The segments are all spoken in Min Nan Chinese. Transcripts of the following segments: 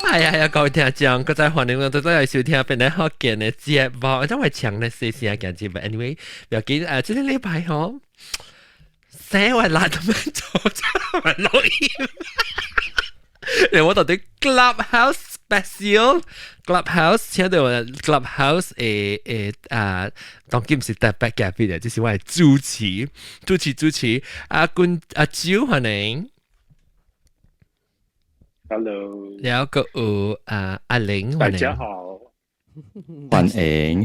係啊係啊，各位聽眾，閣再歡迎我哋都來收聽本來福建的節目，怎會搶咧細聲講節目？Anyway，不要緊，這個禮拜吼，生我懶得做，真係錄音。我到底 Clubhouse Special Clubhouse，請到我 Clubhouse 誒啊，當今是特別嘉賓嘅，這是我的主持，主持主持，阿君阿周歡迎。 Hello，然後個有啊阿玲，大家好，歡迎。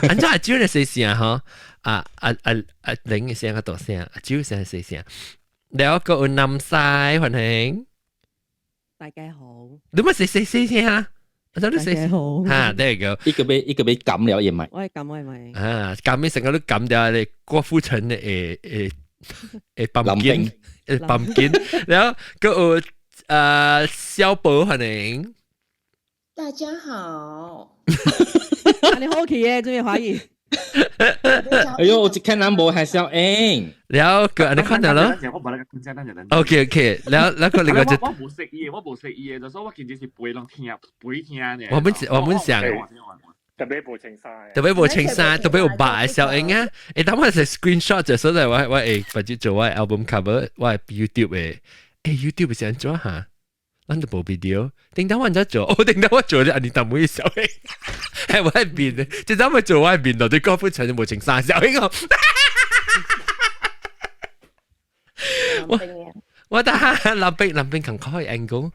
按照阿周的細聲吼，啊阿阿阿玲的聲較大聲，阿周聲細聲。然後個有南西歡迎，大家好。你乜細細細聲啊？我真係細好。哈，there you go。一個俾一個俾撳了也咪。我係撳我係咪？啊，撳咩成個都撳掉你郭富城的誒誒誒棒肩誒棒肩，然後個有。小寶歡迎，大家好。你好奇耶，這邊懷疑。哎呦，我只看人無係小英。然後個你看到了？OK OK，然後那個另外就我無識伊，我無識伊，就所以我其實是背攏聽背聽嘅。我們想特別無穿衫，特別無穿衫，特別有白小英啊！誒，當我是 screenshot 就所以我會或者做我 album cover，我 YouTube 嘅。誒 YouTube 是按怎哈？咱都無 video，頂當我怎做？哦，頂當我做咧，按呢淡妹小英，係我面咧，這當我做我面度對郭富城無穿衫小英哦。我我得哈林冰林冰近開 angle，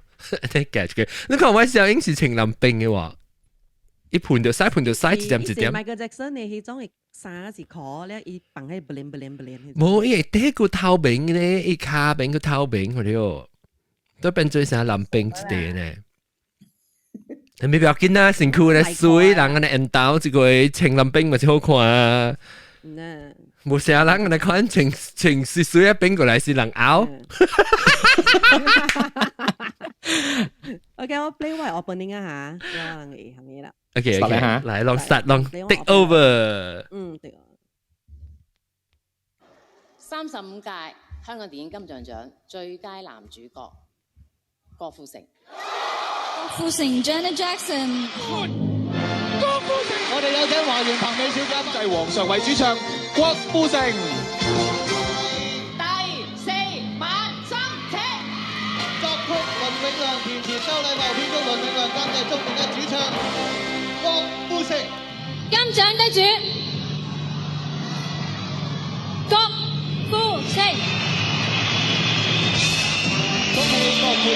你夾住佢。你看我小英是穿林冰嘅喎，一盤就洗盤就洗一點一點。 Michael Jackson 你彼種衫是褲咧，伊放喺 bling bling bling。無，伊會底個透明咧，伊跤邊個透明嗰啲哦，都變做成藍冰一塊呢。你咪不要緊啊，身軀咧水，人按呢緣投這個穿藍冰嘛是好看啊。無啥人按呢看穿穿水水啊變過來是人拗。 OK，我 play 我 opening 啊嚇，我人會係咪啦？OK OK，來，攏 start 攏 take over。嗯，對。35屆香港電影金像獎最佳男主角郭富城。郭富城 Janet Jackson。郭富城，我哋有請華研彭美小監製黃常為主唱郭富城。第四晚心情。作曲倫永亮，填詞周禮茂，編曲倫永亮，監製鍾明一，主唱郭富城。金獎得主郭富城。恭喜郭富城。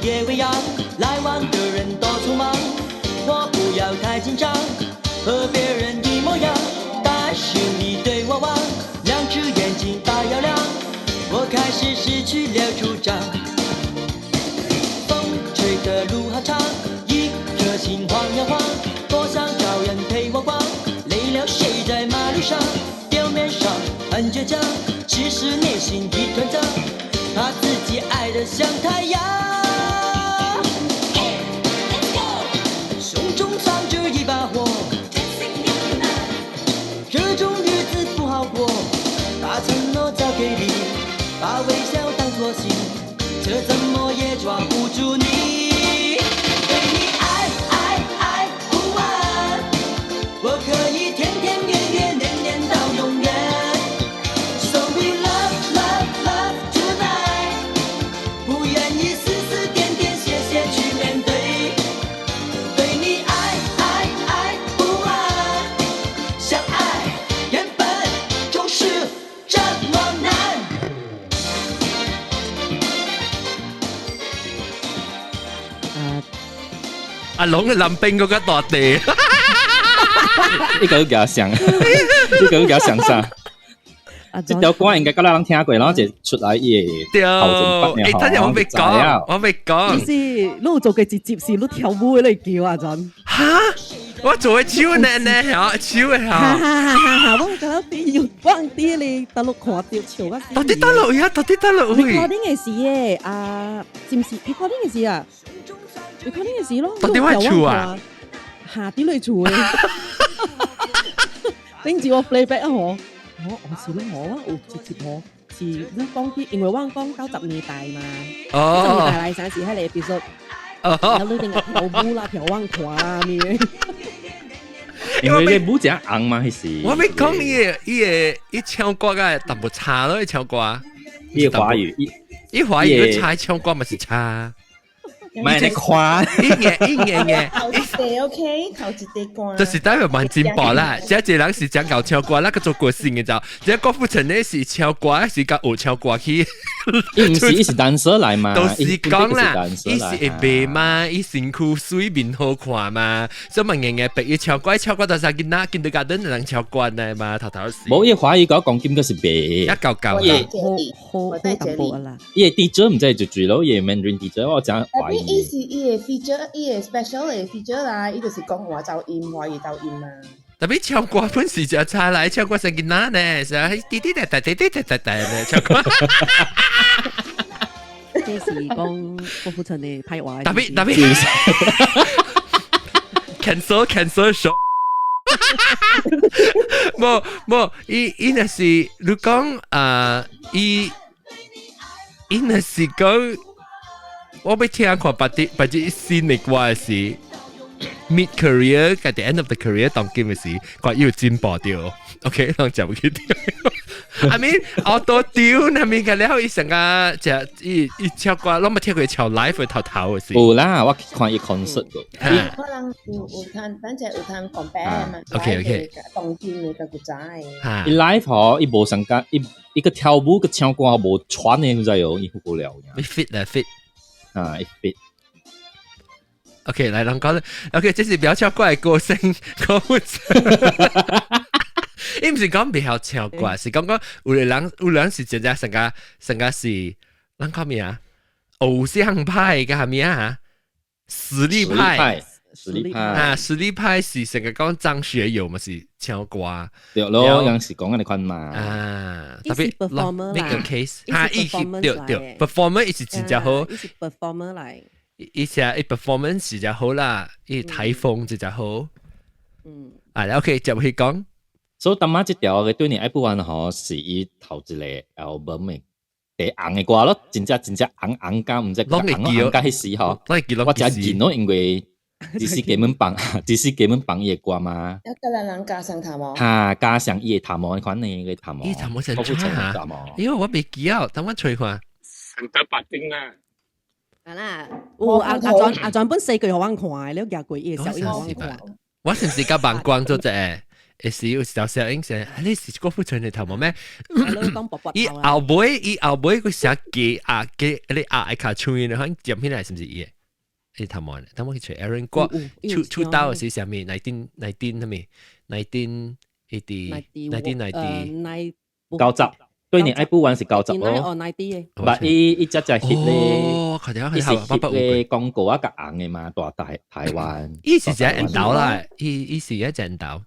夜未央，來往的人多匆忙，我不要太緊張，和別人一模樣。但是你對我望，兩隻眼睛大又亮，我開始失去了主張。風吹的路好長，一顆心晃呀晃，多想找人陪我逛。累了睡在馬路上，表面上很倔強，其實內心一團糟，怕自己愛得像太陽。胸中藏着一把火，這種日子不好過。把承諾交給你，把微笑當作信，這怎麼也抓不住你。對你愛愛愛不完，我可以天天月月年年到永遠。So we love love love tonight，不願意絲絲點點謝謝去面對。對你愛愛愛不完，相愛原本就是這麼難。阿龍嘅林冰嗰個大地。呢個比較像，呢個比較像啥？這條歌應該夠人聽過，然後就出來伊對，欸，等陣我未講，我未講。是，你有做過一集是你跳舞的你叫阿陣。哈？我做嘅手呢呢，嚇手的嚇。哈哈哈哈！我覺得啲我啲你大陸看到笑啊。到底大陸呀？到底大陸位？recording 嘅時嘅啊，是唔是 recording 嘅時啊？recording 嘅時咯。到底我厝啊？下啲你厝嘅。頂住我 playback 啊！我是咯，我有直接我是你講啲，因為我講90年代嘛，90年代來啥時喺你 episode，有你定係跳舞啦、跳網看啦咩？因為你舞真紅嘛，彼時。我欲講伊個伊唱歌個淡薄差咯，伊唱歌。伊華語，伊華語佢差唱歌嘛是差。唔係你看，伊嘅伊嘅嘅，頭一個 OK，頭一個歌。就是代表蠻進步啦。這一個人是講夠唱歌，那個做歌星嘅就，這郭富城呢是唱歌，是甲學唱歌去。伊毋是伊是 dancer 來嘛？都是講啦，伊是會賣嘛，伊身軀水面好看嘛，所以嘛硬硬逼伊唱歌，唱歌就係囡仔見到家陣人唱歌呢嘛，頭頭是。無伊華語講講金個是白，一嚿嚿。伊好好淡薄啦。伊個 teacher 毋知就住咯，伊個 Mandarin teacher 我真懷疑。伊是伊個 feature，伊個 special 的 feature 啦，伊就是講話走音，華語走音嘛。特別唱歌本是就差來唱歌成囡仔呢，是啊，滴滴答答滴滴答答答呢，唱歌。這是講郭富城的歹話。特別特別，cancel cancel show。無無，伊若是你講啊，伊若是講，我欲聽看別啲別啲新的歌是 mid career，at the end of the career 當今嘅時，看伊有進步著。OK，攏食無去著。I mean，auto tune 係咪個了？伊成個就伊唱歌，攏無聽過唱 live 頭頭嘅時。有啦，我看伊 concert 過。可能有聽，等陣有聽講白嘛。 OK。當今的個古仔。伊 live 嗬，伊無上個，伊伊個跳舞個唱歌無喘的，你知哦？伊好無聊。伊 fit 啦 fit。啊，伊 fit。 OK，來人講，OK，這是表唱歌的歌聲，歌伊毋是講袂曉唱歌，是講講有個人有人是真正成個成個是，咱講咩啊？偶像派個係咩啊？實力派，實力派啊！實力派是成個講張學友嘛是唱歌，對咯，有時講緊你款嘛。啊，特別 performer 那個 case，哈，伊是對對，performer 伊是真正好，伊是 performer 來，伊是伊 performance 真好啦，伊台風真正好。啊，OK，接去講。所以當媽這條嘅對你愛不完吼，是伊頭一個 album 的第紅的歌咯，真正真正紅紅甲毋知紅紅甲彼時吼，我真認咯，因為只是基本放，只是基本放伊的歌嘛。一個人人加上頭毛。哈，加上伊的頭毛，款呢個頭毛。伊頭毛真差嚇，因為我未記啊，等我吹看。成得白丁啦。啊啦，有阿阿專阿專本四句予我看，你夾過伊的小英我看。我是毋是甲網光做者？會時有時小英說：你是郭富城的頭毛咩？伊後尾伊後尾佢寫記啊記，你啊愛卡唱的，可能接起來是毋是伊的？伊頭毛，等我去揣 Aaron 郭出出道是啥物？19 19啥物？1980 1990 90，對你愛不完是90咯。 90 但伊伊只只 hit 咧，伊是 hit 咧廣告啊，較紅的嘛，大台台灣。伊是只引導啦，伊伊是一隻引導。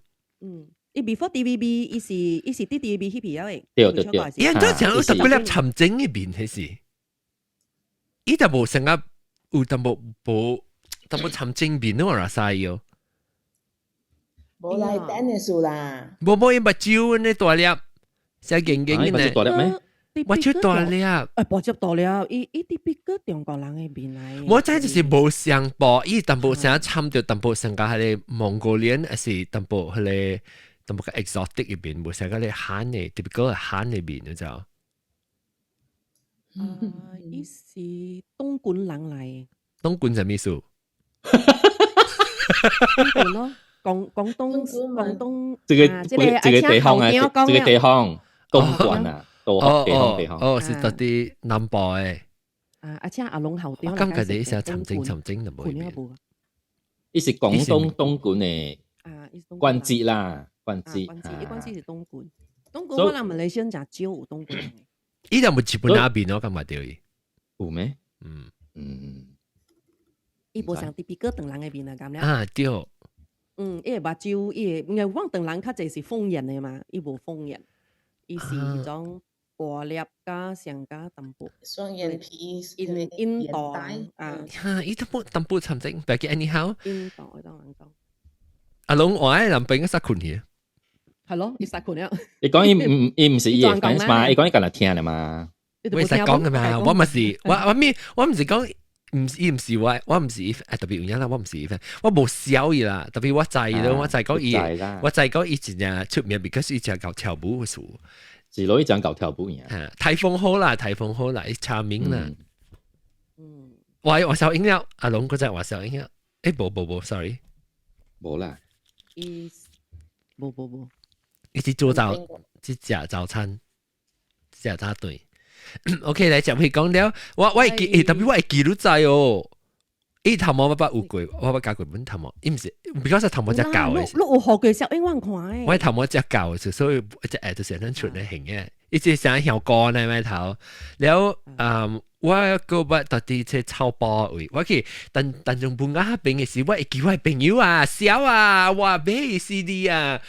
嗯，伊 before TVB，伊是啲 TVB 彼邊啊。對對對。伊都講有特別粒沉靜嘅面，彼時，伊就無成個有淡薄無淡薄沉靜面咯，啦使喲。無來等的數啦。無無伊目睭呢大粒，寫硬硬嘅呢。大粒咩？目睭大粒。誒，目睭大粒，伊伊啲比個中國人的面來。我知就是無相報，伊淡薄成參著淡薄成個彼個蒙古人，還是淡薄彼個淡薄個 exotic 嘅面，無成個咧漢的，特別個漢的面，你知道？啊，伊是東莞人來。東莞啥物意思？東莞咯，廣東。這個這個地方啊，這個地方東莞啊。哦哦地方哦，是到佇南部的。啊，而且阿龍後我感覺你是沉靜沉靜就無邊。伊是廣東東莞的啊，伊是東關節啦，關節。關節，伊關節是東莞。東莞我人馬來西亞誠少有東莞的。伊就冇日本那邊咯，感覺對。有咩？嗯嗯。伊無像 typical 唐人的面啊，咁了。啊對。嗯，伊的目睭，伊的，因為阮唐人較濟是鳳眼的嘛，伊無鳳眼，伊是彼種大粒加上加淡薄。雙眼皮，印印度啊。哈，伊淡薄淡薄參正，別記 anyhow。印度的當人講。阿龍我愛男朋友殺困去。係咯，伊殺困了。你講伊毋伊毋是伊的 fans 嘛？伊講伊干焦聽的嘛？我會使講嘅嘛？我咪是我我咩？我毋是講。毋是伊毋是我，我毋是伊，特別有影啦，我毋是伊 fan，我無曉伊啦。特別我知咯，我知講伊，我知講伊真正出名，because 伊真𠢕跳舞嘅事。是咯，伊真𠢕跳舞爾。颱風好啦，颱風好啦，伊查明啦。嗯。我我收音了，阿龍嗰隻我收音了。誒，無無無，sorry，無啦。伊無無無。伊是做早，是食早餐，食早頓。OK，來接去講了，我我會記，欸，特別我會記錄在哦。伊頭毛我捌有過，我捌教過本頭毛，伊毋是，比較是頭毛只舊的。你有學過小英文看的？我頭毛只舊的，所以只會就是咱出來型的，伊只成香膏呢咪頭。了，嗯，我個捌到佇這草包位，我去等等中本亞邊的時，我會記我朋友啊，小啊，我買 CD 啊。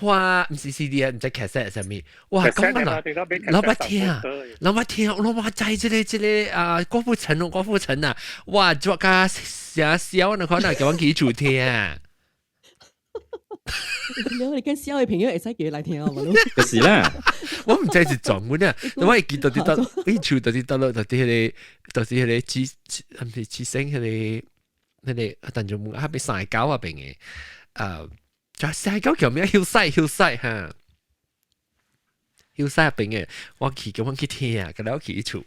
哇，毋是 CD 啊，毋知 cassette 啥物，哇，講緊啦，老捌聽，老捌聽，老捌知這個這個啊，郭富城哦，郭富城啊，哇，作甲成痟，你看那叫阮去厝聽。你跟痟的朋友會使叫伊來聽好無？就是啦，我毋知是撞阮啊，我會記到底到，伊厝到底到落，到底彼個，到底彼個七，毋是七星彼個，彼個，但就冇，彼三九啊邊的，啊。就西九叫咩？Hillside，Hillside 哈，Hillside 邊嘅，我去叫阮去聽，佮了去厝，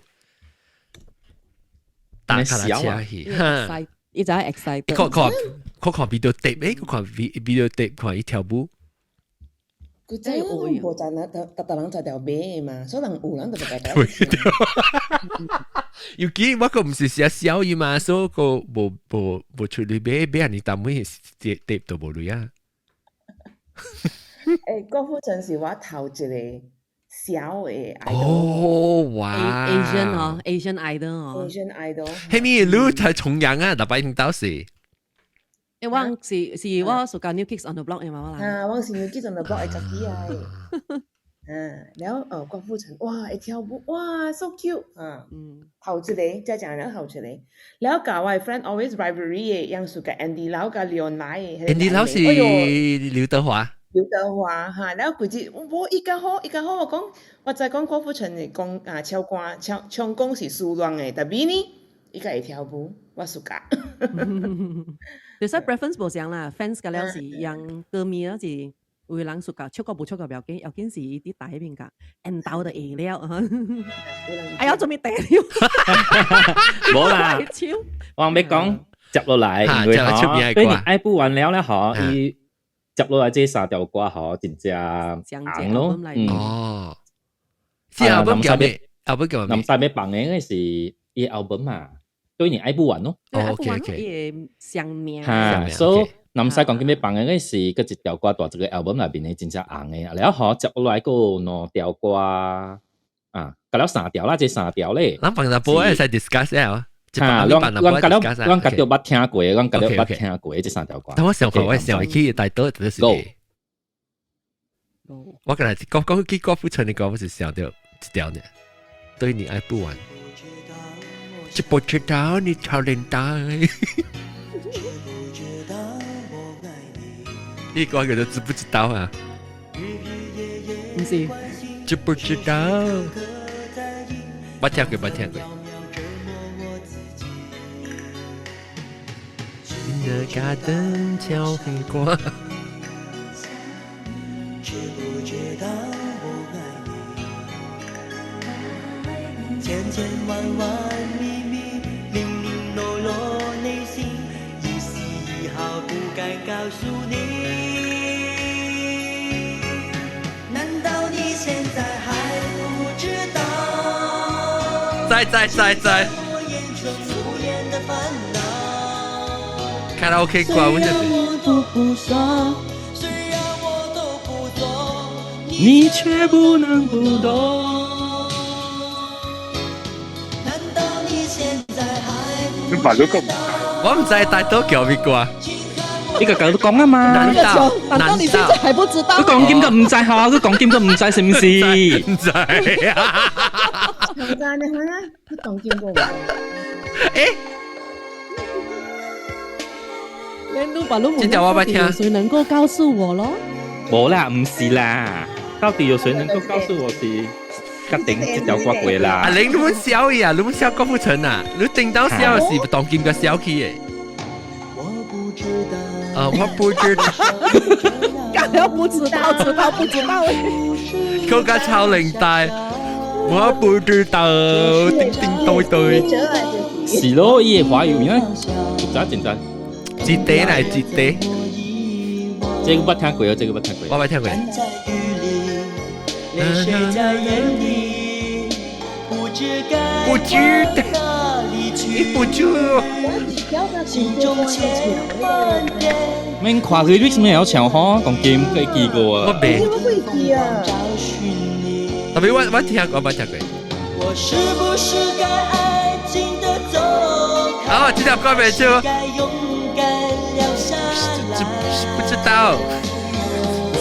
搭卡拉車去，哈，伊就 excited。看看看看 video tape，誒，看 video tape 看伊跳舞。佢真係無知啦，特特人就條買嘛，所以人有人就特特。尤其我個毋是寫小伊嘛，所以個無無無出嚟買買，你當每 tape 都無鐳啊。欸，郭富城是我頭一個小的 idol。哦，哇！Asian 哦，Asian idol 哦，Asian idol。係咪你睇重陽啊？特擺聽到是。欸，我是是我屬於 New Kids on the Block 的嘛，我啊，我是 New Kids on the Block 的家己啊。嗯，然後郭富城，哇，會跳舞，哇，so cute 啊！嗯，頭一個，真正了頭一個。了後共我 friend always rivalry 的，樣數個 Andy Lau 佮 Leon 來的。 Andy Lau 是劉德華。劉德華哈，了後規日無伊較好，伊較好。我講，我知講郭富城的講啊，唱歌唱唱功是輸亂的，但是呢，伊較會跳舞，我 suka。其實 preference 無相啦，fans 個了是讓歌迷啊是。有人 suka，唱歌無唱歌不要緊，要緊是伊佇台彼邊甲緣投就會了。哎呀，做咩地了？無啦，我欲講接落來，因為吼，對你愛不完了咧吼，伊接落來這三條歌吼，真正紅咯。哦，這 album 叫咩？album 叫咩？南西欲放的那是伊 album 嘛，對你愛不完咯。哦，OK OK，伊的上名。哈，所以。南西講緊欲放的那是閣一條歌，佇這個 album 內面的真正紅的，了後接落來閣有兩條歌啊，加了三條啦，這三條咧。咱放淡薄會使 discuss 啊。哈，咱咱加了，咱家著捌聽過，咱加著捌聽過這三條歌。但我想看，我想去大多就是。我剛才講講起郭富城的歌，我是想到這條呢，對你愛不完。知不知道你超齡大？呢個叫做知不知道啊？毋是，知不知道？捌聽過，捌聽過。那個燈橋很光。知不知道我愛你？千千萬萬秘密，零零落落內心，一絲一毫不敢告訴你。難道你現在還不知道？在在在在。卡拉 OK 歌，阮就是。你卻不能不懂。你白咗個唔我唔知大多叫咩歌。呢個夠講啊嘛？難道難道你現在還不知道？佢講兼個唔制嚇，佢講兼個唔制是唔是？唔制啊！唔知你看啊，佢講兼個唔知。誒，你把攏這條我捌聽，誰能夠告訴我咯？冇啦，唔是啦，到底有誰能夠告訴我是決定這條歌過啦？阿玲，你們笑伊啊，你們笑郭富城啊，你聽到笑是當今個笑起的。啊！我不知道，梗係不知道，知道不知道。佢個超齡大，我不知道，叮叮對對。是咯，伊的華語名，真真真，一塊來一塊。這個捌聽過哦，這個捌聽過。我捌聽過。不知道，你不知。免看佢為什麼會唱吼？講金佢記過啊。我未。特別我聽過，我捌聽過。啊！這條歌未唱。不知道。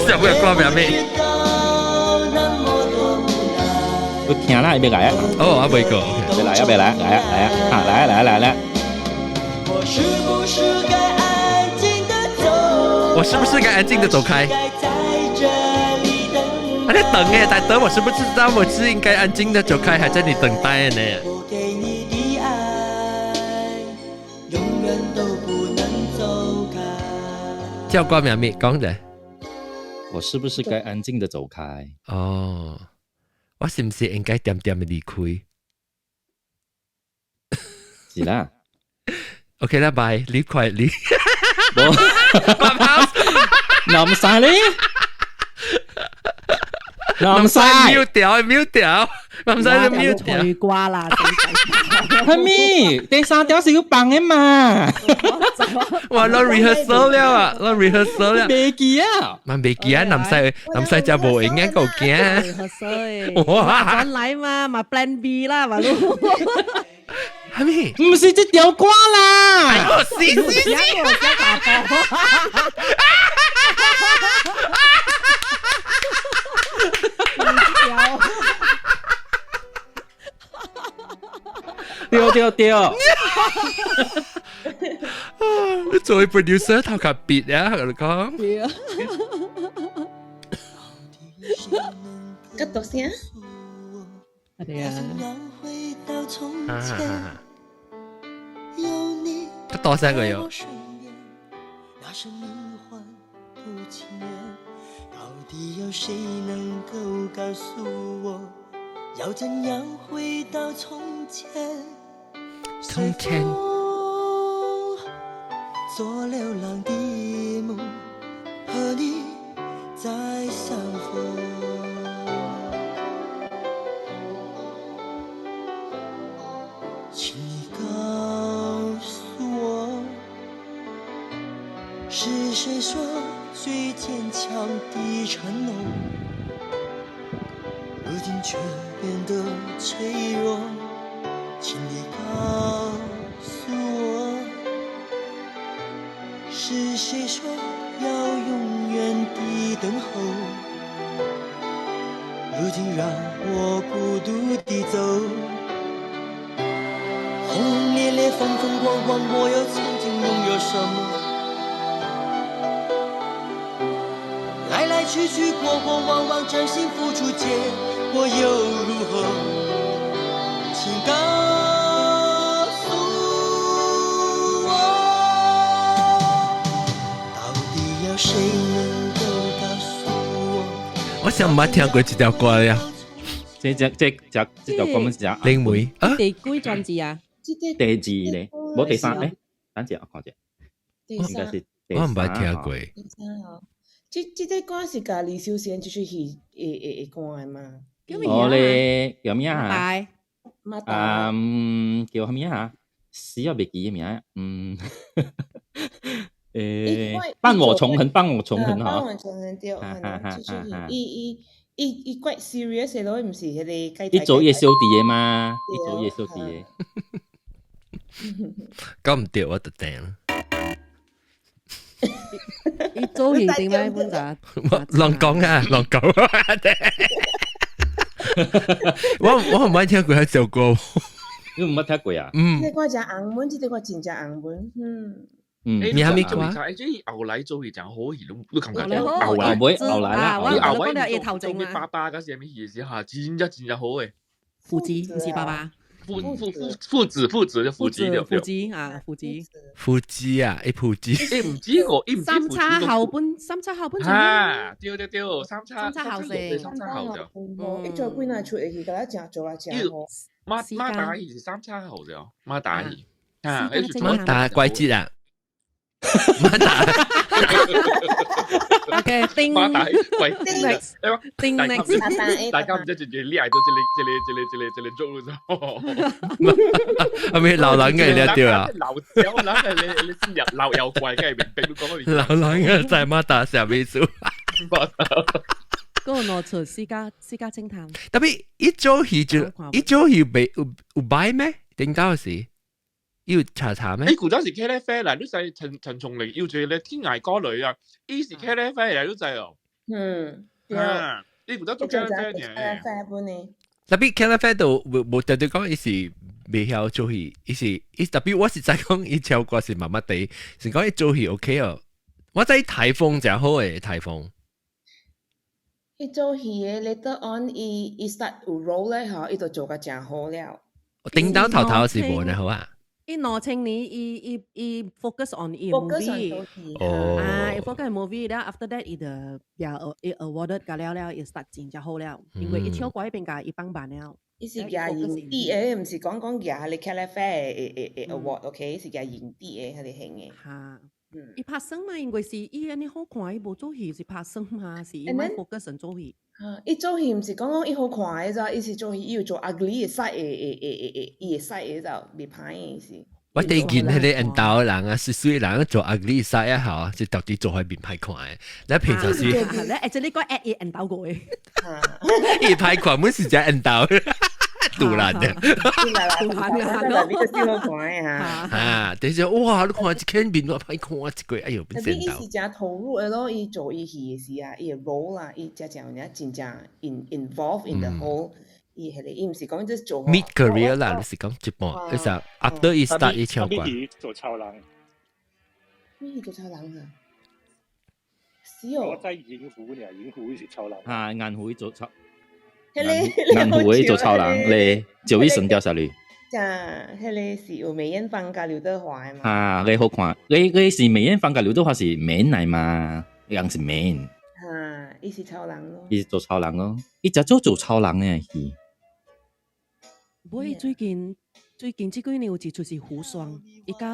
這條歌名咩？我聽啦，別來啊！哦，啊未過，別來啊，別來，來啊，來啊，啊，來啊，來啊，來啊！我是不是該安靜的走開？還在等誒，在等我是不是知道我是應該安靜的走開，還在你等待呢？叫歌名咩？講者。我是不是該安靜的走開？哦，我是唔是應該點點的離開？是啦。 OK 啦，拜，離開離。冇，南晒咧，南晒，mute 掉，mute 掉，南晒就 mute 掉。退瓜啦，係咪？第三條是要放的嘛？哇，攞 rehearsal 了啊，攞 rehearsal 了。未記啊？嘛未記啊，南西南西就無用嘅夠驚。哇！轉來嘛，嘛 plan B 啦，嘛咯。係咪？唔是這條歌啦！哎呦，死死死！對對對！你作為 producer 頭殼別啊，我講。對啊。吉多聲。係啊。啊！多聲個有。從前。是誰說最堅強的承諾，如今卻變得脆弱？請你告訴我，是誰說要永遠的等候？如今讓我孤獨地走。轟轟烈烈，風風光光，我又曾經擁有什麼？來來去去，過過往往，真心付出，結果又如何？請告訴我，到底有誰能夠告訴我？我想冇聽過這條歌呀。這這這這這條歌乜字啊？靈媒啊？第幾專輯啊？第二咧，冇第三咧，等陣我看者。應該是我唔捌聽過。第三哦。這這個歌是佮李修賢這出戲會歌的嘛？哦咧，叫咩啊？啊，嗯，叫啥物啊？死啊，袂記個名。嗯，伴我重橫，伴我重橫。伴我重橫對，可能就是伊伊伊伊 quite serious 的咯，毋是彼个伊做伊小弟的嘛，伊做伊小弟的。講毋對，我就定。伊做戲定咩本咋？亂講啊，亂講。我毋捌聽過彼首歌。你毋捌聽過啊？嗯。這個歌誠紅本，這個歌真正紅本，嗯。你還沒歌？誒，這後來做戲誠好戲，你感覺？後來尾後來啦，後來做咩爸爸嗰時咩戲時下，真正真正好誒。父子毋是爸爸。父父父父子父子父子父子啊，父子父子啊，一父子。伊毋止個，伊毋止三叉後本，三叉後本。啊，對對對，三叉三叉後四，三叉後就。伊做幾若出戲，甲咱誠做啊誠好。馬馬打戲是三叉後就，馬打戲。啊，馬打怪節啊！馬打。 OK，叮。馬打怪節。叮 next。大家毋知直接掠到這個這個這個這個這個做咗。係咪老人嘅你對啊？老小人嘅你你先入老又怪嘅明白你講乜？老人嘅在馬打啥意思？嗰個攞出私家私家偵探。特別伊做戲就伊做戲未有有擺咩？頂到時要查查咩？伊古早是茄喱啡啦，你知陳陳松伶要做咧天涯歌女啊，伊是茄喱啡嚟，你知哦。啊，伊古早做茄喱啡嘅。茄喱啡本呢？特別茄喱啡都無無特別講，伊是未曉做戲，伊是伊特別我是在講伊唱歌是麻麻地，是講伊做戲 OK 哦。我知颱風誠好誒，颱風。伊做戲的，later on 伊伊 start 有 role 咧，吼，伊就做甲誠好了。頂到頭頭是無呢好啊。伊2000年，伊伊伊 focus on 伊 movie，啊，伊 focus on movie 了，after that 伊就也伊 awarded 甲了了，伊 start 真正好了，因為伊唱歌彼邊共伊放慢了。伊是舉影帝的，毋是講講舉彼個茄喱啡的的的 award，OK，是舉影帝的彼個型的。哈，伊拍耍嘛，因為是伊按呢好看，伊無做戲是拍耍嘛，是伊愛 focus on 做戲。伊做戲毋是講講伊好看的咋，伊是做戲伊有做 ugly 的 side 的的的的，伊的 side 的就袂歹的是。我對見彼個緣投的人啊，水水人做 ugly side 啊，吼，是到底做彼面歹看的。你平常時，你誒，這你講 act 伊緣投過的。伊歹看，本是只緣投，杜蘭的。杜蘭的，你個先好看的哈。啊，等下哇，你看這間面偌歹看，一個哎喲，變緣投。伊是誠投入的咯，伊做伊戲的時啊，伊的 role 啦，伊誠誠有影真正 involved in the whole。伊彼個伊毋是講這做 mid career 啦，你是講一半，你是 after 伊 start 伊唱歌。做超人。咩做超人啊？是哦。我知銀狐呢，銀狐是超人。啊，銀狐做超。銀狐做超人咧，趙醫生掉下嚟。咋？彼个是有梅艷芳佮劉德華的嘛？啊，你好看，你你是梅艷芳佮劉德華是免來嘛？人是免。哈，伊是超人咯。伊是做超人咯，伊誠做做超人的戲。不過最近最近這幾年有一出是胡雙，伊佮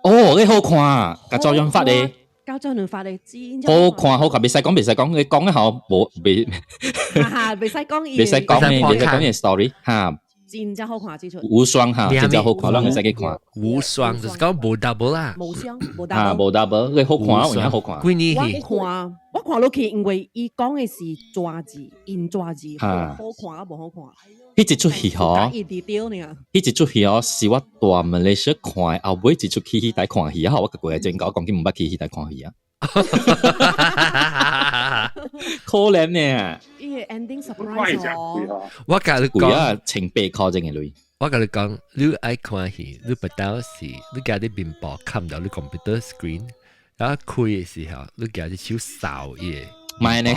哦，你好看，佮周潤發的，佮周潤發的，真好看好看，袂使講袂使講，你講一下無袂，哈哈，袂使講伊，袂使講的，袂使講伊 story 哈。真正好看這出。無雙哈，真正好看，咱會使去看。無雙就是講無 double 啦。無雙無 double。啊，無 double，你好看，有影好看。幾年我看，我看落去，因為伊講的是抓字，印抓字，好看啊，無好看。彼一出戲吼，伊佇丟呢。彼一出戲哦，是我蹛馬來西亞看的，後尾一出去戲台看戲啊，我過來前我講緊毋捌去戲台看戲啊。可憐呢。伊個 ending surprise 哦。我共你講啊，1800箍這個鐳。我共你講，你愛看戲，你不到時，你共你面部看到你 computer screen，然後開的時候，你共你手掃伊個。莫呢。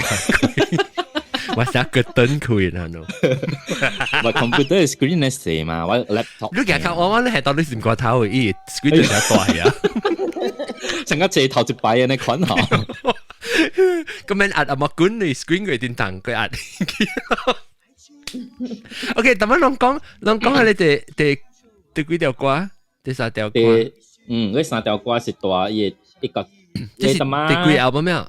我成個燈開啦，喏。我 computer screen 咧細嘛，我 laptop。你共看我我你係到底是唔過頭的，伊 screen 就誠大啊。成個坐頭一排的那款吼。咁樣壓啊冇管你 screen 佢電筒佢壓。OK，但係攏講攏講係你第第第幾條歌？第三條歌。嗯，嗰三條歌是蹛伊一個。這是第幾 album 啊？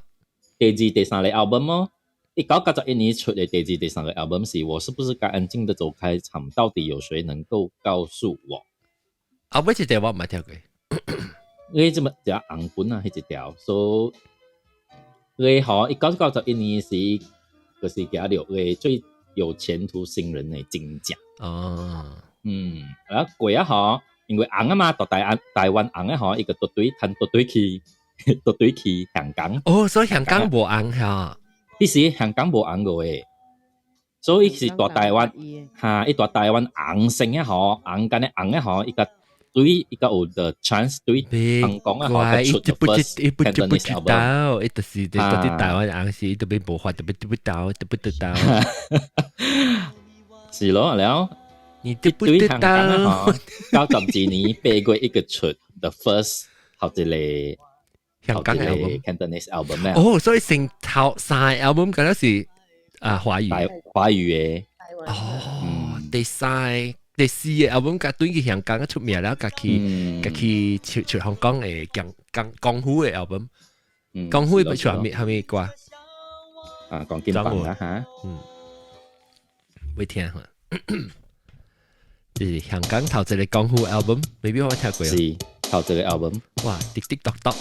第二、第三個 album 哦。1991年出的第二、第三個 album 是我是不是該安靜的走開場？到底有誰能夠告訴我？啊，尾一條我毋捌聽過。你這麼只紅本啊，彼一條，所以你吼1991年時，就是寄著個最有前途新人的金獎。哦，嗯，啊過啊吼，因為紅啊嘛，到台灣紅啊吼，伊個獨對趁獨對去，獨對去香港。哦，所以香港無紅嚇。彼時香港無紅過的，所以伊是蹛台灣，哈，伊蹛台灣紅星啊吼，紅間的紅啊吼，伊個對伊個有 the chance 對香港啊吼，出 the first 伊不知不知道，伊就是佇台灣紅時，伊都欲無法，都欲得不到，得不得到。是咯，了，你得不得到？ 92年8月伊個出 the first 頭一个香港的 Cantonese album 咧。哦，所以成頭三個 album 敢若是啊華語，華語的。哦，第三個、第四個 album 佮對去香港出名了，佮去佮去出出香港的江江江湖的 album，江湖的出啥物啥物歌？啊，講金榜啦嚇，嗯，未聽哈。這是香港頭一個江湖 album，maybe 我聽過。是頭一個 album。哇，滴滴答答。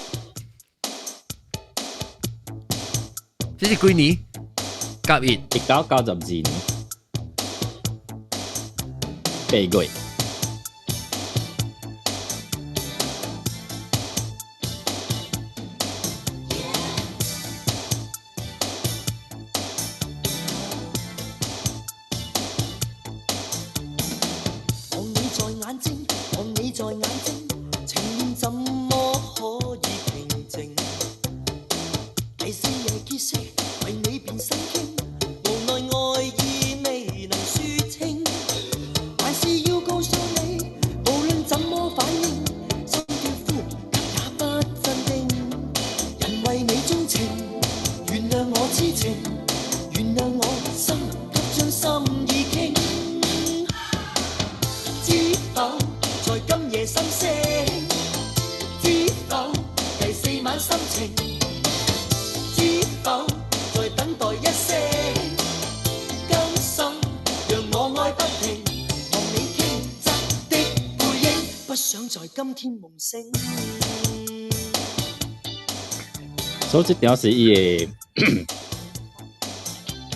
這是幾年？甲一。1992年8月。所以這條是伊的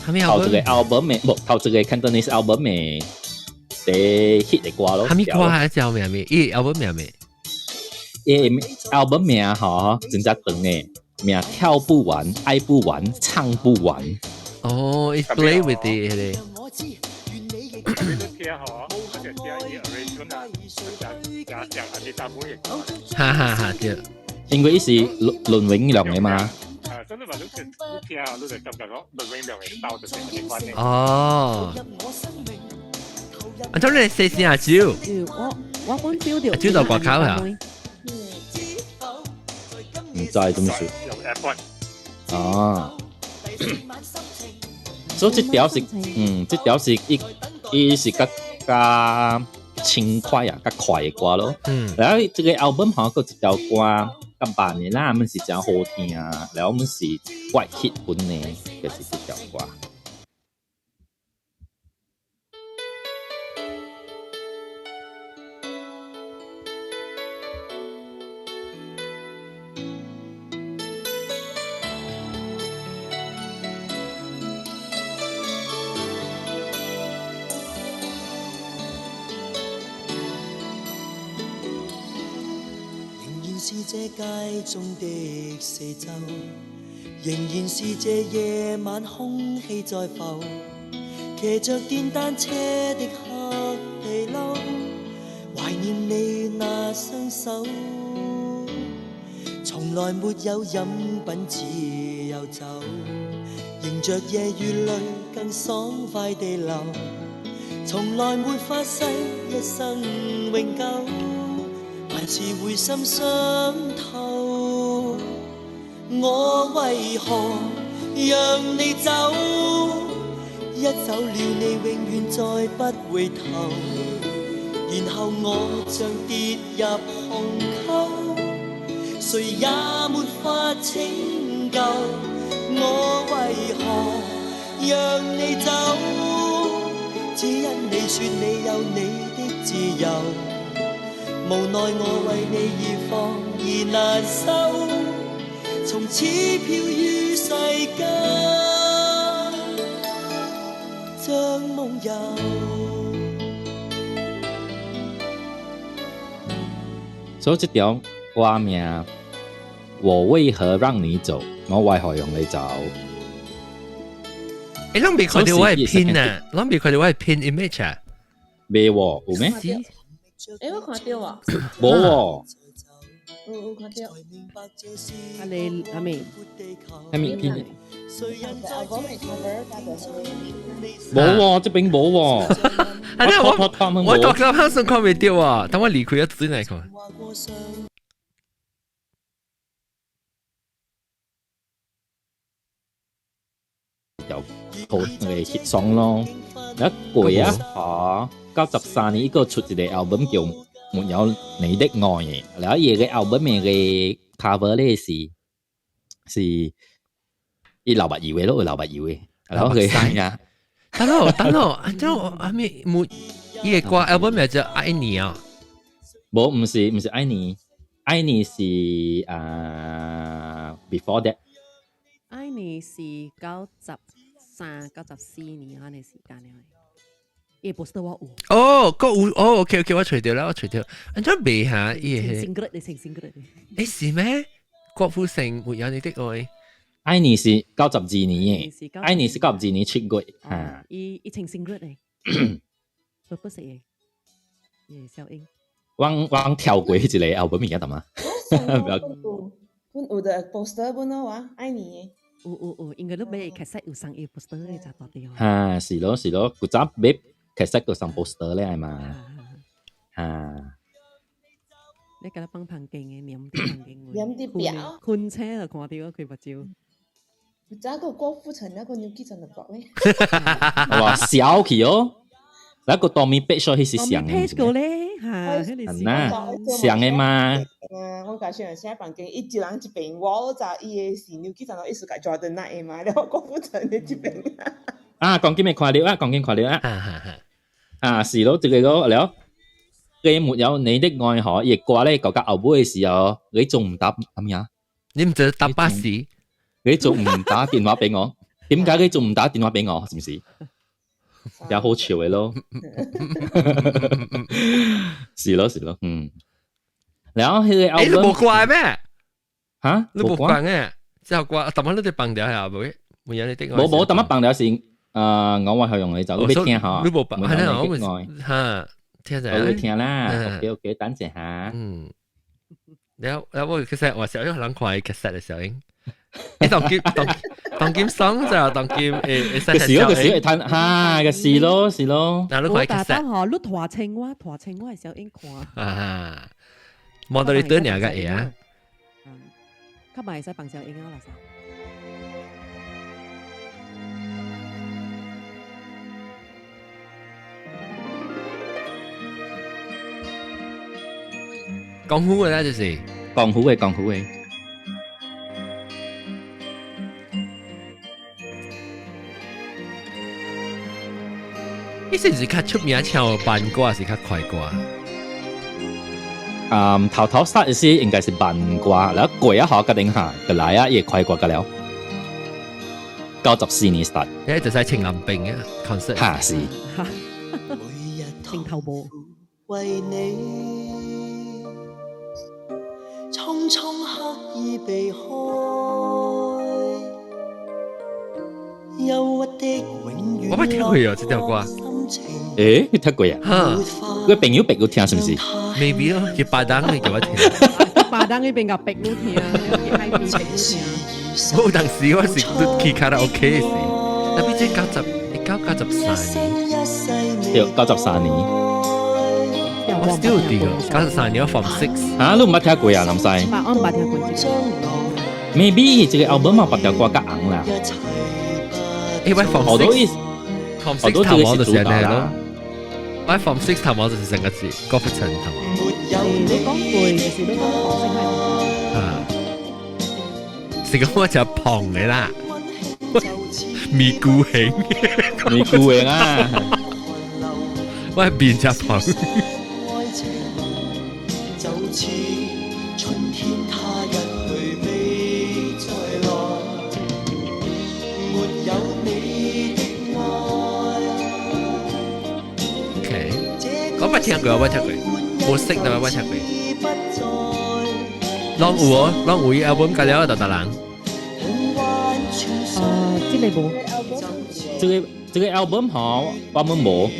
頭一個 album 的，無頭一個 Cantonese album 的第一 hit 的歌咯。啥物歌還叫名咩？伊 album 名咩？伊 album 名吼，真正長的，名跳不完，愛不完，唱不完。哦，伊 play with it 彼個。哈哈哈，對。因為伊是倫永亮的嘛。啊，真係話你聽，你就感覺講倫永亮的兜就是這款的。哦。啊，咁你細聲阿蕉。我本 feel 到。蕉到外口啊？唔知點算。哦。所以這條是，這條是伊伊是較較輕快啊，較快的歌咯。然後這個 album 吼，閣一條歌。較慢的啦，毋是誠好聽啊，然後毋是怪 hit 本的，就是這條歌。是這街中的四周，仍然是這夜晚空氣在浮，騎着電單車的黑皮褸，懷念你那雙手，從來沒有飲品只有酒，迎着夜雨裏更爽快地流，從來沒發誓一生永久。還是會心傷透，我為何讓你走？一走了你永遠再不回頭，然後我像跌入鴻溝，誰也沒法拯救。我為何讓你走？只因你說你有你的自由。無奈我為你而放而難收，從此飄於世間，像夢遊。所以這條歌名，我為何讓你走？我為何讓你走？誒，攏未看到我係 pin 啊，攏未看到我係 pin image 啊？未喎，有咩？誒，我看到啊。無喎。有看到。啊你阿咩？係咪 pin？冇喎，這邊冇喎。啊！我我到啱先看未到啊，等我離開一陣來看。就好那個 hit song 咯，一過啊，嚇93年伊個出一個 album 叫《沒有你的愛》嘅，然後伊個 album 嘅 cover 咧是伊流目油嘅咯，流目油嘅，然後佢係啊，等咯等咯，啊，這阿咩沒伊個歌 album 名叫愛你啊，無，毋是愛你，愛你是啊 before that。愛你是93、94年安尼時間咧，伊 poster 我有。哦，閣有哦，OK OK，我揣著啦，我揣著。按怎袂哈？伊個成個你成成個。誒是咩？郭富城沒有你的愛。愛你是92年嘅，愛你是92年7月。嚇。伊穿 singlet 嘅，不是嘅，伊小英。我跳過彼一個 album 物件得嗎？本有的 poster 本咯話，愛你。有，應該都買 cassette 有送伊 poster 嘅就大啲。嚇，是咯是咯，古早買 cassette 就送 poster 咧係嘛？嚇。你甲他放旁鏡嘅，黏啲旁鏡。黏啲表。困車就看到佢目睭。古早個郭富城那個牛記真的講咧。哇，笑去哦！那個 Tommy Page 嗰是上嘅。 Page 個咧，嚇，係上嘅嘛。我介紹人寫房間，伊一人一邊，我就伊的是牛記真的意思個 Jordan 那個嘛，然後郭富城的一邊。啊，講緊咪看到啊，講緊看到啊。啊，是咯，這個咯，了。你沒有你的愛河，伊歌咧，到後尾嘅時候，你仲唔打咁樣？你唔就搭巴士？你仲唔打電話俾我？點解你仲唔打電話俾我？是唔是？有好潮嘅咯，是咯是咯，嗯。然後彼個你無掛咩？嚇？你無掛嘅？之後掛，淡仔你哋放掉係無？沒有你的愛。無淡仔放掉是，我話係用你就你聽下。你無放，係啦，我嚇。聽者，我會聽啦。OK OK，等陣下。嗯。然後我其實我小英人看 cassette 嘅小英，你當今當今爽就當今誒誒。個時個時會聽嚇，個是咯是咯。嗱，你看 cassette。我你大清我大清我係小英看。啊，望到你對兩個嘢啊。較埋會使放小英啊，老師。江湖嘅啦，就是江湖嘅江湖嘅。呢時是較出名唱慢歌，還是較快歌？嗯，頭頭煞是應該是慢歌，然後過一下決定下，就來啊，伊快歌個了。94年 start，誒，就使情林兵啊，concert。嚇是。定頭部。為你。匆匆刻意避開，憂鬱的永遠。我捌聽過啊，這條歌。誒，你聽過啊？嚇！我朋友逼我聽，是唔是？Maybe 咯，佢巴當你叫我聽。巴當嗰邊個逼我聽，我當時我是去卡拉 OK 時，特別這93年。對，93年。我 still 記得93年我 Form 6。啊，你毋捌聽過啊，林西？我毋捌聽過。 Maybe 這個 album 嘛，別條歌較紅啦。誒，我 Form 6，Form 6頭毛就是安尼咯。我 Form 6頭毛就是成個字，郭富城頭毛。你講過，就是你講 Form 6係。啊，是講我就胖嘅啦，咪孤型，咪孤型啊！我係變只胖。似春天他一去未再來，沒有你的愛。 OK，我捌聽過，我捌聽過，無識但我捌聽過。攏有哦，攏有伊 album 甲了，逐逐人。啊，這個無。這個 album 嗬，我們無。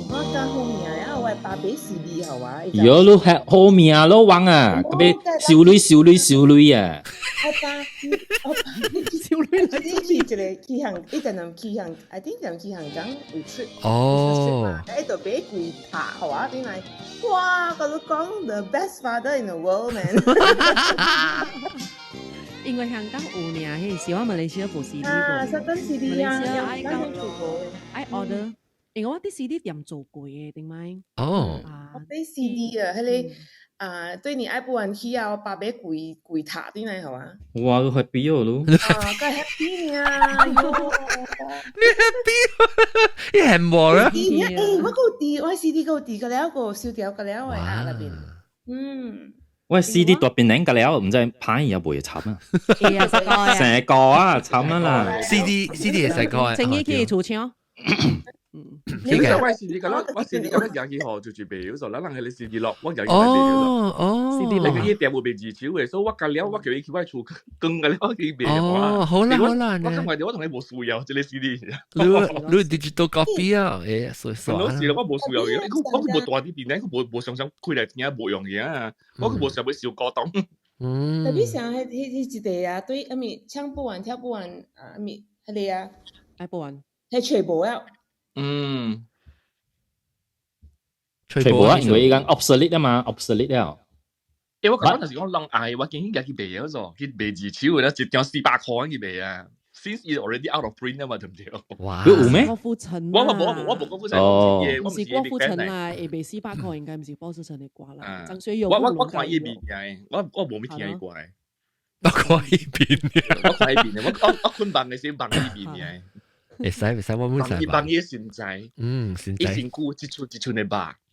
我較好命啊，我爸爸 CD 好啊。喲，你係好命咯，王啊，特別收鐳收鐳收鐳啊！我爸我爸收鐳來，你去一個去行，伊陣陣去行，I think 陣去香港有 trip。哦。喺度俾跪拍好啊，點來？哇！我都講 the best father in the world man。因為香港有爾，彼時我馬來西亞無 CD 啊，實等 CD 啊，馬來西亞愛到愛 order，因為我啲 CD 店做過嘅，頂擺。哦。我啲 CD 啊，彼個啊，對你愛不完去啊，我爸爸跪跪塔頂來好啊。哇，你 happy 哦，你。啊，夠 happy 啊！你 happy？你羨慕啦？誒，我夠弟，我 CD 夠弟，個了個燒掉個了嘅啊那邊。嗯。喂，CD 大變領個了，毋知歹也袂慘啊！成個啊，慘啊啦！CD 會使個，請你去儲槍。你就我 CD 個啦，我 CD 個啦，廿幾號就是賣咗，咱人係你 CD 落，我廿幾號賣咗。哦，CD 你個伊店有賣二手嘅，所以我隔了我叫伊去我厝更個了去賣。哦，好啦好啦，我感覺我同你無需要這個 CD。你 digital copy 啊？誒，所以所以我無需要嘅，我無大啲電，我無無常常開來聽，無用嘅啊，我無想欲收古董。嗯。特別像彼彼一個啊，對，阿咪唱不完跳不完啊，阿咪彼個啊，愛不完，彼揣無了。嗯，揣無啊，因為伊講 obsolete 啊嘛，obsolete 了。欸，我感覺就是講人愛，我見伊家去賣咗，去賣二手嘅，一張400塊去賣啊。Since it already out of print 啊嘛，對唔對？哇！有咩？郭富城，我無郭富城，哦，毋是郭富城啦，會賣400塊，應該毋是郭富城的歌啦。張學友，我看伊面嘅，我無咩聽伊歌嘅。我看伊面，我看伊面，我困夢嘅時夢伊面嘅。會使會使，我冇使。伊幫伊身材，嗯，身材，伊身軀一寸一寸的肉。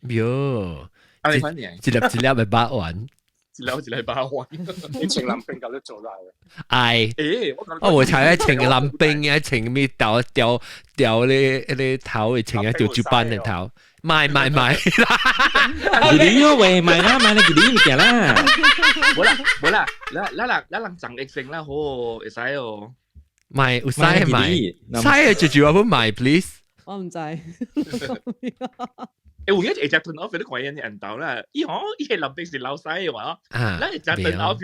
喲，啊，你反正一粒一粒的肉丸，一粒一粒肉丸。你穿藍冰夠都做啦。愛，欸，我無猜穿藍冰啊，穿咩掉掉掉咧，彼個頭會穿啊，掉一班的頭，賣賣賣。你喲喂，賣啦賣啦，你物件啦。無啦無啦，咱咱咱人長益性啦，好會使哦。賣有使賣，使嘅就就我買，please。我毋知。欸，有影會食 turn off 你看伊按到啦，伊吼伊個藍冰是老細嘅話，咱會食 turn off。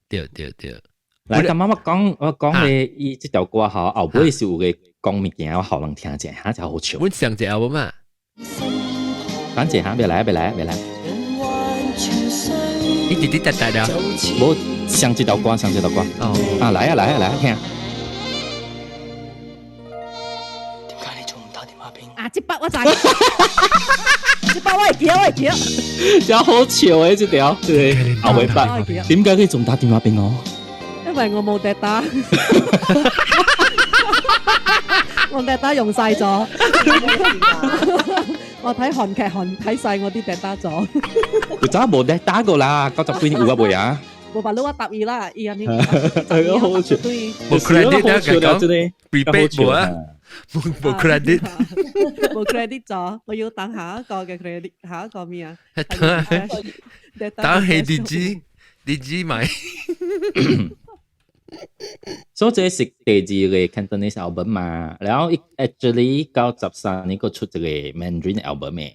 對對對。來，咁我講我講咧，伊這條歌吼後尾是有個講物件，我予人聽者，哈就好笑。阮上一個 album 啊。等者哈，別來別來別來。一直直直直啊！無上一條歌，上一條歌。哦。啊，來啊來啊來啊，聽。啊！這筆我知，這筆我會記，我會記。真好笑誒！這條，對，後尾筆。點解你仲打電話俾我？因為我冇 data，我 data 用晒咗。我睇韓劇韓睇晒我啲 data 咗。佢真係冇 data 過啦，90幾年有啊未啊？冇辦法，我答伊啦，伊按呢。係啊，好笑。冇 credit 啊，講 prepaid 冇啊。冇 credit，冇 credit 咗，我要等下一個嘅 credit，下一個咩啊？等係 DG，DG 買。所以這是第二個 Cantonese album 嘛，然後 actually 93年閣出一個 Mandarin album 嘅。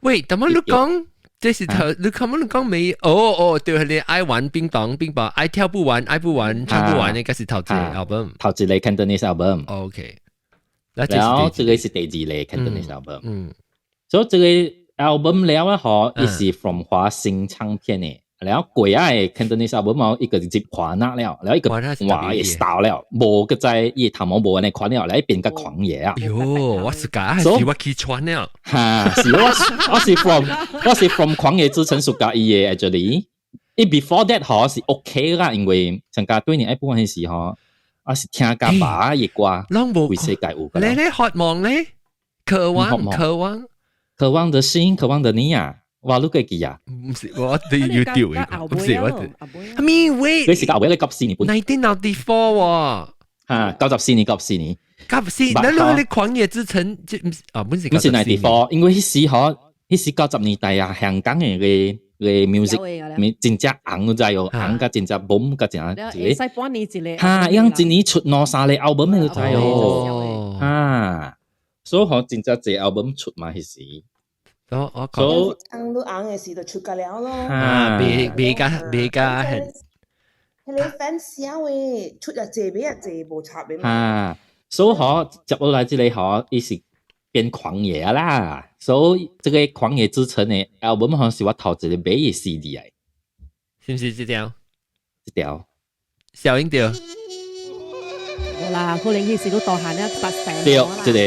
喂，但麼你講，這是頭，你看麼你講沒？哦哦，對，係你愛玩冰棒，冰棒，愛跳不完，愛不完，唱不完，應該是頭一個 album。頭一個 Cantonese album。 OK。然後這個是第二個 Cantonese album。 所以這個 album 了啊，嗬，伊是 from 華星唱片嘅。然後過啊嘅 Cantonese album 嘛，伊個入華納了，然後伊個華嘅 style 了，無閣再伊頭毛無按呢款了，來變較狂野啊。喲，我是講係我去穿了。哈，是我是 from 狂野之城屬佮意嘅 actually。伊 before that 嗬是 OK 啦，因為上家對你愛不完時嗬，我是聽甲爸嘅歌，攏無規世界有。你咧渴望咧，渴望渴望。渴渴望的心，渴望的你啊！哇，你會記啊？毋是，我對 YouTube 嘅，毋是我對。係咪喂？你是到後尾你94年本？1994喎。嚇，94年，94年。94，那你狂野之城就毋是啊？毋是毋是94，因為彼時嗬，彼時90年代啊，香港的个 music 咪真正紅，你知哦，紅甲真正 boom 甲真一個。使半年一個。哈，伊講一年出兩三個 album 你知哦。哈，所以嗬，真正濟 album 出嘛彼時。我我講。紅都紅的時就出個了咯。啊，未未加未加係。彼個 fans 少的，出一濟買一濟無插的嘛。啊，所以嗬，接落來這個嗬，伊是變狂野啦。所以這個狂野之城的 album 好像是我頭一個買的 CD 來。是毋是這條？這條。小英對。無啦，可能彼時都大漢了，殺成。對，這個。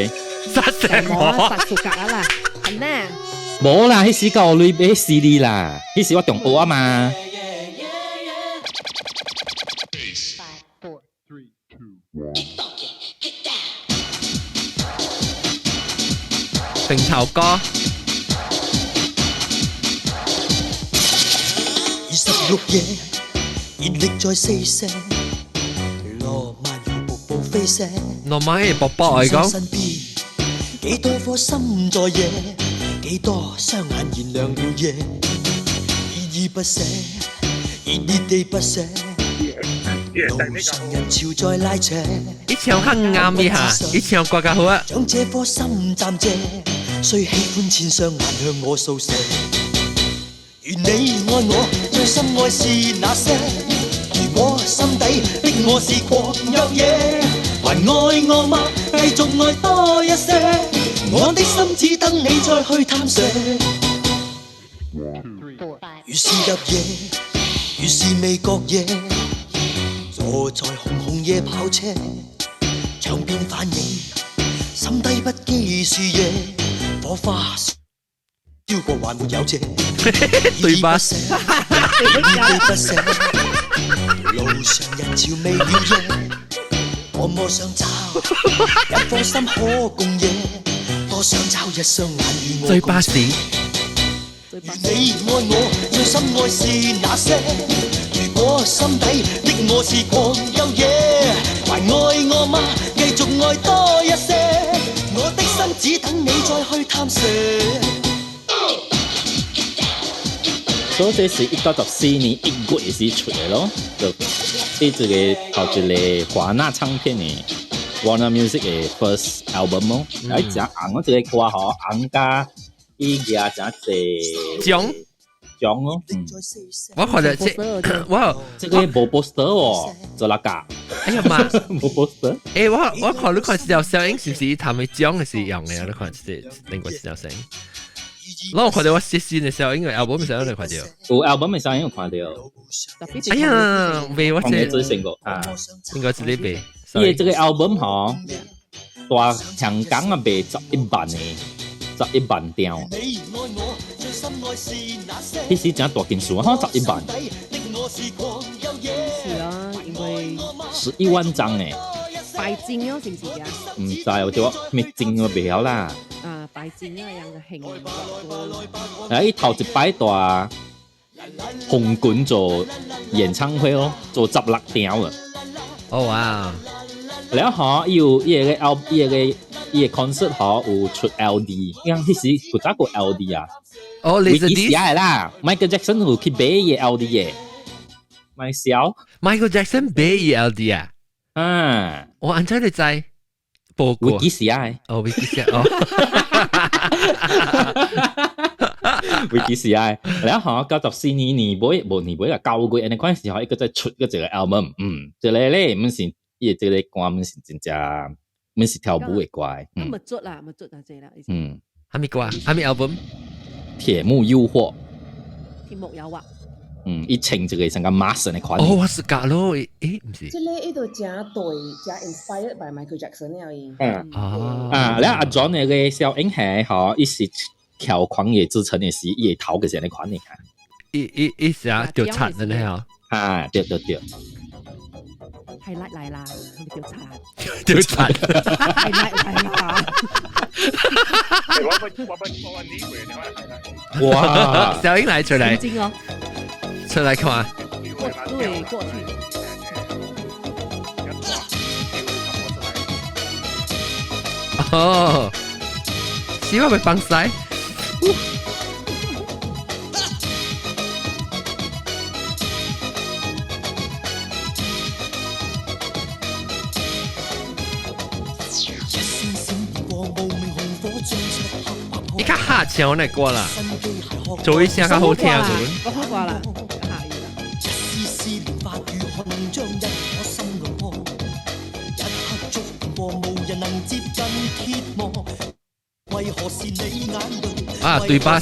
殺成魔。殺出格啦，係咩？無啦，彼時夠鐳買 CD 啦，彼時我中學啊嘛。平頭哥。26夜，熱力在四射，羅曼如瀑布飛瀉。羅曼係瀑布嚟講。身邊幾多顆心在夜，幾多雙眼燃亮了夜，依依不捨，熱烈地不捨。路上人潮在拉扯。一唱較啱一下，一唱國家好啊。將這顆心暫借，雖喜歡千雙眼向我掃射。如你愛我，最深愛是那些？如果心底的我是狂又野，還愛我嗎？繼續愛多一些。我的心只等你再去探索。如是入夜，如是未覺夜，坐在紅紅夜跑車，場邊反應，心底不羈樹葉，火花燒過還沒有謝。對吧？不捨，路上人潮未了夜，多麼想找一顆心可共夜，多想找一雙眼與我追巴士。如你愛我，最深愛是那些？如果心底的我是狂又野，還愛我嗎？繼續愛多一些，我的心只等你再去探索。所以這是1994年1月時出的咯，就呢這個頭一個華納唱片的 Warner Music 的 first album 咯。哎，真紅哦，這個歌吼，紅甲伊舉真濟獎獎咯。我看到這，我這個無 poster 哦，做哪個？哎呀媽，無 poster。欸，我看你看這條小影是毋是伊談的獎的是用的啊？你看這另外一條聲。我看到我寫信的時候，因為 album 時候你看到。有 album 的時候有看到。哎呀，未我這最成個啊，應該是你未。伊這個 album 吼，大香港啊賣11萬的，11萬張。彼時真大件事啊，吼，11萬。是啊，因為11萬張誒。白金哦，是毋是啊？毋知，我就咩金我袂曉啦。啊，白金啊，樣個興。哎，頭一擺大紅館做演唱會咯，做16場啊。哦哇！了後伊有伊個 L 伊個伊個 concert 吼有出 LD，因為彼時古早個 LD 啊。哦，你是啲啦，Michael Jackson 有去買伊個 LD 嘅，買笑。 Michael Jackson 買伊 LD 啊？啊！我按怎你知？報過。維基時啊！哦，維基時哦。維基時啊！然後94年年尾，無年尾啦，9月按呢款時候，伊閣再出閣一個 album，嗯，這個咧，毋是伊這個歌，毋是真正，毋是跳舞的歌。嗯，沒做啦，沒做就這啦。嗯，啥物歌？啥物 album？鐵幕誘惑。鐵幕誘惑。嗯，伊穿一個像個馬神的款。哦，我是假咯，誒，毋是。這個伊就真對，真 inspired by Michael Jackson 了伊。嗯。啊，了阿 John 那個小英係吼，伊是跳狂野之城的時，伊的頭就是按呢款的。伊伊伊是啊，就慘的咧吼。啊，對對對。highlight 嚟啦，係咪叫殘？叫殘 highlight 嚟啦。我呢回你可以 highlight。哇！小英來出來，真哦，出來看。過對過去。哦，希望被放晒。你較下唱那歌啦，做一聲較好聽。我好歌啦。啊，對巴。對巴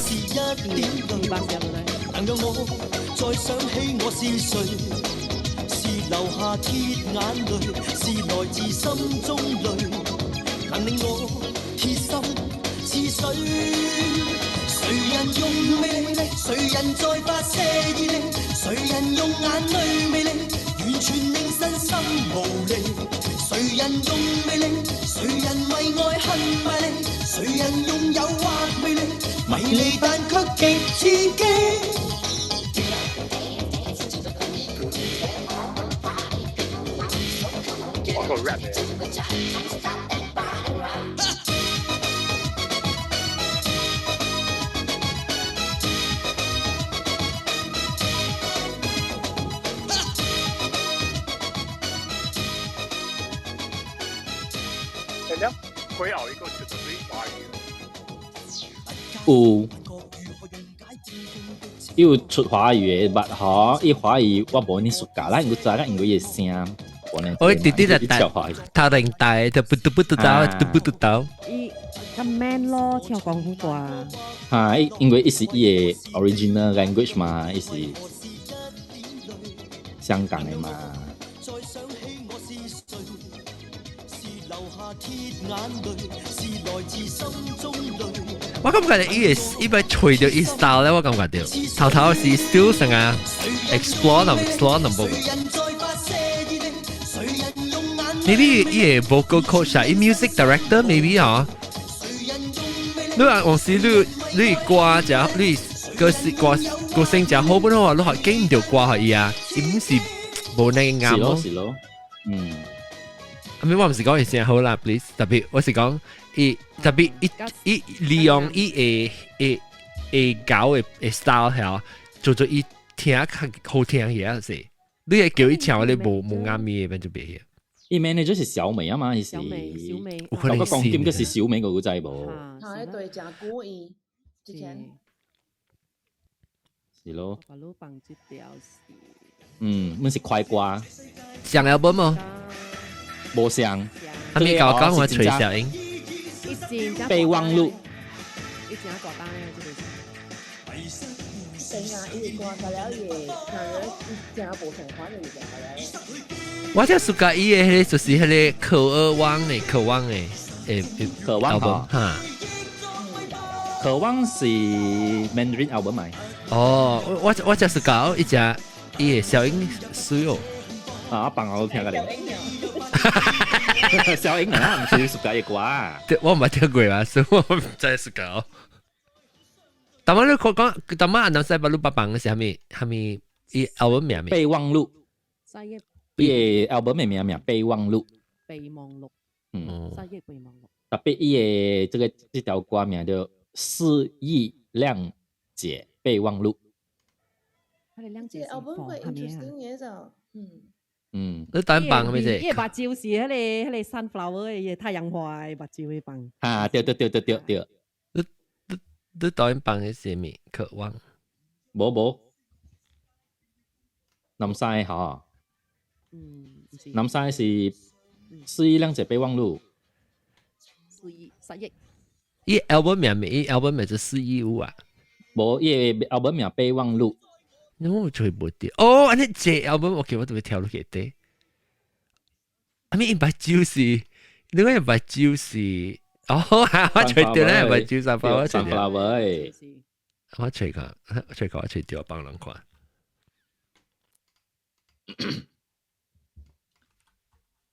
我個 rap 嘅。佢後一個出咗啲華語。有，有出華語的，捌吼，伊華語我無呢熟㗎啦，因為知影因為伊的聲，我弟弟就帶頭頂大，就不嘟不嘟到，嘟不嘟到。伊較 man 咯，唱廣府歌。哈，因為伊是伊的 original language 嘛，伊是香港的嘛。我感覺伊會伊會吹到伊 style 咧，我感覺到頭頭是 still 成啊 explore 那 explore 那無。Maybe 伊個 vocal coach 啊，伊 music director maybe 啊。你話往時你歌就你歌歌歌聲就好，本來話你學經唔到歌學伊啊，伊唔是無那個啱咯。是咯，嗯。阿咪我唔是講伊聲好啦，please，特別我是講伊特別伊伊利用伊會會會搞的 style 係做做伊聽較好聽嘢是。你會叫伊唱，你無無啱咪變就別去。伊 manager 是小美啊嘛，伊是小美，小美。我講點個是小美個古仔無？係對，真久伊之前。是咯。我老放這條是。嗯，阮是快歌。上 album 冇？無上。阿咪搞講我吹小英。備忘錄。一正大單咧，這個。等啊，伊歌個了伊，看了真無同款的物件個了。我真暑假伊的迄個就是迄個渴望的，渴望的，誒，渴望哈。渴望是 Mandarin album 咪？哦，我真暑假一隻伊的小英水哦。啊，幫我聽個咧。小英啊，唔是暑假的歌。我唔捌聽過啊，所以我唔知暑假。但係你講，但係阿南西巴魯巴幫的是啥物？啥物？伊 album 名咩？備忘錄。伊個 album 的名名備忘錄。備忘錄。嗯。失憶備忘錄。特別伊個這個這條歌名叫《肆意諒解備忘錄》。佢哋諒解是 album 會 interesting 嘅就，嗯。嗯。你等放咩啫？伊個目睭是彼個彼個 sunflower 的太陽花的目睭的放。啊，對對對對對對。你導演放的是啥物？渴望。無無。南西吼。嗯，南西是肆意諒解備忘錄。肆意失憶。伊 album 名咩？伊 album 名就肆意舞啊。無，伊個 album 名備忘錄。你我吹無掉。哦，按呢這 album 我記我特別跳落去底。阿咪伊目睭是，你講伊目睭是。哦，我吹掉咧，目睭三包，我吹掉。我吹個，吹個，我吹掉，幫人看。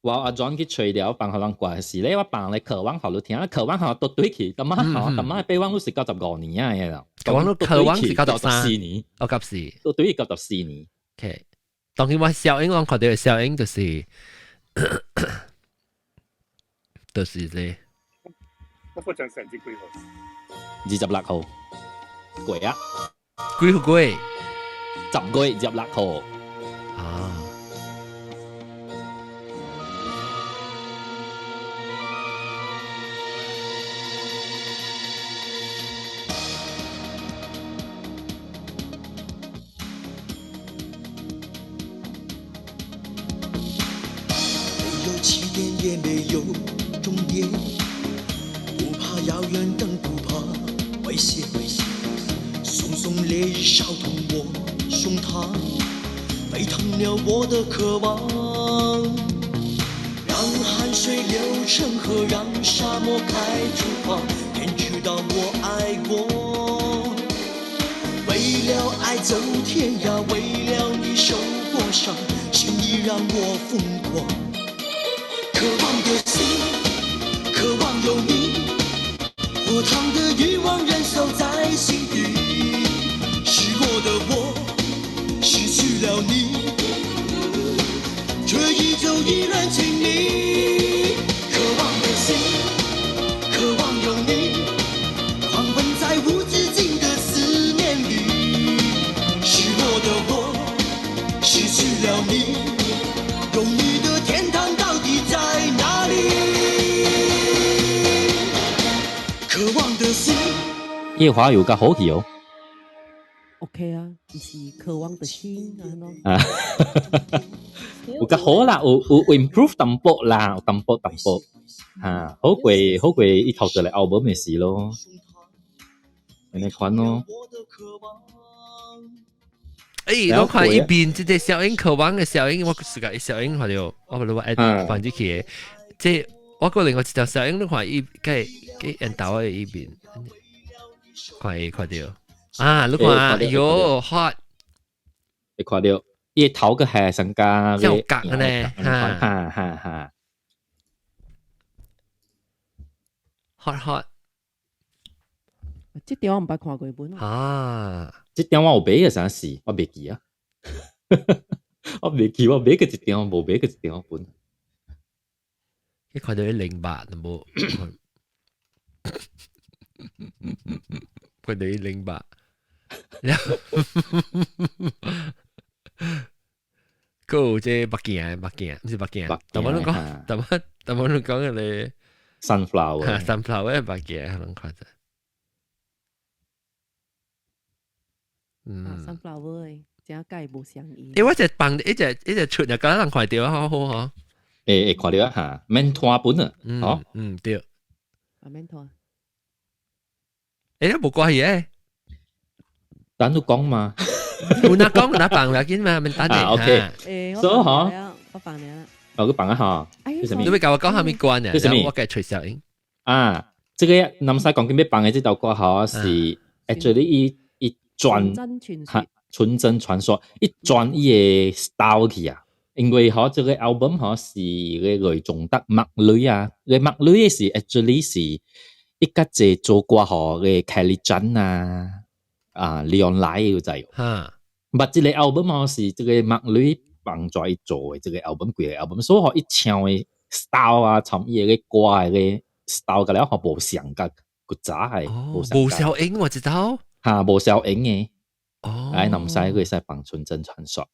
我阿 John 去吹了，放予人歌時咧，我放咧渴望予你聽，渴望予都對去，咁啊吼，咁啊備忘錄是95年啊，嘅渴望渴望是93年，哦，94，都對94年。 OK，當然我小英我看到小英就是咧。我負責成日幾號？26號，過啊！幾號過？ 10月26號。啊！沒有起點，也沒有終點，不怕遙遠，更不怕危險。聳聳烈日燒痛我胸膛，沸騰了我的渴望。讓汗水流成河，讓沙漠開出花，天知道我愛過。為了愛走天涯，為了你受過傷，是你讓我瘋狂。渴望的心，渴望有你，火燙的慾望燃燒在心底。失落的我，失去了你，卻依舊依然親密。渴望的心，渴望有你，狂奔在無止境的思念裡。失落的我，失去了你，有你的天堂到底在哪裡？渴望的心。葉華有較好去哦。 OK 啊，毋是渴望的心啊喏。啊，有較好啦，有 improve 淡薄啦，淡薄淡薄，嚇，好過伊頭一個 album 的時咯，按呢款咯。誒，我看伊邊這個小英渴望的小英，我自家小英看到，我不如我愛放進去的。這我個另外一條小英，你看伊計計緣投的伊邊，看伊看到啊，你看啊，哎喲 hot，會看到伊頭個係上加有角呢，哈哈哈，hot hot。這條我毋捌看過本啊！這張我有買嘅啥事，我袂記啊。我袂記，我買過一張，無買過一張本。你看到108都無？看到108。閣有這目鏡，目鏡，毋是目鏡。淡薄你講，淡薄淡薄你講嘅咧。 Sunflower。 Sunflower 目鏡，可能看者。嗯，sunflower 真解無相應。欸，我一放一隻一隻出就敢人看著好好吼。會看著哈，免拖本啊，吼，嗯對。啊，免拖。欸，無關係誒。等你講嘛。有哪講哪放要緊嘛，免等你。 OK。欸，所以吼，我放了啦。哦，你放啊吼。你欲共我講啥物關啊？這啥物？我共吹小音。啊，這個南西講緊欲放的這首歌吼是 actually 伊。轉哈純真傳說，伊轉伊个 style 去啊，因為吼這個 album 吼是個雷頌德麥女啊，個麥女是 actually 是伊較濟做歌予個 Kelly Chan 啊，啊 Leon 來有知無？哈，捌這個 album 吼是這個麥女幫助伊做的這個 album 規個 album，所以吼伊唱的 style 啊，參伊个歌的個 style 甲了吼無像佮古早的，無效應我知道。哈，無效應的，哦，哎，南西佢會使放純真傳說。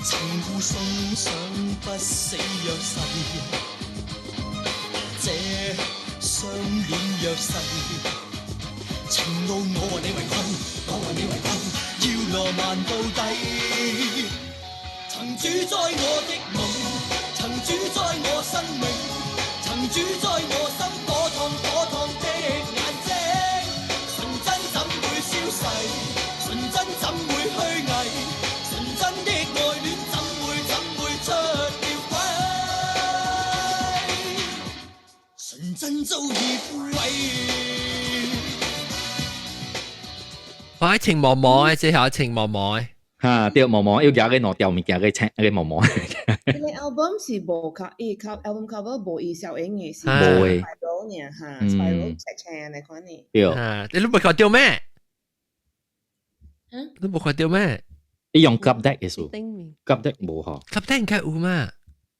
曾互送上不死約誓，這相戀約誓，情路我和你圍困，我和你圍困，要浪漫到底。曾主宰我的夢，曾主宰我生命，曾主宰我心火燙火燙的眼睛，純真怎會消逝？純真早已枯萎。我愛情毛毛嘅，這下情毛毛嘅。哈，對毛毛，要夾個兩條物件個青個毛毛。呢個 album 是無卡，伊卡 album cover 無伊小影嘅，是無嘅。 Spiral 呢哈，Spiral 赤青的款呢。對。啊，你都冇看到咩？你冇看到咩？你用 Club Deck 嘅數，Club Deck 無嗬。 Club Deck 應該有嘛？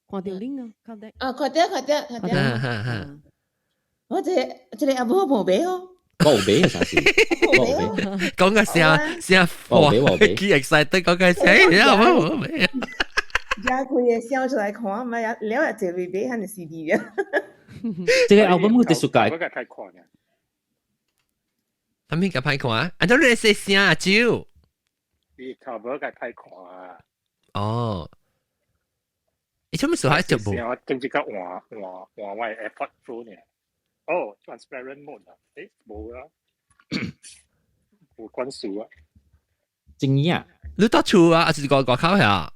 看到 link 啊，Club Deck。啊，看到看到看到。哈哈。我這這個 album 無買哦。我有買啥事？我有買。講個聲聲我有買，我有買。幾 excited 講個聲，然後我冇買。而家佢嘅笑出來看，咪了了就會買漢 CD 啊。這個 album 我哋暑假。我個太看啊。係咪個歹看啊？啊，你說聲啊，招。你 cover 個太看啊。哦。你做咩時候還做無？我經濟較換換換我 AirPod Pro 呢。哦，transparent mode 啊，誒，無啊，無關數啊。真啊！你到厝啊，還是外外口遐？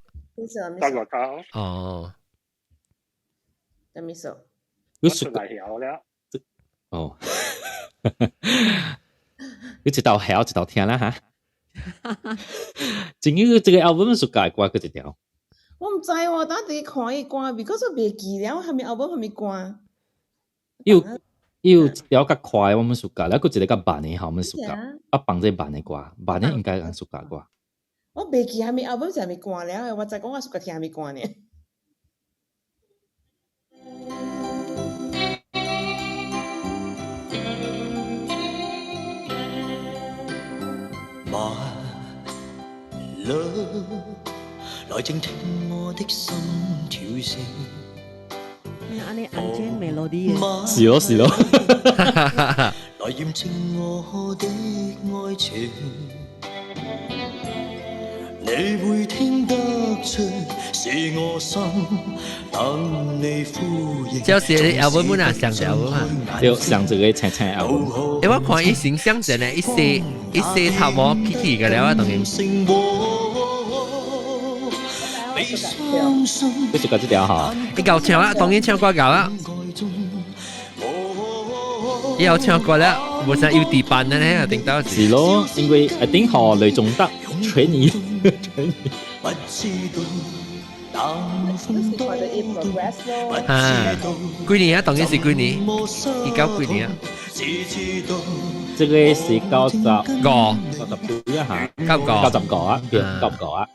到外口。哦。什麼數？你出來曉了。哦。你一道曉一道聽啦哈。真嘅，這個 album 是改歌過一條。我毋知喎，等陣看伊歌，because 我袂記了，蝦米 album 蝦米歌。有有一條較快，我們暑假，了閣一個較慢的，我們暑假，啊放這慢的歌，慢的應該人暑假歌。我袂記蝦米 album 是蝦米歌了，我知講我暑假聽蝦米歌呢。 My love，來靜聽我的心跳聲。按呢安靜 melody 嘅。是咯是咯。來驗證我的愛情，你會聽得出是我心等你呼應。就是 album 本來上隻 album 啊，對，上這個青青 album。欸，我看伊形象真係一些一些頭毛起起嘅了啊，當然。你就講這條哈，你夠唱啦，當然唱歌夠啦。以後唱歌啦，無啥有地板的呢，頂到是咯，因為一定學雷仲德吹你，吹你。啊，幾年啊？當然是幾年，一九幾年啊？這個是95，90幾啊嚇，95 95啊，對，95啊。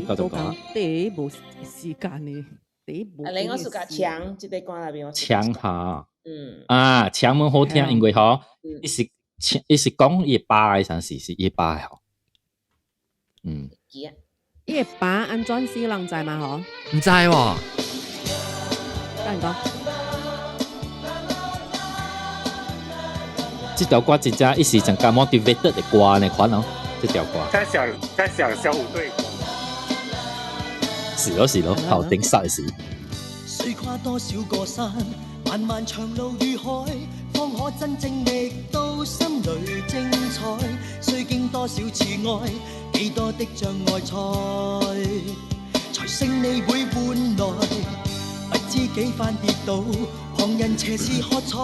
95啊。第一無時間呢，第一無。啊，你我暑假唱這個歌內邊我。唱哈。嗯。啊，唱蠻好聽，因為吼，伊是伊是講伊爸的陣時是伊爸的吼。嗯。伊爸安怎死人知嘛？吼？毋知喎。等講。這條歌真正伊是真加 motivated 的歌呢款哦，這條歌。在想在想小虎隊。是咯是咯，頭頂殺的是。需跨多少個山，漫漫長路與海，方可真正覓到心裏精彩。需經多少次愛，幾多的障礙賽，才勝利會換來。不知幾番跌倒，旁人斜視喝彩，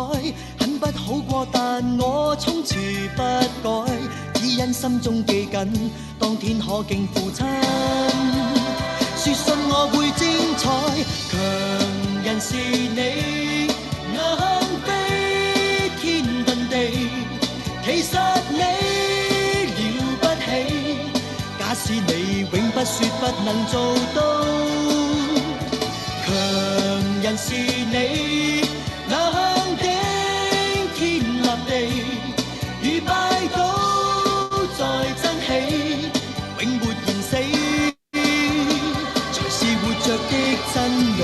很不好過，但我衝刺不改，只因心中記緊，當天可敬父親。說信我會精彩，強人是你，硬飛天遁地，其實你了不起。假使你永不說不能做到，強人是你，能頂天立地，如敗倒再爭起，永沒言死。着的真理。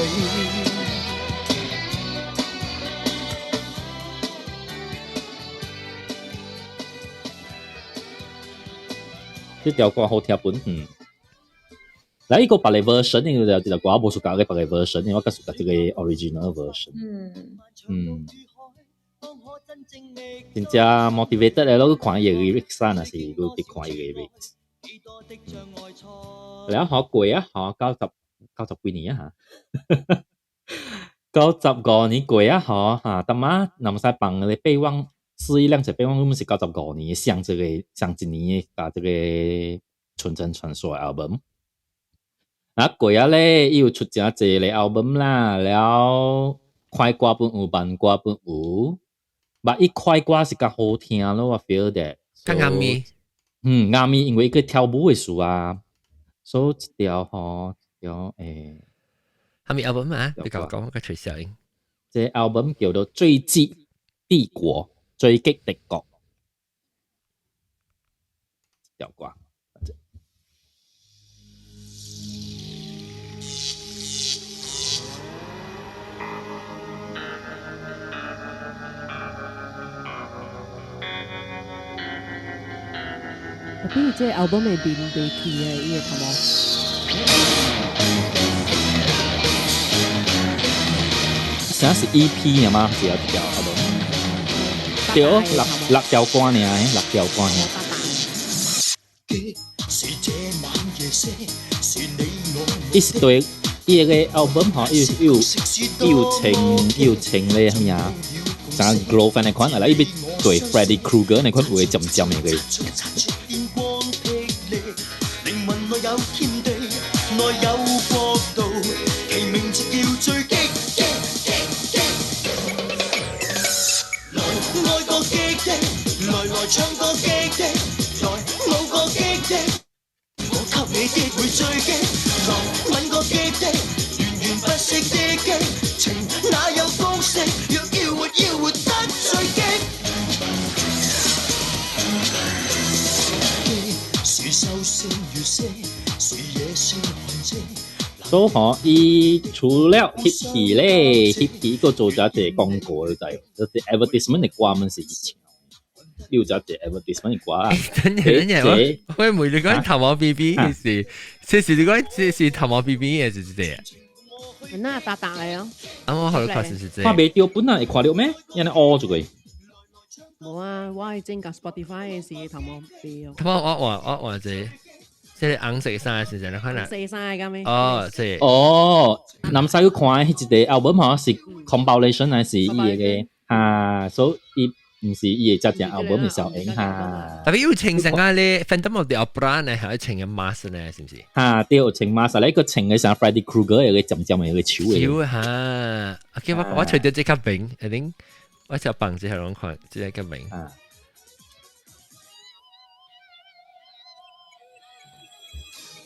這條歌好聽本，嗯。來，一個別個 version，因為這條歌我無 suka 個別個 version，因為我較 suka 這個 original version。嗯。真正 motivated 咧，攞去看伊個 lyrics 啊，若是你去看伊個 lyrics。了好過啊，好90幾年啊嚇。95年過啊，嗬嚇，當媽南西放嘅備忘，四一兩隻備忘錄是95年上這個上一年嘅加這個純真傳說 album。啊過啊咧，伊有出誠濟個 album 啦，了快歌本有，慢歌本有，但伊快歌是較好聽咯，我 feel 得。較啱咪？嗯，啱咪，因為伊個跳舞嘅事啊，所以一條吼，一條欸。係咪 album 啊？你講講個徐小英。這 album 叫做《追擊帝國》，追擊敵國。條歌。比如這 album 會變袂去的，伊個頭毛。啥是 EP 啊嘛？是一條 album。對，六條歌爾，六條歌爾。伊是對伊個 album 吼，伊有伊有穿咧啥物啊？像 Glove 那款啊，伊欲對 Freddy Krueger 那款有個尖尖的個。所以吼，伊除了翕戲咧，翕戲閣做咗一個廣告就係，就是 advertisement 的歌們是伊唱，有咗一個 advertisement 的歌啊。等陣等陣，我問你講頭毛 B B 是，這是你講這是頭毛 B B 嘅是這個？那大大嚟哦。啊，我好看是是這。看袂著本來會看著咩？因為烏住個。無啊，我係整個 Spotify 嘅是頭毛 B 哦。頭毛我換這。這個紅色衫是啥？你看啦。色衫嘅咩？哦，這。哦，南西去看彼一個 album 吼是 compilation 還是伊個哈？所以伊毋是伊個真正 album 嘅效應哈。特別有穿成啊咧，Phantom of the Opera 呢，還穿個 mask 呢，是毋是？哈，對，穿 mask 咧，個穿個像 Freddy Krueger 個尖尖的個手的。手哈，OK，我揣著這較明，一定我就放這下攏看，這個較明。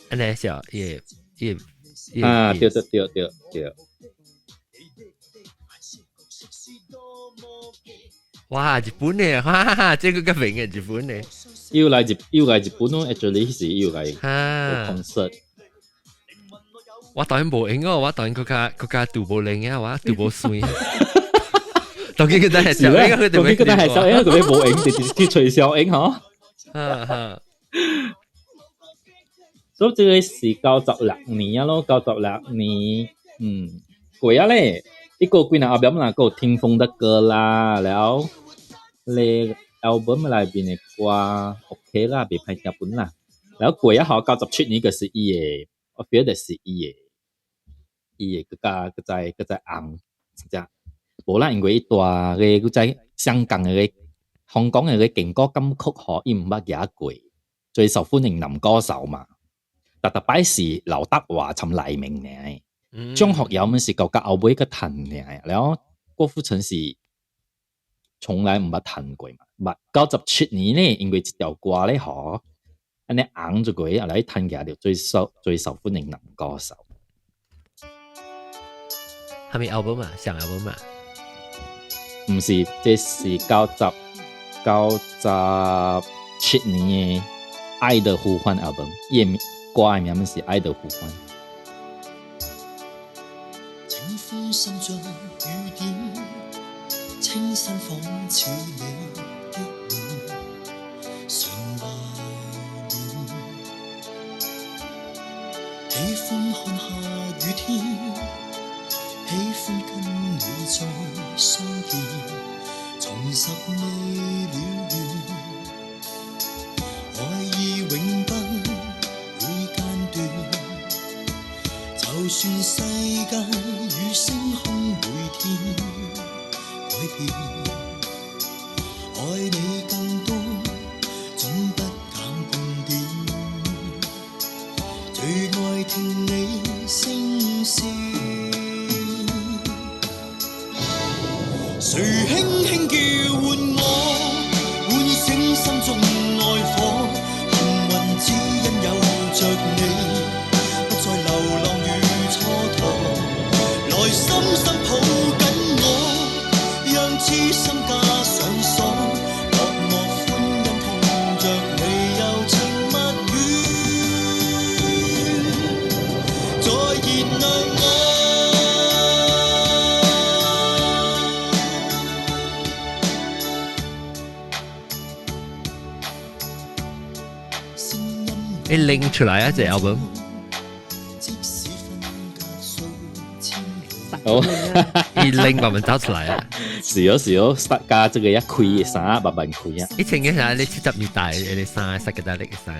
按呢小也也啊，對對對對對。哇，日本的，哈哈，這個較明嘅日本的。又來日本咯，actually 是又來 concert。我當然無閒哦，我當然閣較拄無靈啊，我拄無水。當然佢都係小英，佢當然佢都係小英，佢無閒，直接去吹小英嗬。哈哈。所以這個是96年啊咯，96年，嗯，過啊咧，一個幾年後邊啦，閣有聽風的歌啦，了後咧 album 內邊的歌 OK 啦，袂歹聽本啦。然後過啊後97年就是伊的，我 feel 就是伊的，伊的閣較閣再紅，真正無啦，因為伊大个閣在香港的個香港的個勁歌金曲吼，伊毋捌贏過，最受歡迎男歌手嘛。特特擺是劉德華尋黎明爾，張學友們是到後尾閣彈爾，然後郭富城是從來毋捌彈過嘛。捌97年呢，因為這條歌咧吼，按呢紅咗過，後來彈起來就最受歡迎男歌手。係咪 album 啊？上 album 啊？毋是，這是97年的《愛的呼喚》album，伊的歌的名字是《愛的呼喚》。清風滲着雨點，清新仿似你的臉，常懷念。喜歡看下雨天，喜歡跟你再相見，重拾未了緣，愛意永不會間斷。就算世界與星空每天改變，愛你更多，總不減半點。最愛聽你聲線，誰輕輕叫喚我，喚醒心中愛火，幸運只因有着你，不再流浪與蹉跎。來深深抱緊我，讓痴心加上鎖，落寞歡欣聽着你柔情蜜語，再燃亮我。你拎出來啊！這 album。哦，伊拎慢慢走出來啊！是哦是哦，加這個一開衫慢慢開啊。以前嘅啥，你70年代你衫，十個大力嘅衫。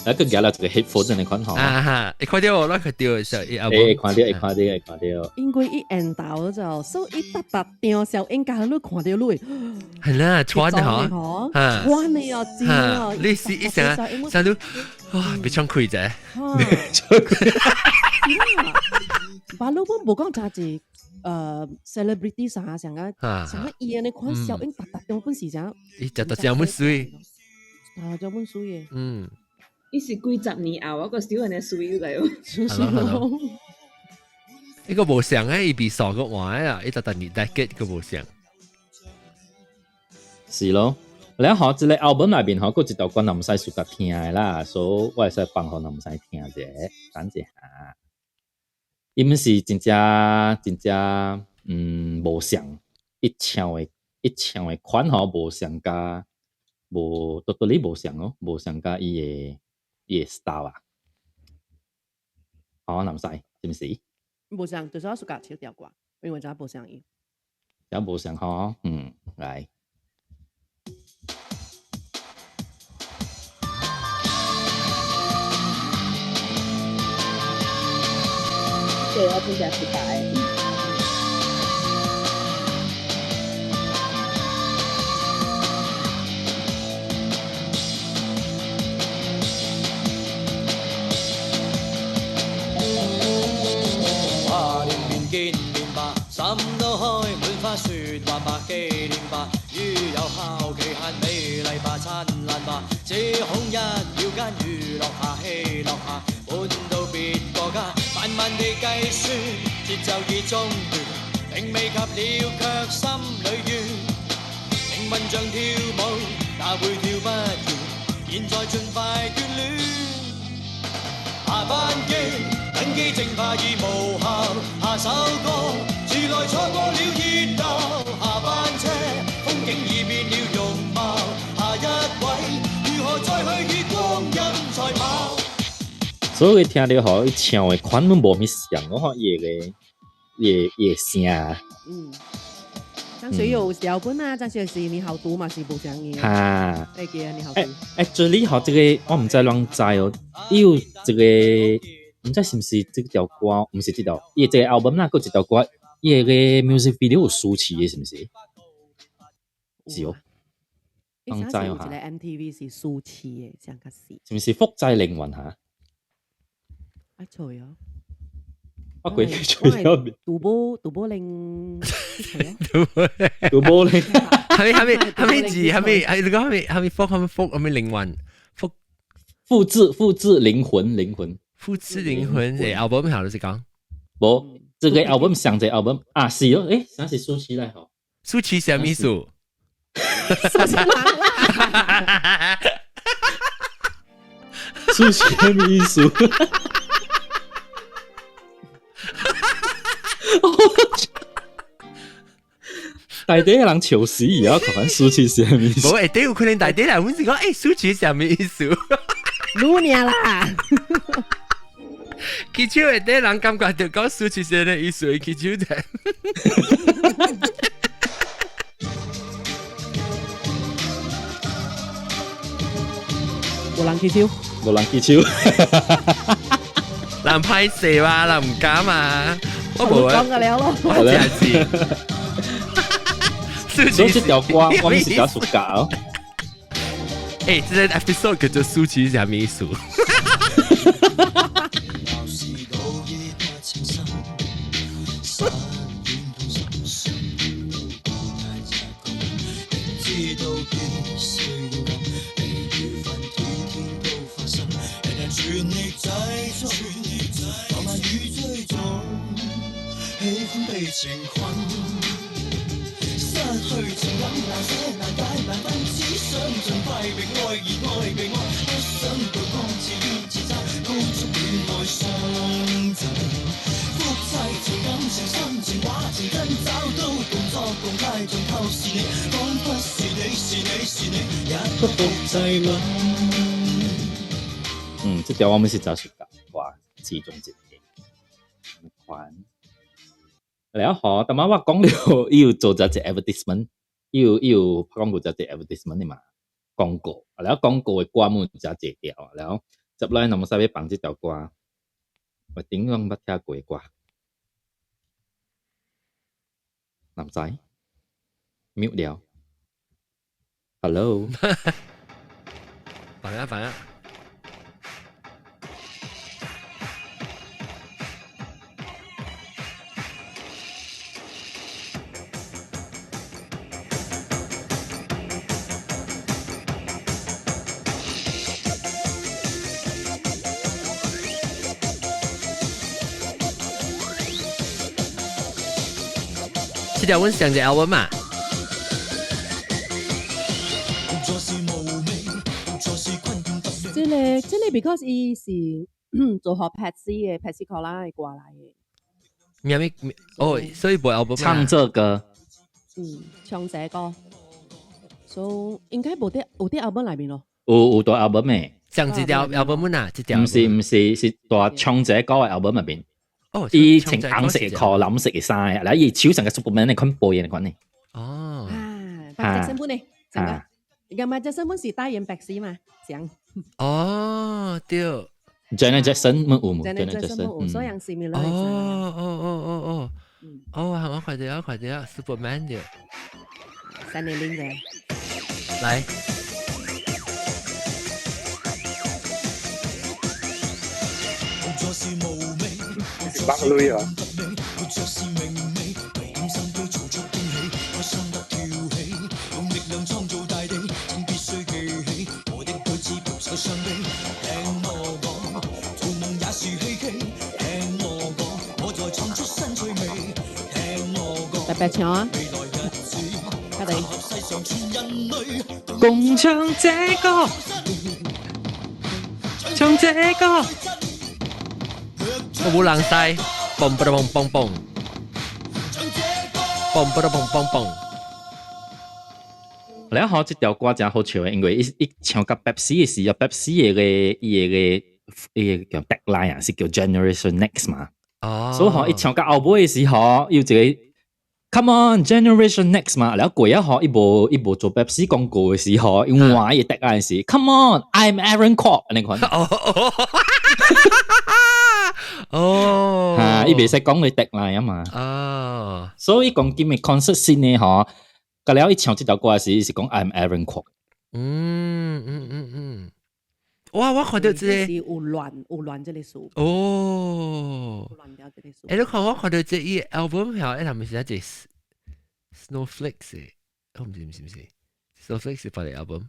啊，佢夾了這個 headphone 你看吼。啊哈，會看到我，我看到時候，會看到，會看到，會看到。因為伊緣投就，所以伊逐逐張小應該你看到你。係啦，穿的嗬，穿的哦，真哦。你是一成成都，哇，別穿開啫。別穿開。把老本無講真濟，celebrity 啥上個，上個伊安尼款小英逐逐張本是啥？伊逐逐張本水。逐張本水的。嗯。伊是幾十年後，我個小人的水嚟哦。呢個無相咧，伊比傻個玩啊！伊逐逐年代結個無相。是咯，你學這個 album 內面嗬，閣一道歌若毋使自家聽的啦，所以我會使放予若毋使聽者，等一下。伊們是真正真正無相，伊唱的款吼無相加無多多哩無相哦，無相加伊的 style 啊，好，若毋使，是毋是？無相，就是我自家唱條歌，因為知影無相伊。也無相吼，嗯，來。對，我真正是大。華年便見面吧，心都開滿花，説話吧，紀念吧，於有效期限美麗吧，燦爛吧，只恐一秒間雨落下，戲落下，搬到別個家，慢慢地計算，節奏已中斷，並未及了，卻心裏怨。靈魂像跳舞，也會跳不完，現在盡快眷戀。下班機，等機正怕已無效，下首歌，遲來錯過了熱鬧。下班車，風景已變了容貌，下一位，如何再去與光陰賽跑？所以聽著吼，伊唱的款攏無啥像，我看伊個伊個聲。嗯，張學友小本啊，張學友是你好毒嘛，是無相伊。哈。會記得你好毒。這裡吼，這個我毋知啷知哦，伊有一個毋知是毋是這條歌，毋是這條，伊這個 album 啦，閣一條歌，伊個 music video 有舒淇的，是毋是？是哦。毋知哦。一個 MTV 是舒淇的，上較是。是毋是複製靈魂哈？啊錯哦！我鬼錯咗。杜寶玲，杜寶玲，係咪字？係咪係你講係咪複係咪複係咪靈魂？複複製靈魂靈魂複製靈魂。誒，album 好就是講，無這個 album 上這 album 啊是哦，誒，啥是舒淇來吼？舒淇啥物意思？舒淇啥物意思？大底人笑死而家看緊舒淇是啥物意思？無，下底有可能大底人阮是講，欸，舒淇啥物意思？擼你啦！其實下底人感覺就講舒淇是啥意思，其實就。無人起手，無人起手。來，人歹勢嘛，人唔敢嘛。我冇講個了咯，我真是。所以這條歌我們是較暑假哦。誒，這個 episode 叫做舒淇是啥物意思？嗯，這條我們是真暑假，哇，其中一個款。了吼，但係我講了，伊有做咗一個 advertisement，伊有拍廣告，做一個 advertisement 的嘛，廣告。了廣告的歌目真濟條，了接落來若無使欲放這條歌，我頂攏捌聽過的歌。男仔 mute 了，Hello，放啊放啊！這條阮上一個 album 嘛。這個 because 伊是做學 Patsy 的 Patsy Cline 的歌來的。咩咩？哦，所以無 album 唱這歌。嗯，唱這歌，所以應該無佇有佇 album 內面咯。有佇 album 的。上一條 album 啊，這條。毋是毋是，是佇唱這歌的 album 入面。哦，伊穿紅色的褲，藍色的衫，然後伊手上個 Superman 的款背的款呢。哦，啊，白色身份呢？整個，而家麥隻身份是代言白絲嘛？講。哦，對。 Janet Jackson 冇有冇？Janet Jackson 冇有，所以樣 similar。哦哦哦哦哦，哦，我看到我看到 Superman 的。3.0嘅。來。白女啊！特別唱啊！佢哋共唱這歌，唱這歌。我冇人知，嘣嘣嘣嘣嘣，嘣嘣嘣嘣嘣。了後，這條歌真好笑的，因為伊唱甲 Pepsi 的時候，Pepsi 的伊個叫 tagline 啊，是叫 Generation Next 嘛。哦。所以吼，伊唱甲後尾的時候，有一個 Come on Generation Next 嘛。了過一吼，伊無做 Pepsi 廣告的時候，伊換伊個 tagline 是 Come on I'm Aaron Kwok 按呢款。哦哦。嚇，伊袂使講你 tagline 啊嘛。哦。所以講今日 concert 新的吼。甲了伊唱這條歌時，是講 I'm Aaron Kwok。嗯嗯嗯嗯，哇！我看到這個是有亂這個數。哦，有亂掉這個數。欸，你看我看到這伊 album 曉，欸，係咪是一隻 Snowflakes 的？我唔知唔是唔是 Snowflakes 發的 album。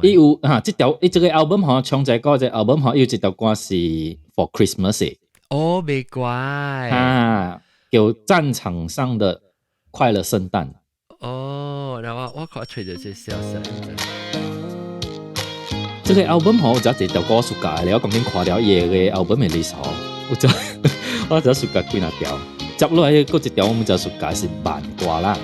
伊有哈，這條伊這個 album 吼，唱這歌這 album 吼，有一條歌是 For Christmas 的。哦，袂怪。啊，叫戰場上的快樂聖誕。哦，然後我看揣著這消息。這個 album 吼，有真濟條歌暑假的，我講緊看了伊個 album 的 list 吼，我真暑假幾若條，接落來閣一條我們真暑假是慢歌啦。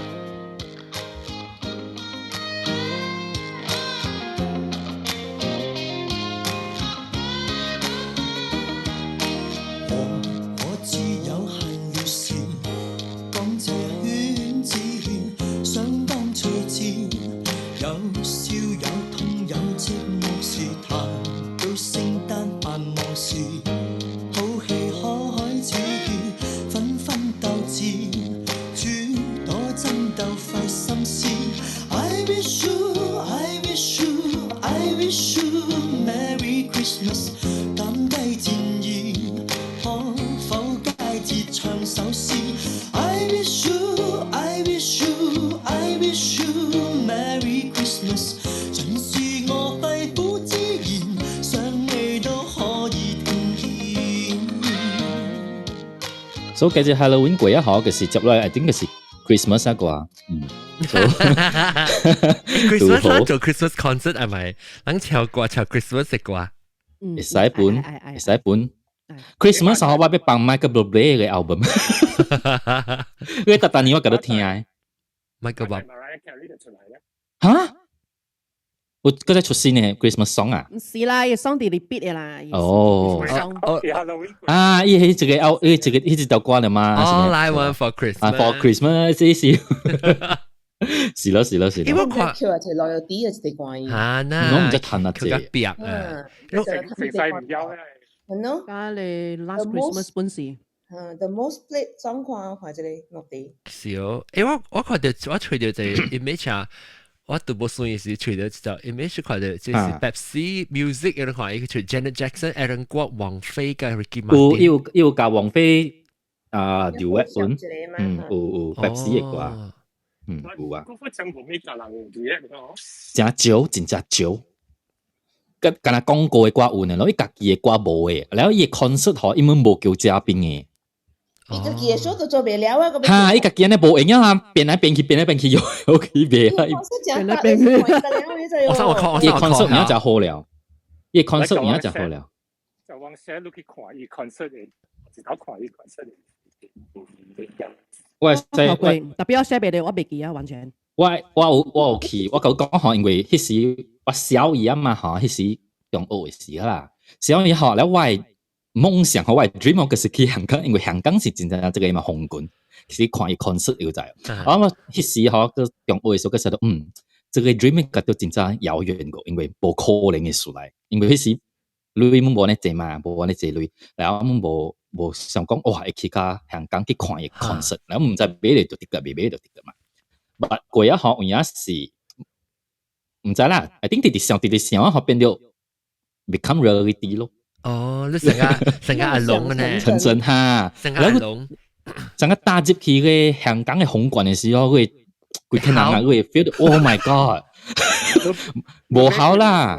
息。I wish you, I wish you, I wish you Merry Christmas。盡是我肺腑之言，想你都可以聽見。所以其實 Halloween 過一下嘅是接落來，一定嘅是 Christmas 啊啩，嗯。 Christmas 做 Christmas concert 係咪？人唱歌唱 Christmas 嘅歌。會使本，會使本。Christmas 我欲放 Michael Bublé 嘅 album，因為逐逐年我共你聽嘅。 Michael Bublé。嚇？我嗰隻出新嘅 Christmas song 啊？毋是啦，伊 song 佇 repeat 的啦。哦。啊，伊彼一個 al，伊一個彼一條歌了嘛？ All I want for Christmas。啊，for Christmas，這是。是咯是咯是咯。因為我看佢話就落有啲嘅一個歌。啊，那我毋知彈啊，這。佢較壁啊。成成世唔休咧。係咯。加你 Last Christmas 本是。嗯，the most played song 看看這個落地。是哦，欸，我看到我揣著一個 image 啊，我都無算是揣著一隻 image 看到，就是 Pepsi Music 嗰個看，伊個出 Janet Jackson、Aaron Kwok、王菲佮 Ricky Martin。有有佮王菲啊 duet 本，嗯，有有 Pepsi 的歌，嗯，有啊。嗰個政府咩教人 duet 咯？真少，真正少。敢若廣告的歌有呢，然後伊家己的歌無的，然後伊的 concert 吼，伊們無叫嘉賓的。伊家己的 show 都做袂了啊！哈，伊家己按呢無閒啊，變來變去，變來變去，又又去袂啊！變來變去，我我看，伊 concert 已經誠好了，伊 concert 已經誠好了。就往寫落去看伊 concert 的，一頭看伊 concert 的。我特別我寫袂著，我袂記啊，完全。我有去，我佮講吼，因為彼時我小二啊嘛吼，彼時中學的時啦，小二吼，了我的夢想和我的 dream 就是去香港，因為香港是真正這個嘛紅軍，是看伊 concert 有知。啊，我彼時吼，閣中學的時候，閣想著嗯，這個 dream 覺得真正遙遠過，因為無可能會出來，因為彼時鐳阮無按呢濟嘛，無按呢濟鐳，然後阮無想講哇，會去到香港去看伊 concert，然後毋知買著就得個，袂買就得個嘛。但過啊吼，有影是毋知啦，一定直直想，直直想啊，吼變著 become reality 咯。哦，你成個阿龍呢？成真哈，成個阿龍，成個踏入去個香港的紅館的時候，會規天人啊，會 feel 到 Oh my God，無好啦，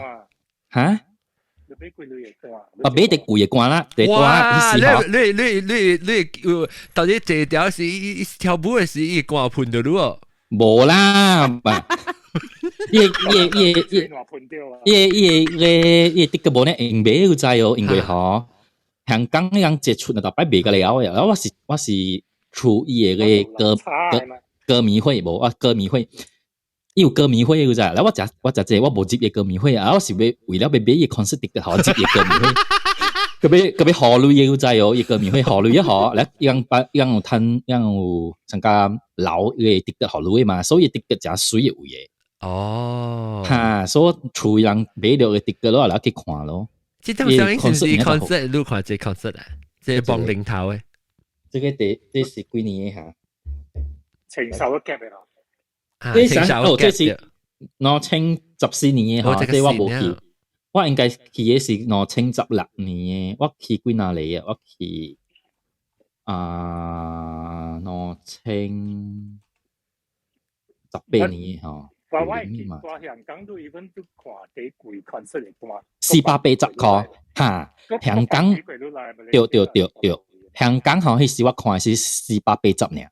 哈？啊，買得貴的歌啦，哇！你你你你你，到底這條是跳舞的時，伊歌噴著你哦？無啦，伊伊伊伊伊伊伊伊的個無呢用買有知哦，因為吼香港那樣接觸那逐擺賣個了的，我是出伊的個歌迷會無啊歌迷會，伊有歌迷會有知，然後我食這我無入伊歌迷會啊，我是欲為了欲買伊 concert 的，予我入伊歌迷會。閣欲予鐳有知哦，伊歌迷會予鐳一予，來伊人把伊人有趁，伊人有參加留伊個 ticket 予鐳嘛，所以 ticket 誠媠的位的。哦，哈，所以厝人買著個 ticket 咯，來去看咯。這種小英是 concert，你看這 concert 啊？這幫領頭的。這個第這是幾年的哈？情仇都夾的咯。這是哦，這是2014年的哈，這我無去。我應該去的是2016年的，我去幾若個啊？我去啊，2018年吼。我我香港都 even 都看第貴 concert 的歌。 480塊，哈！香港對對對對，香港吼，彼時我看的是480爾，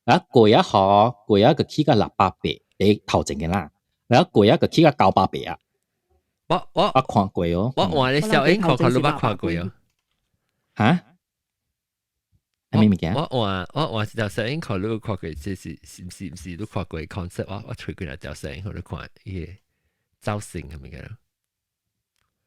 啊過啊吼，過啊閣起到680，佇頭前的啦，然後過啊閣起到980啊。我我看過哦，我換你小英看看你捌看過哦。哈？啥物物件？我換一條小英看你有看過，這是是毋是毋是你看過 concert？我揣幾若條小英予你看，伊個造型係物件？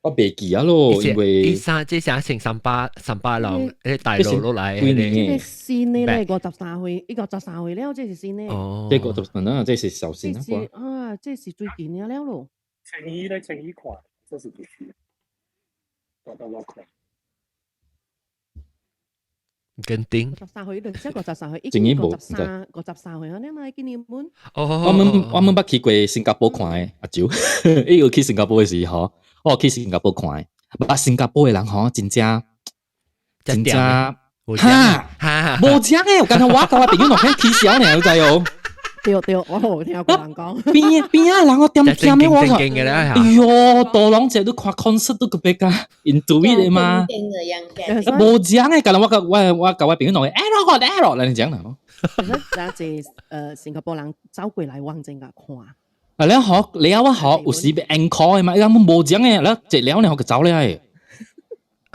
我袂記啊咯，因為伊啥這啥穿三百三百人，誒大陸落來。幾年？這個新的咧，53歲，伊53歲了，這是新的。哦，這50啊，這是小新啊。啊，這是最近的了咯。青衣咧，青衣看，這是幾時？我到我看。跟丁。 53歲，兩隻53歲，已經 53，53歲啊！你嘛今年滿。哦。我們捌去過新加坡看的，阿舅，伊有去新加坡的時候，我有去新加坡看的。捌新加坡的人吼，真正真正哈哈，無講誒，我剛才我甲我朋友兩個起笑呢，你知哦？對對，我冇聽過人講。邊邊啊人我點點嘅我話，哎喲，多人只都看 concert 都特別噶 into it 的嘛。無講誒，剛才我甲我朋友兩個 error error，來你講啦。其實有一新加坡人走過來往前甲看。啊，你學你啊，我學有時被 encore 的嘛，伊講無講誒，你一了呢，學就走了誒。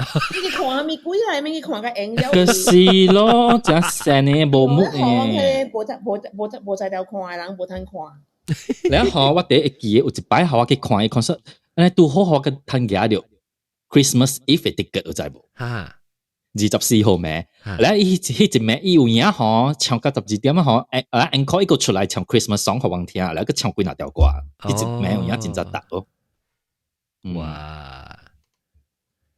你去看咪鬼來，咪去看個影了。就是咯，真善的無木的。無無無無才調看的人無通看。你學我第一記有一擺，我去看伊 concert，按呢拄好我去趁舉著 Christmas Eve 的 ticket 有知無？哈，24號暝，咧伊彼一暝伊有影吼，唱到12點啊吼，啊 encore 伊閣出來唱 Christmas song 予阮聽，咧閣唱幾若條歌，彼一暝有影真正值哦。哇！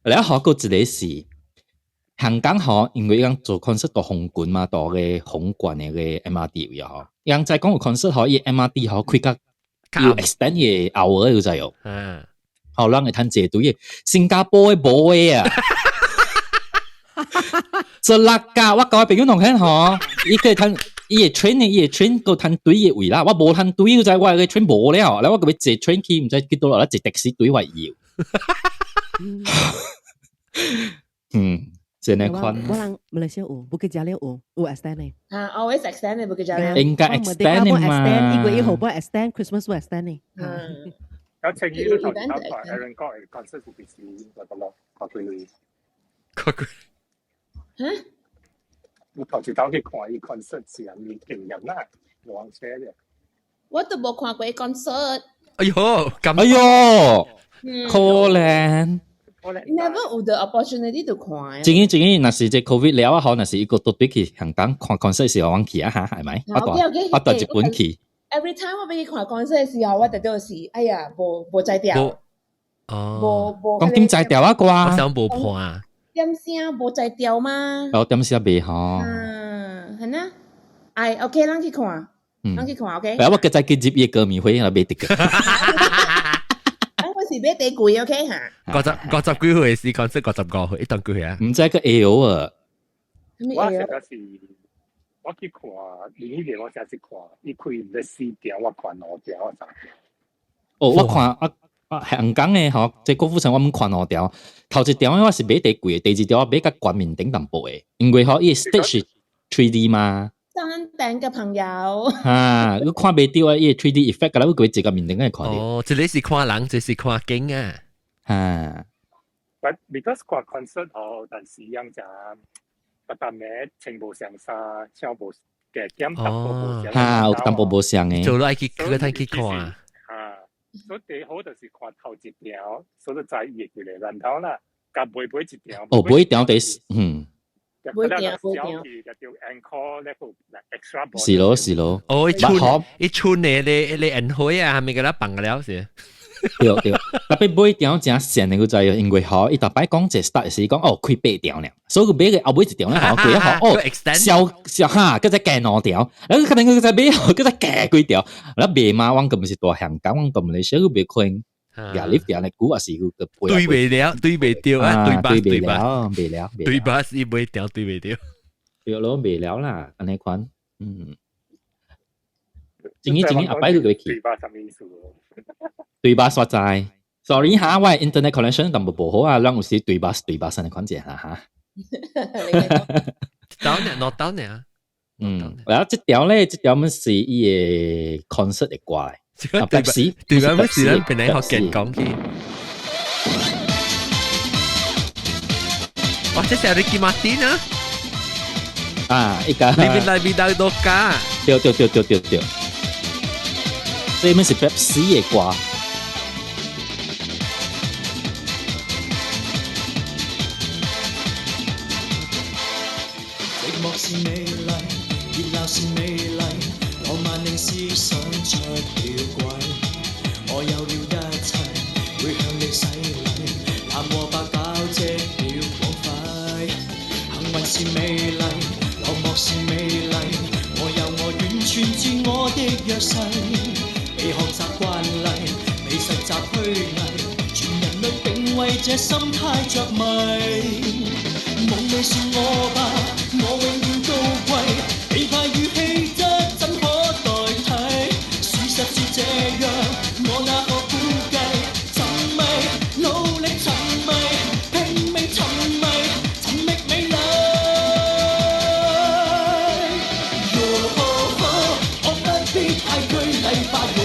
咧學過一個是香港吼，因為伊講做 concert 到紅館嘛，到個紅館的個 MRT 位吼，伊講再講有 concert 吼，伊 MRT 吼開甲有 extend 伊個 hour 有知哦？嗯，好，咱會趁坐隊的，新加坡的無的啊，做六架，我甲我朋友講聽吼，伊個趁伊個 train 伊個 train 閣趁隊的位啦，我無趁隊有知，我個 train 無了，咧我閣欲坐 train 去，毋知幾多落，坐的士隊我要。嗯，這呢款。我人馬來西亞有，Bukit Jalil 有，有 extend 的。啊，always extend 的 Bukit Jalil。應該 extend 的嘛。1月1號本 extend，Christmas 本 extend 的。嗯。有情侶都頭先講 Aaron 哥嘅 concert 是幾時？來個咯，看幾類。看幾？嚇？我頭一頭去看伊 concert 是啥物經驗啦，黃車嘅。我都無看過 concert。哎喲，咁哎喲，可憐。 Never 有 the opportunity to 看。真嘅真嘅，若是這 COVID 了啊，好，若是伊個獨對去香港看 concert 時候，我去啊哈，係咪？我帶日本去。 Every time 我欲去看 concert 時候，我特都是，哎呀，無無才調。哦。無無。講點才調啊啩？我想無伴。點聲無才調嗎？哦，點聲袂吼。嗯，係呐。哎，OK，咱去看。咱去看，OK。我閣再去入伊歌迷會，買 ticket。我是買第貴，OK 哈。50幾歲時講，55歲，一當幾歲啊？毋知個會啊。我實在是，我去看，另一年我才是看，伊開咧四條，我看兩條，我三條。哦，我看啊啊香港的吼，這郭富城我們看兩條，頭一條我是買第貴的，第二條我買較懸面頂淡薄的，因為吼伊 stage 是 3D 嘛。山頂嘅朋友。啊，你看袂著啊！伊個 3D effect，佮你過一個面頂會看著。哦，這個是看人，這是看景啊。啊。 But because 看 concert 吼，但是樣講，不但咩穿無相衫，穿無嘅減淡薄無相。哈，有淡薄無相的。做來去去睇去看。啊，所以最好就是看頭一條，所以知伊會幾個然後啦，佮尾尾一條。哦，尾一條第嗯。尾條尾條。是咯是咯。哦，一村一村的咧咧宴會啊，係咪給他放了是？對對，特別尾條真善的，佢知因為吼，伊逐擺講一 start 時講哦開八條爾，所以佢買個後尾一條咧吼，過吼哦，小小哈，閣再加兩條，然後可能閣再買，閣再加幾條，然後賣嘛，阮閣毋是大香港，阮閣馬來西亞，佢袂可能。壓力條咧久也是佢個對袂了，對袂著啊，對吧？對了，袂了，對吧？是袂掉，對袂著。對咯，袂了啦，按呢款，嗯。真嘅真嘅，後擺佢會去。對吧？啥物意思？對吧？所在，sorry 哈，我 internet connection 淡薄無好啊，咱有時對吧？對吧？按呢款者啦哈。到呢，攞到呢。嗯，然後這條咧，這條物是伊個 concert 的歌。啊，白絲，對吧？乜事咧？本來學健講去。哇！這是 Ricky Martin 啊！啊，一個。 Livin' la vida loca。對對對對對對。這物是 Pepsi 的歌。寂寞是美麗，熱鬧是美麗，浪漫令思想出了軌。我有了一切，會向你洗禮，藍和白交織了光輝。幸運是美麗，落寞是美麗，我有我完全自我的弱勢，未學習慣例，未實習虛偽，全人類並為這心態着迷。夢你是我吧，我永遠高貴，氣派與氣質怎可代替？事實是這樣，我那可估計？沉迷，努力沉迷，拼命沉迷，尋覓美麗。喲我不必太拘禮吧，喲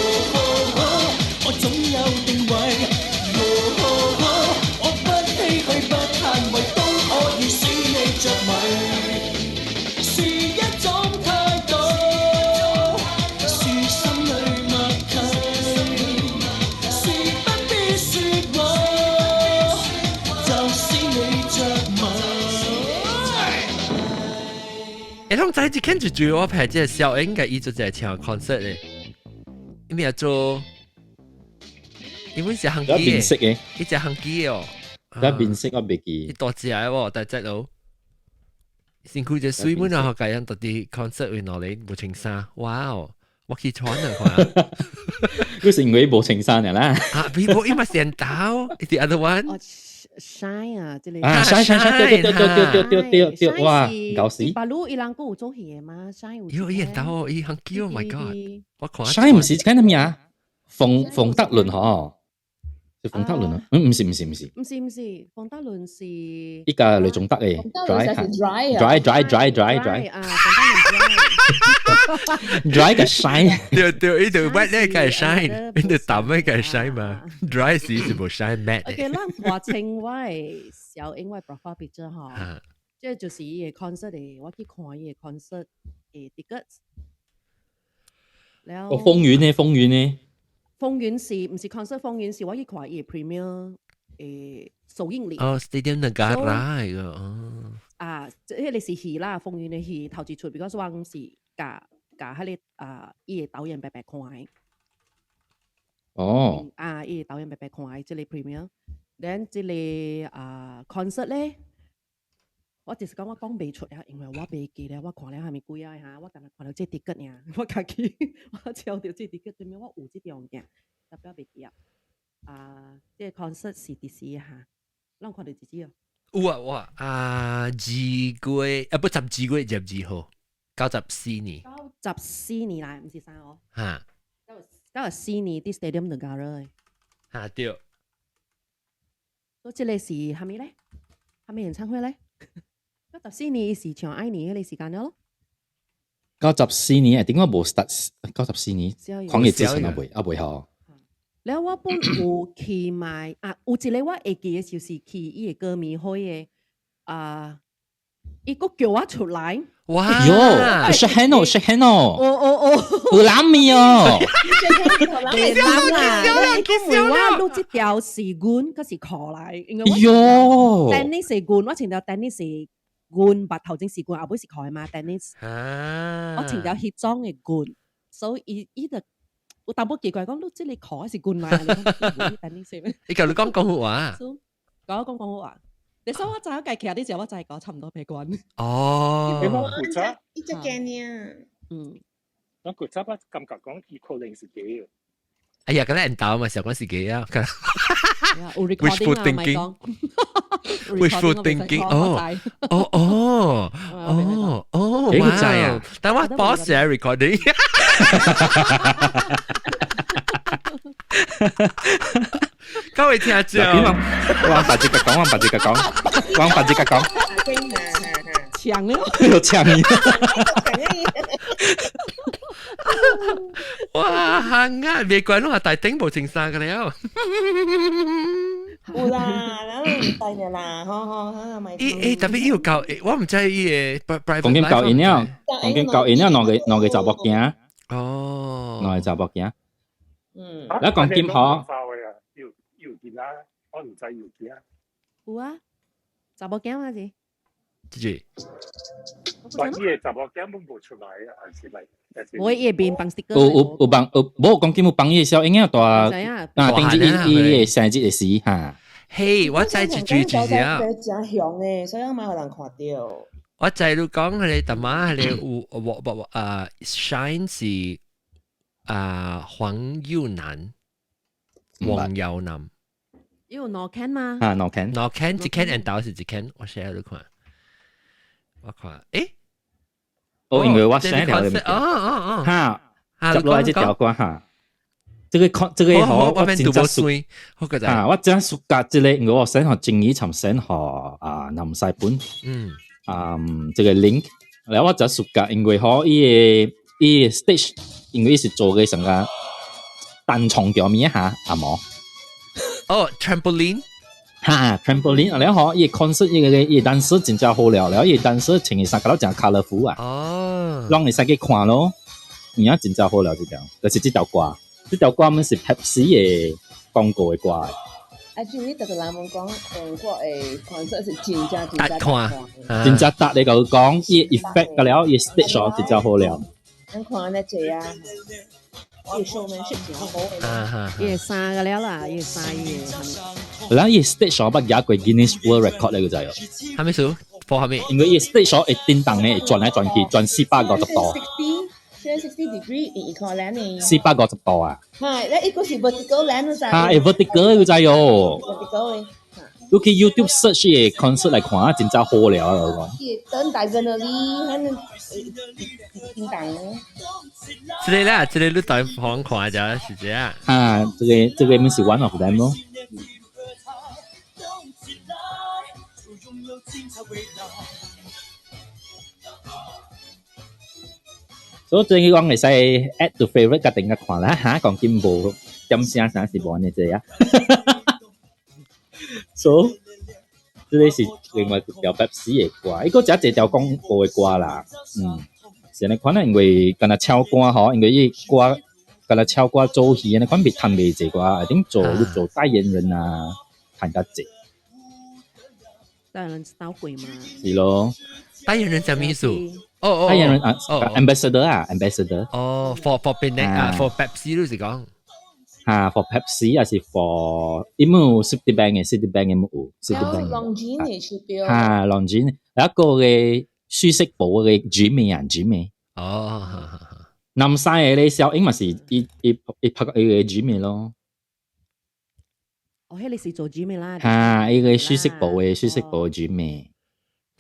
我總有定位。喲我不唏噓不嘆謂，都可以使你着迷。是一種態度，是心裏默契，是不必說話，就使你着迷。欸，攏知這間就最我排這個小應該伊做這場 concert 咧，伊名做，伊本是行機嘅，伊隻行機哦，有面色我袂記，伊大隻嘅喎，大隻佬，辛苦隻水本啊，學家人到底 concert 會攞嚟無穿衫，哇哦，我去穿啊看，佢是因為無穿衫啦，啊，比無伊嘛先到，the other one。 Shine 啊，這個啊，shine shine shine，對對對對對對對對，哇，搞死！白鷺伊人閣有做戲的嗎？Shine 有。有演到哦，伊很叫，Oh my god！我看。 Shine 毋是看啥物啊？馮馮德倫嗬，是馮德倫啊？嗯，毋是毋是毋是。毋是毋是，馮德倫是。依個雷仲德嘅。dry dry dry dry dry dry 啊，馮德倫 dry 個 shine。對對，伊就 wet 咧個 shine，伊就淡咧個 shine 嘛，dry 時是無 shine matte。 OK，咱大清我的小英我 profile picture 吼，這就是伊個 concert 的，我去看伊個 concert 的 tickets。了。哦，風雲呢？風雲呢？風雲是毋是 concert？風雲是我去看伊個 premiere 誒首映禮。哦，Stadium Negara 個哦。啊，這彼個是戲啦，風雲的戲頭一出，because 我是共共彼個啊，伊個導演白白看的。哦。啊，伊個導演白白看的這個 premiere，then 這個啊 concert 咧，我就是講我講袂出啊，因為我袂記得我看了蝦米鬼啊嚇，我干焦看著這 ticket 爾，我家己我抄著這 ticket 對面我有這張件，特別袂記啊。啊，這個 concert 是佇時嚇，咱看著自己哦。有啊，我啊2月啊不12月22號，94年。94年來，毋是三哦。嚇。94年佇 Stadium Negara 的。嚇對。所以這個是蝦米咧？蝦米演唱會咧？94年是唱愛你彼個時間了咯。94年，點解無 start？94年，狂野之神啊未啊未吼。了我本有去買啊，有一個我會記的，就是去伊個歌迷會的啊，伊閣叫我出來。哇！喲，shake hand 哦，shake hand 哦。哦哦哦，有攬面哦。會攬啦，因為我錄這條是阮，閣是褲來，因為我喲 tennis 是阮，我穿條 tennis 是阮，白頭前是阮，後尾是褲的嘛，tennis。我穿條彼種的阮，所以伊伊就有淡薄奇怪，講你這個褲還是阮來？tennis 咩？伊共你講廣府話。講講廣府話。你所以我知我計其實呢時候我就係講差唔多俾關。哦。你講古早，一隻鏡呢？嗯。我古早我感覺講伊可能是假的。哎呀，咁你唔到嘛？小關是假啊。有 recording 啊，咪講。 Wishful thinking，哦哦哦哦哦，幾個仔啊？但我 pause 咗 recording。各位聽眾，我白字講，我白字講，我白字講。搶了，又搶你！哇，行啊！別管咯，大頂無穿衫個了。有啦，然後唔對啦，好好好，咪。伊特別伊有教，我毋知伊個 private。講緊教因了，講緊教因了，兩個查某囝。哦，兩個查某囝。嗯。你講金河。有有見啦，我唔知有見。有啊，查某囝嘛是。姐姐。我伊個查某囝攏無出來啊，還是來？我伊會變幫 sticker。有有有幫有，無講金有幫伊小嬰仔大啊，頂日伊伊個生日的時哈。嘿，我知一句就是啊。真雄誒，所以我嘛予人看著。我知你講彼個大媽彼個有我我啊，Shine 是啊黃又南，黃又南。有兩間嗎？啊，兩間，兩間一間緣投是一間，我寫你看。我看，誒，哦，因為我寫條嘅，哦哦哦，哈，接落來這條歌哈，這個看這個吼，我真正熟，啊，我真熟甲這個，因為我寫予正義尋寫予啊南西本，啊，這個 link，然後我真熟甲，因為吼伊個伊個 stage，因為伊是做個成個單床橋面哈，阿無？哦，trampoline。哈，trampoline，然後伊 concert 伊個伊 dancer 真正好了，然後伊 dancer 穿嘅衫較真 colourful 啊，哦，攏會使去看咯，而家真正好了這條，就是這條歌，這條歌們是 Pepsi 的廣告的歌。啊，就你特個人們講，韓國的 concert 是真正真正看，真正搭你就講，伊 effect 個了，伊 stage 真正好了。咱看那濟啊。伊 showmanship 真好，伊衫個了啦，伊衫伊個。然後伊 stage 上捌贏過 Guinness World Record 咧，個就係。係咩數？播下咩？因為伊 stage 上會叮當咧，轉來轉去，轉450度。 360 degree 伊可能呢。 450度啊！係，咧伊個是 vertical land 噻。嚇，會 vertical 個知哦。 vertical 的。你去 YouTube search 伊個 concert 來看，真正好了啊！我講。伊等 diagonally，反正叮當。這個啦，這個你在旁看就是這樣。啊，這個這個咪是 one of them 咯。所以最近講會使 add to favorite 甲定個看啦，嚇講緊無點聲啥是無按呢濟啊。所以這個是另外一條 Pepsi 的歌，伊閣誠濟條廣告的歌啦，嗯，是按呢款啊，因為敢若唱歌吼，因為伊歌敢若唱歌做戲按呢款袂趁袂濟歌，一定做你做代言人啊，趁較濟。代言人知道貴嘛？是咯。代言人啥物意思？哦哦，代言人啊，ambassador 啊，ambassador。哦，for 邊啊，for Pepsi 你是講？哈，for Pepsi 還是 for 伊冇 Citibank 嘅，Citibank 嘅冇有，Citibank。 Longines 嘅手錶。哈，Longines，有一個嘅舒適寶嘅 Jimmy 啊，Jimmy。哦，南西嘅咧小英嘛是伊伊伊拍伊個 Jimmy 咯。哦，彼個是做 Jimmy 啦。哈，伊個舒適寶嘅舒適寶 Jimmy。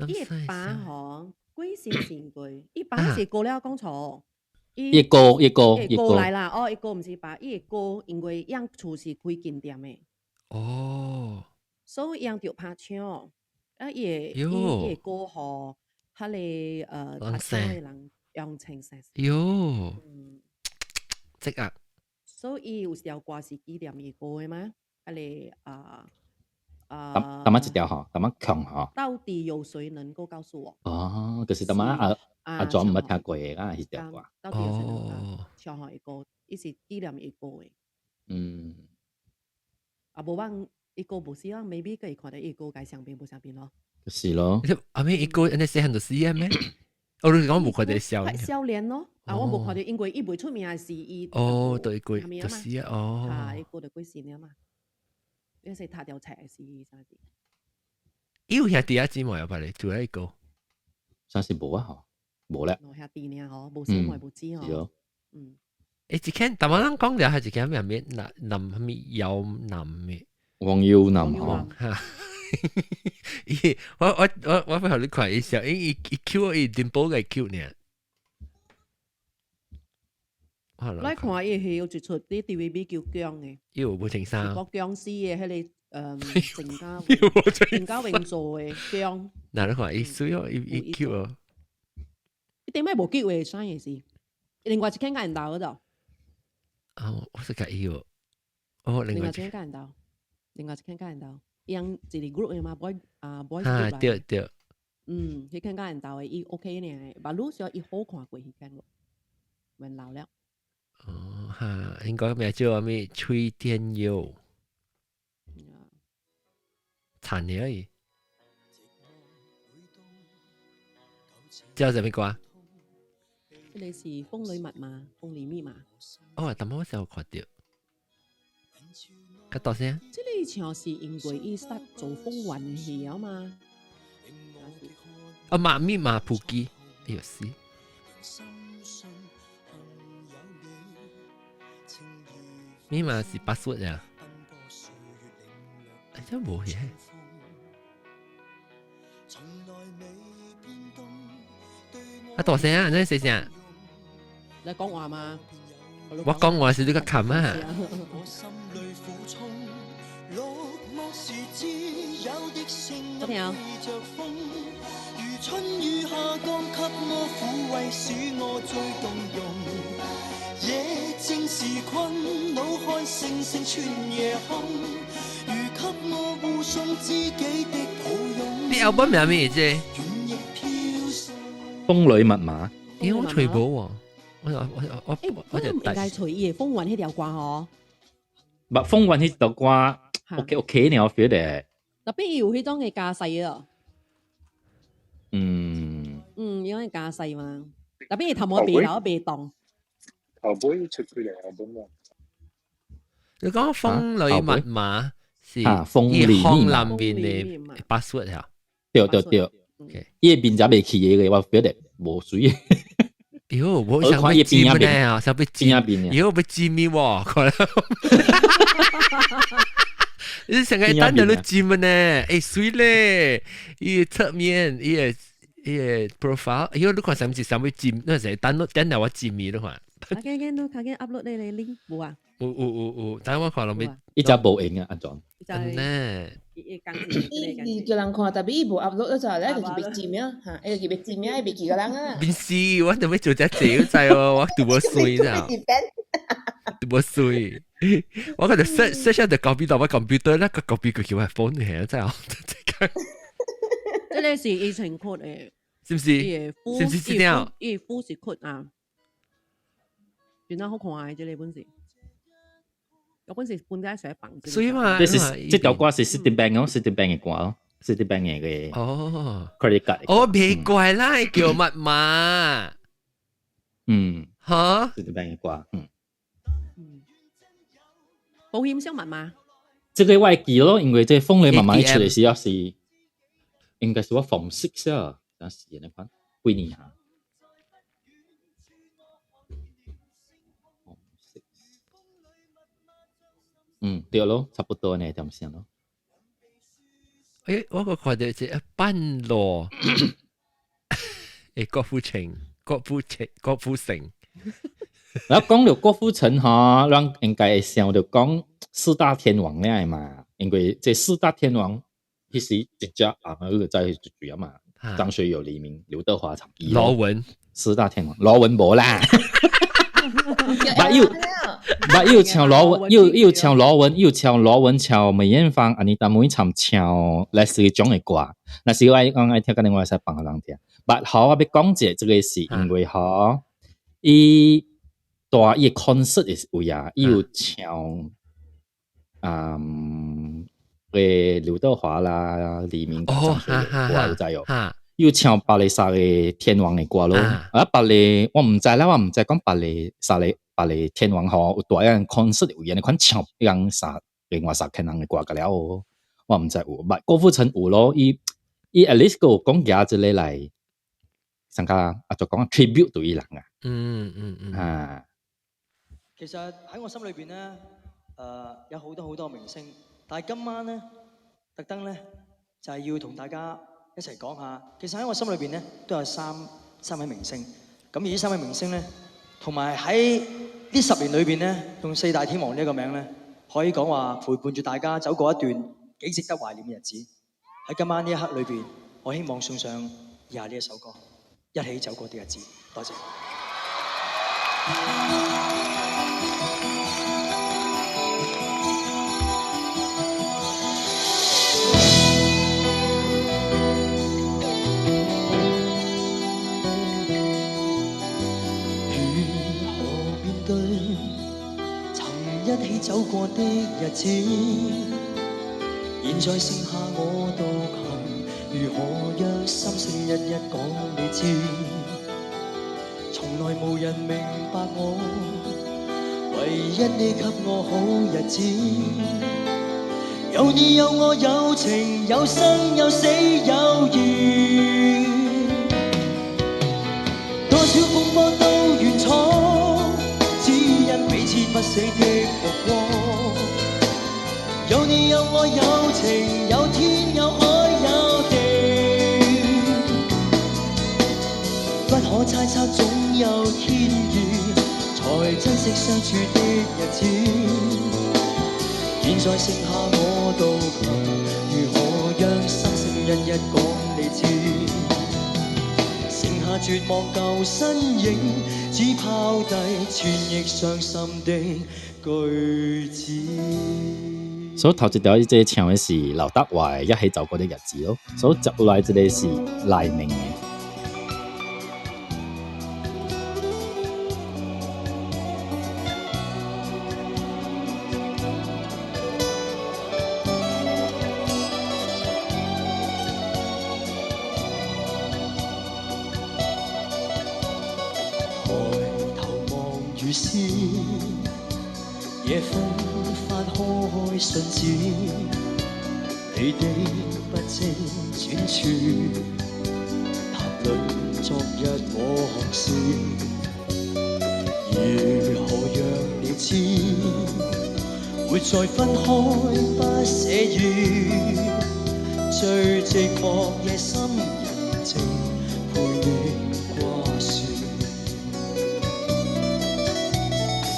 伊爸吼，幾時先過？伊爸是過了講錯。一個一個一個來啦，哦，一個毋是爸，伊個因為養厝是開金店的。哦。所以𪜶著拍唱，啊，伊會伊會歌予彼個拍唱的人用情聲。喲。這個。所以有條歌是紀念伊歌的嗎？彼個啊啊。淡仔一條吼，淡仔強吼。到底有誰能夠告訴我？哦，就是淡仔阿阿莊毋捌聽過的啊，彼條歌。到底有誰能夠唱予伊歌？伊是紀念伊歌的。啊，無阮伊歌無死啊，maybe 閣會看著伊歌該相片無相片咯。是咯。阿咩伊歌按呢細漢就死啊咩？哦，你講無看著少年。少年咯，啊，我無看著，因為伊袂出名是伊。哦，對，過就死啊，哦。啊，伊過就幾時了嘛？你是讀條冊是啥子？伊有兄弟仔姊妹有捌咧，除了伊哥。啥是無啊？吼，無咧。無兄弟爾吼，無姊妹無姊吼。嗯。欸，一間，淡仔人講了係一間咩咩男男咩有男咩？黃耀南吼。伊，我我我我會予你看伊笑，伊伊 Q 伊電波個 Q 呢。來看伊戲有一齣佇 TVB 叫僵的。伊有無穿衫？是個僵屍的彼個鄭嘉鄭嘉穎做的僵。哪你看伊水哦，伊伊 Q 哦。伊頂擺無叫的啥意思？另外一間佮𪜶鬥嗰度。哦，我是佮伊哦。哦，另外一間佮𪜶鬥，另外一間佮𪜶鬥，伊人一個 group 的嘛，boy 啊 boy 啊，對對。嗯，彼間佮𪜶鬥的，伊 OK 呢，把路上伊好看過彼間咯，免老了。哦，哈，應該名叫啥物？崔天佑。慘而已。叫啥物歌？這個是風裏密碼，風裏密碼。哦，淡薄我時候看著。較大聲。這個像是因為伊煞做風雲戲啊嘛。啊，馬密碼普基，哎呦死！密碼是 password 啊？哎，真無嘢。啊大聲啊，你細聲。你講話嘛？我講話是呢個琴啊。好聽啊！你 album 名咩啫？風裏密碼。咦，我隨冇喎，我就應該隨伊嘅風雲迄條歌嗬。唔，風雲迄條歌，OK OK 呢，我 feel 咧。特別有迄種嘅架勢啊。嗯。嗯，因為架勢嘛，特別伊頭毛白頭白動。頭尾出佢嚟 album 啊。你講風裏密碼是風裏密碼面嘅 password 啊？對對對。伊個面就未去嘅，我 feel 得無水。喲，我想要占呢，想要占，喲，要占咪喎？你成個等人都占呢？欸，水咧，伊側面，伊個 profile，喲，你看啥物是啥物占？那是等等下我占咪你看。啊，緊緊都較緊 upload 你個 link 無啊？有有有有，等我看落未？伊只無用啊，安怎？呢？伊叫人看，但係伊無 upload 咗咧，就別佔啊，嚇，伊就別佔啊，伊別記個人啊。邊是，我就要做只這個仔哦，我都無水啦，都無水。我嗰度 search search 下就 copy 到我 computer，那個 copy 過去我 phone 係真係。這個是以前曲的，是唔是？是唔是這樣？伊膚是曲啊，真係好看啊！這個本是。我本是本來寫房子。所以嘛，這是這條歌是 Citibank 哦，Citibank 嘅歌咯，Citibank 嘅個哦，credit card。哦，別怪啦，叫密碼。嗯。嚇？Citibank 嘅歌，嗯。保險箱密碼。這個我會記咯，因為這個風裏密碼出嚟時候是應該是我 Form 6啊，陣時那款幾年下。嗯，對咯，差不多呢，點先咯。欸，我個看到這半路，欸，郭富城，郭富城，郭富城。然後講到郭富城吼，咱應該會想到講四大天王了嘛，因為這四大天王彼時真正紅個在最主要嘛，張學友、黎明、劉德華、陳奕羅文，四大天王，羅文無啦。唔，又唱羅文，又唱羅文，又唱羅文，唱梅艷芳，啊，你但每場唱類似種的歌，若是我愛講愛聽，可能我會使放予人聽。但好，我欲講者，這個是因為吼，伊大伊 concert 的位啊，伊有唱，嗯，個劉德華啦、黎明、張學友歌有知哦。又唱別个三個天王的歌咯，啊，別个我毋知啦，我毋知講別個三個別個天王吼有大樣 concert 有樣款唱樣啥另外三天王的歌個了哦，我毋知有，但郭富城有咯，伊 at least 閣有講舉一個來，上個啊就講 tribute 對伊人啊，嗯嗯嗯啊，其實喺我心裏邊咧，有好多好多明星，但係今晚咧，特登咧就係要同大家一齊講下，其實喺我心裏邊咧都有三位明星，咁而呢三位明星咧，同埋喺呢10年裏邊咧，用四大天王呢個名咧，可以講話陪伴住大家走過一段幾值得懷念嘅日子。喺今晚呢一刻裏邊，我希望送上以下呢一首歌，《一起走過的日子》，多謝。一起走過的日子，現在剩下我獨行，如何若心聲一一講你知？從來無人明白我，唯一你給我好日子。有你有我有情有生有死有義，多少風波都願闖。彼此不死的目光，有你有我有情有天有海有地，不可猜測，總有天意，才珍惜相處的日子。現在剩下我獨行，如何讓心聲一一講你知？剩下絕望舊身影，只拋低千億傷心的句子。所以頭一條伊這個唱的是劉德華一起走過的日子咯，所以接落來這個是黎明的。抬頭望雨絲，夜風翻開信紙，你的筆跡轉處，談論昨日往事，如何讓你知，會再分開不寫意，最寂寞夜深人靜陪你掛樹。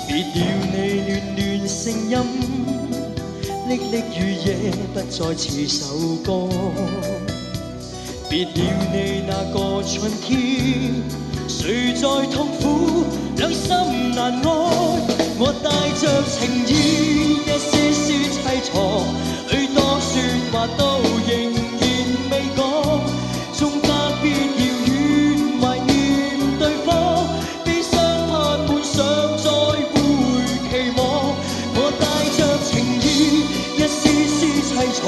別了你暖暖聲音，歷歷雨夜不再似首歌。別了你那個春天，誰在痛苦，兩心難安。我帶着情意，一絲絲凄楚，許多說話都仍然未講，縱隔別遙遠，懷念對方，悲傷盼滿上再會期望。我帶着情意，一絲絲凄楚，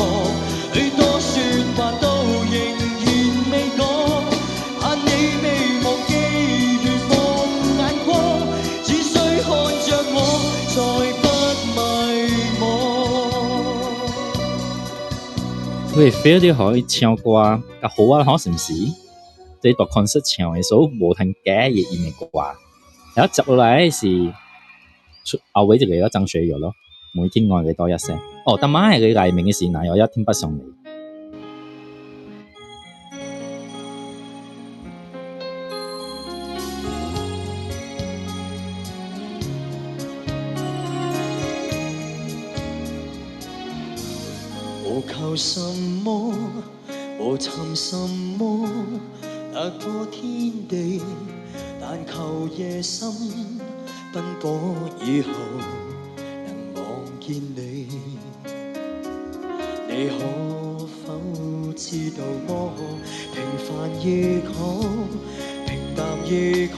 許多說話都仍然未講，盼你未忘記願望眼光，只需看着我，再不迷惘。佢 feel 到可以唱歌較好啊，可是唔是？這大 concert 唱的，所以無聽假嘅伊的歌。然後接落來是出後尾一個張學友咯，每天愛你多一些。哦，但媽係佢黎明嘅時，哪有一天不想你？無求什麼，無尋什麼，突破天地，但求夜深奔波以後能望見你。你可否知道我平凡亦可，平淡亦可，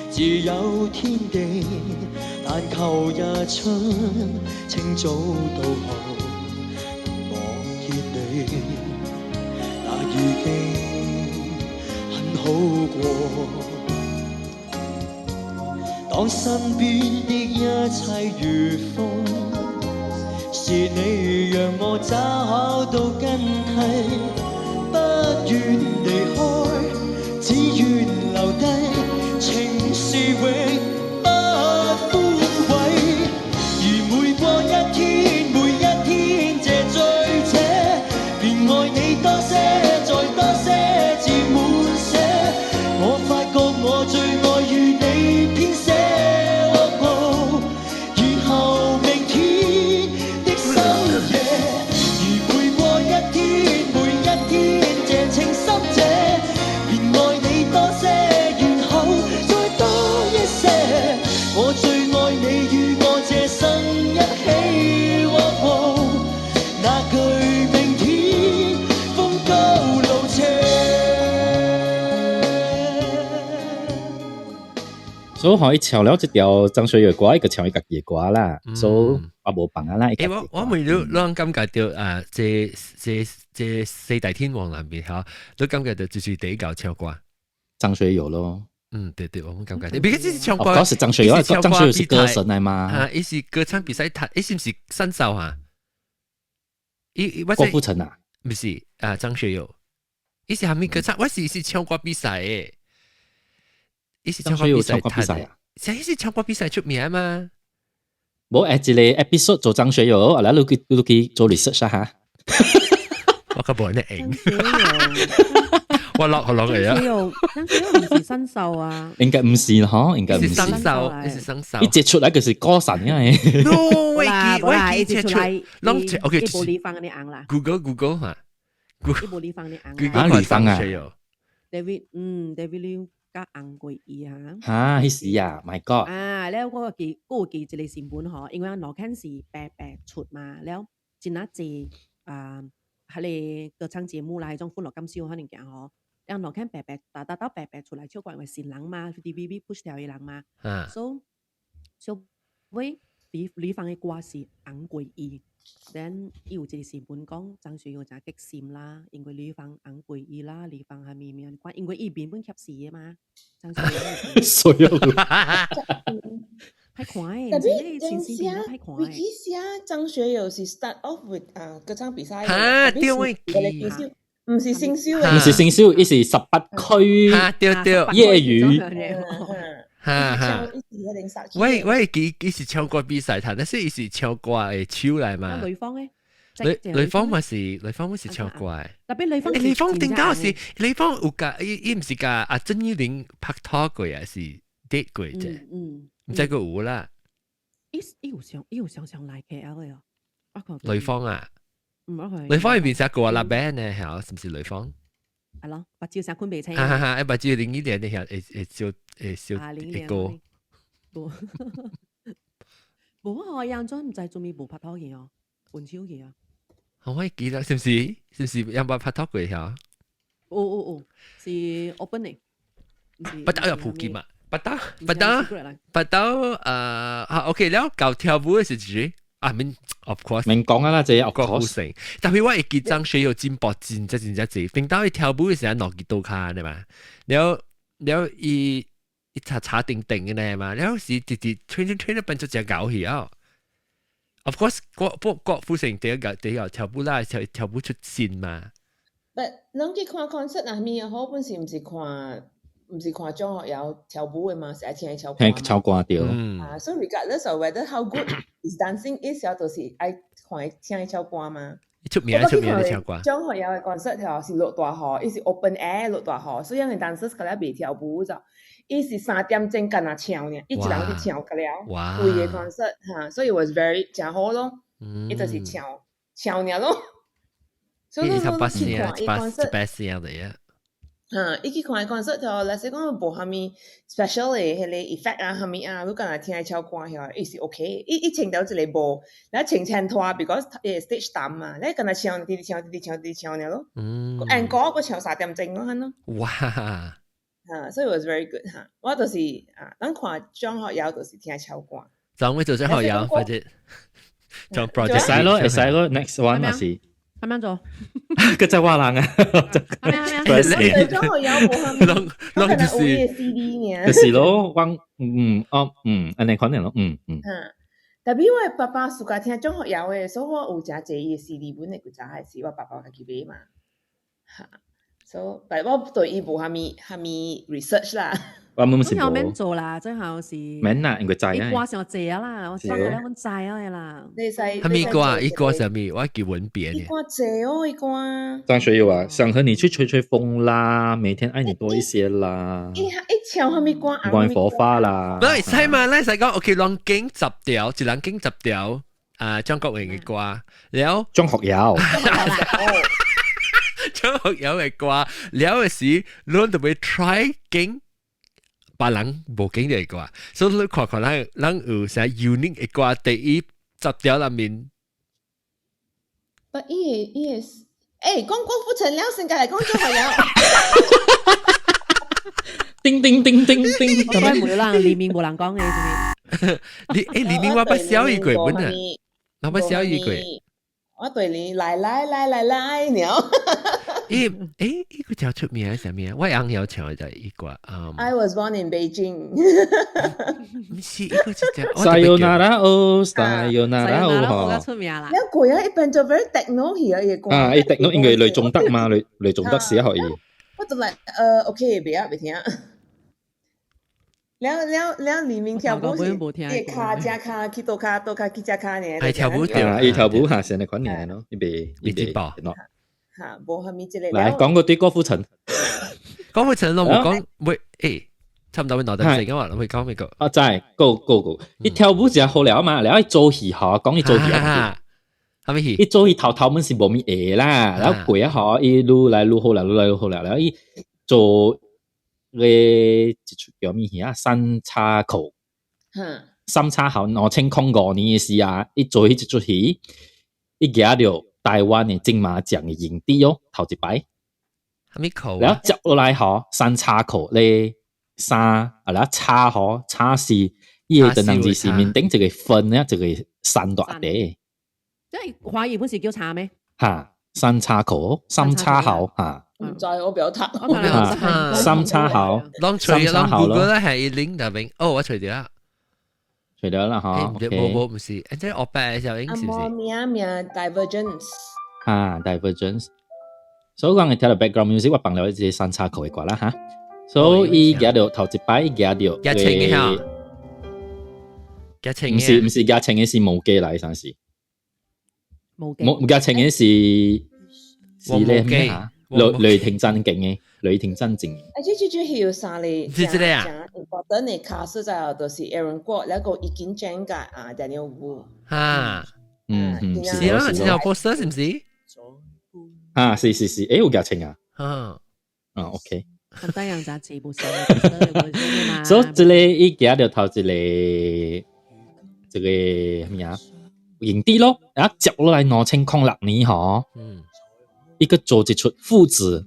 自有天地，但求日出清早到後望見你，那已經很好過。當身邊的一切如風，是你讓我找到根蒂，不願離開，只願留低，情是永不枯萎。而每過一天，每一天這醉者，便愛你多些，再多些，至滿瀉。我發覺我最愛與你編寫，哦，然後明天的深夜，而每過一天，每一天這情深者，便愛你多些，然後再多一些。我最愛你與我這生一起，哦，那句明天風高路斜。所以可以唱了這條張學友歌，伊個唱伊家己的歌啦，所以我無放啊啦。欸，我問你，攏感覺到啊，這四大天王裏面嚇，都感覺到就是第一個唱歌。張學友咯。嗯，對對，我們感覺。別個這是唱歌。哦，是張學友，張學友是歌神來嘛？啊，伊是歌唱比賽，他伊是唔是選手啊？伊郭富城啊？唔是啊，張學友，伊是蝦米歌唱？我是唱歌比賽的。伊是唱歌比賽啊？啥？伊是唱歌比賽出名嘛？無誒，一個 episode 做張學友，啊，來你去做 research 下。我較無呢贏。我我落好落嚟啊！張學友唔是新秀啊？應該唔是嗬，應該唔是新秀，是新秀。一接出來就是歌神啊！No，我記我記出來，攏 OK，伊無李芳你紅啦。 Google Google 嚇，伊無李芳你紅。啊，李芳啊，David，David Liu 較紅過伊嚇。嚇，彼時啊，My God！啊，了我記，我有記一個新聞嗬，因為羅肯是白白出嘛，了真啊濟啊，彼個歌唱節目啦，彼種歡樂今宵可能行嗬。讓羅肯白白打打到白白出來唱歌，因為新人嘛，TVB push 掉的人嘛，所以所以李李芳的歌是紅過伊，then 伊有一個新聞講張學友誠激心啦，因為李芳紅過伊啦，李芳係咪咪看，因為伊原本翕死的嘛，張學友所有歹看的，特別真正歹看的。維基寫張學友是 start off with 啊歌唱比賽，嚇，對我記。唔是新秀，唔是新秀，伊是18區，對對，業餘，哈哈。我會記伊是唱歌比賽，但是伊是唱歌的手來嘛。呂方咧？呂方嘛是呂方嘛是唱歌的。特別呂方，呂方頂到是呂方有共伊伊毋是共阿鄭裕玲拍拖過啊，是 date 過啫。毋知閣有啦。伊有常常來 KL 的哦。呂方啊？唔係。呂方入邊寫歌啦 band 呢，係是唔是呂方？係咯，目睭成困袂清。哈哈哈！目睭林憶蓮的遐會會燒會燒一個。無，無我楊俊毋知做咩無拍拖去哦，分手去啊。我會記得，是唔是？是唔是有冇拍拖過嚇？有有有，是 open 的。不打有普及嘛？不打不打不打啊，OK 了，搞跳舞的時陣。啊，免 of course，免講啊啦，這 of 郭富城。但係我會記張學友進步真真真正濟，等到伊跳舞的時陣落去倒跤的嘛，了了伊伊查查定定的呢嘛，了是直直吹吹吹得變做隻狗去啊。Of course，郭富城第一個第一個跳舞啦，跳跳舞出線嘛。 But 攏去看 concert 啊，咪好本是毋是看？毋是看張學友跳舞的嘛，是愛聽伊唱歌。聽唱歌對。啊，所以 regardless of whether how good his dancing is，就是愛看伊聽伊唱歌嘛。出名出名的唱歌。張學友的 concert 條是落大雨，伊是 open air 落大雨，所以𪜶 dancers 較了袂跳舞就，伊是3點鐘干焦唱爾，伊一人去唱個了。規个 concert 哈，所以 was very 誠好咯。伊就是唱唱爾咯。所以你去看伊 concert，一百聲的呀。哈，伊去看伊 concert 條，若是講無啥物 special 的彼個 effect 啊，啥物啊，你干焦聽伊唱歌遐，伊是 OK。伊伊穿著一個帽，然後穿穿拖，because 伊個 stage 澹嘛，你干焦唱，直直唱，直直唱，直直唱爾咯。encore 閣唱3點鐘咯，按呢。哇！哈，所以 was very good 哈。我就是啊，咱看張學友就是聽唱歌。就會做張學友，或者做 project。會使咯，會使咯，next one 嘛是。係咪做？個就話人啊，係咪啊？張學友無蝦攏攏就是 CD 爾。就是咯，我嗯哦嗯，按呢款咯，嗯嗯。哈，特別我爸爸暑假聽張學友的，所以我有誠濟伊的 CD 本的，古早係是我爸爸家己買嘛。哈，所以但我對伊無蝦物蝦物 research 啦。我們是無免做啦，最後是免啦，因為知啊。伊歌上濟啊啦，我講了，阮知啊啦。你使。蝦米歌？伊歌啥物？我記文別。伊歌濟哦，伊歌。張學友啊，想和你去吹吹風啦，每天愛你多一些啦。伊伊唱蝦米歌？關於火花啦。你使嘛？你使講，OK，攏揀十條，一人揀十條啊，張國榮的歌，了張學友。張學友的歌，了的時，攏就會 try 揀。別人無揀的歌，所以你看看咱咱有啥 unique 的歌，第一十條內面。不，伊個伊個，欸，講郭富城了，先來講張學友。叮叮叮叮叮，咁樣冇人，裡面無人講嘅，這邊。你欸，裡面我捌小伊過本啊，我捌小伊過。我對你來來來來來了。咦欸，伊個叫出名係啥物啊？我翁曉唱的就係伊歌。 I was born in Beijing。毋是，伊個是只。 Sayonara 哦，Sayonara 哦，出名啦。你過啊，一般就 very techno 去啊，伊個歌。啊，伊 techno 因為雷頌德嘛，雷雷頌德寫予伊。我就來，OK，袂啊，袂聽。了了了，黎明跳舞是伊跤遮跤去倒跤，倒跤去遮跤呢。係跳舞對，伊跳舞下成日款爾咯，伊袂伊袂爆。嚇，無蝦米這個。來講個對郭富城。講會成龍冇講喂，誒，差唔多會腦袋死噶嘛，會講咩個？啊，真係 go go go！伊跳舞就好了嘛，然後伊做戲嗬，講伊做戲啊，係咪戲？伊做戲頭頭們是無咪會啦，然後過啊嗬，伊愈來愈好啦，愈來愈好啦，然後伊做個一出叫咩戲啊？三岔口。三岔口2005年的時啊，伊做彼一出戲，伊贏著台灣的金馬獎的影帝哦，頭一擺。啥物口？然後接落來吼，三岔口咧三啊，然後岔吼，岔是伊的名字是面頂一個分啊，一個山大地。即係華語本是叫岔咩？哈，三岔口，三岔口哈。唔知我比較讀。三岔口，攏隨攏 Google 咧係 link 入面，哦，我隨掉啦。除咗啦，嗬，冇冇唔是，即係我白嘅時候應是唔是？名名 Divergence 啊，Divergence，所以講你聽到 background music，我放了一隻三岔口的歌啦哈。所以伊舉著頭一擺，伊舉著夾青嘅嚇，夾青嘅，唔是唔是夾青嘅是無記來，啥是？無記，冇夾青嘅是是咧咩嚇？雷霆戰警嘅，雷霆戰警。啊，這這這戲有三個，是這個啊。important 的卡司在就是 Aaron 郭，那個已經講過啊，Daniel Wu。哈，嗯嗯，是啊，是有 poster 是唔是？啊，是是是，誒，有夾青啊。啊，啊，OK。咁多人雜誌冇所以這個伊行著頭一個，這個咩啊？影帝咯，啊，接落來2006年嗬。嗯。一個做一出父子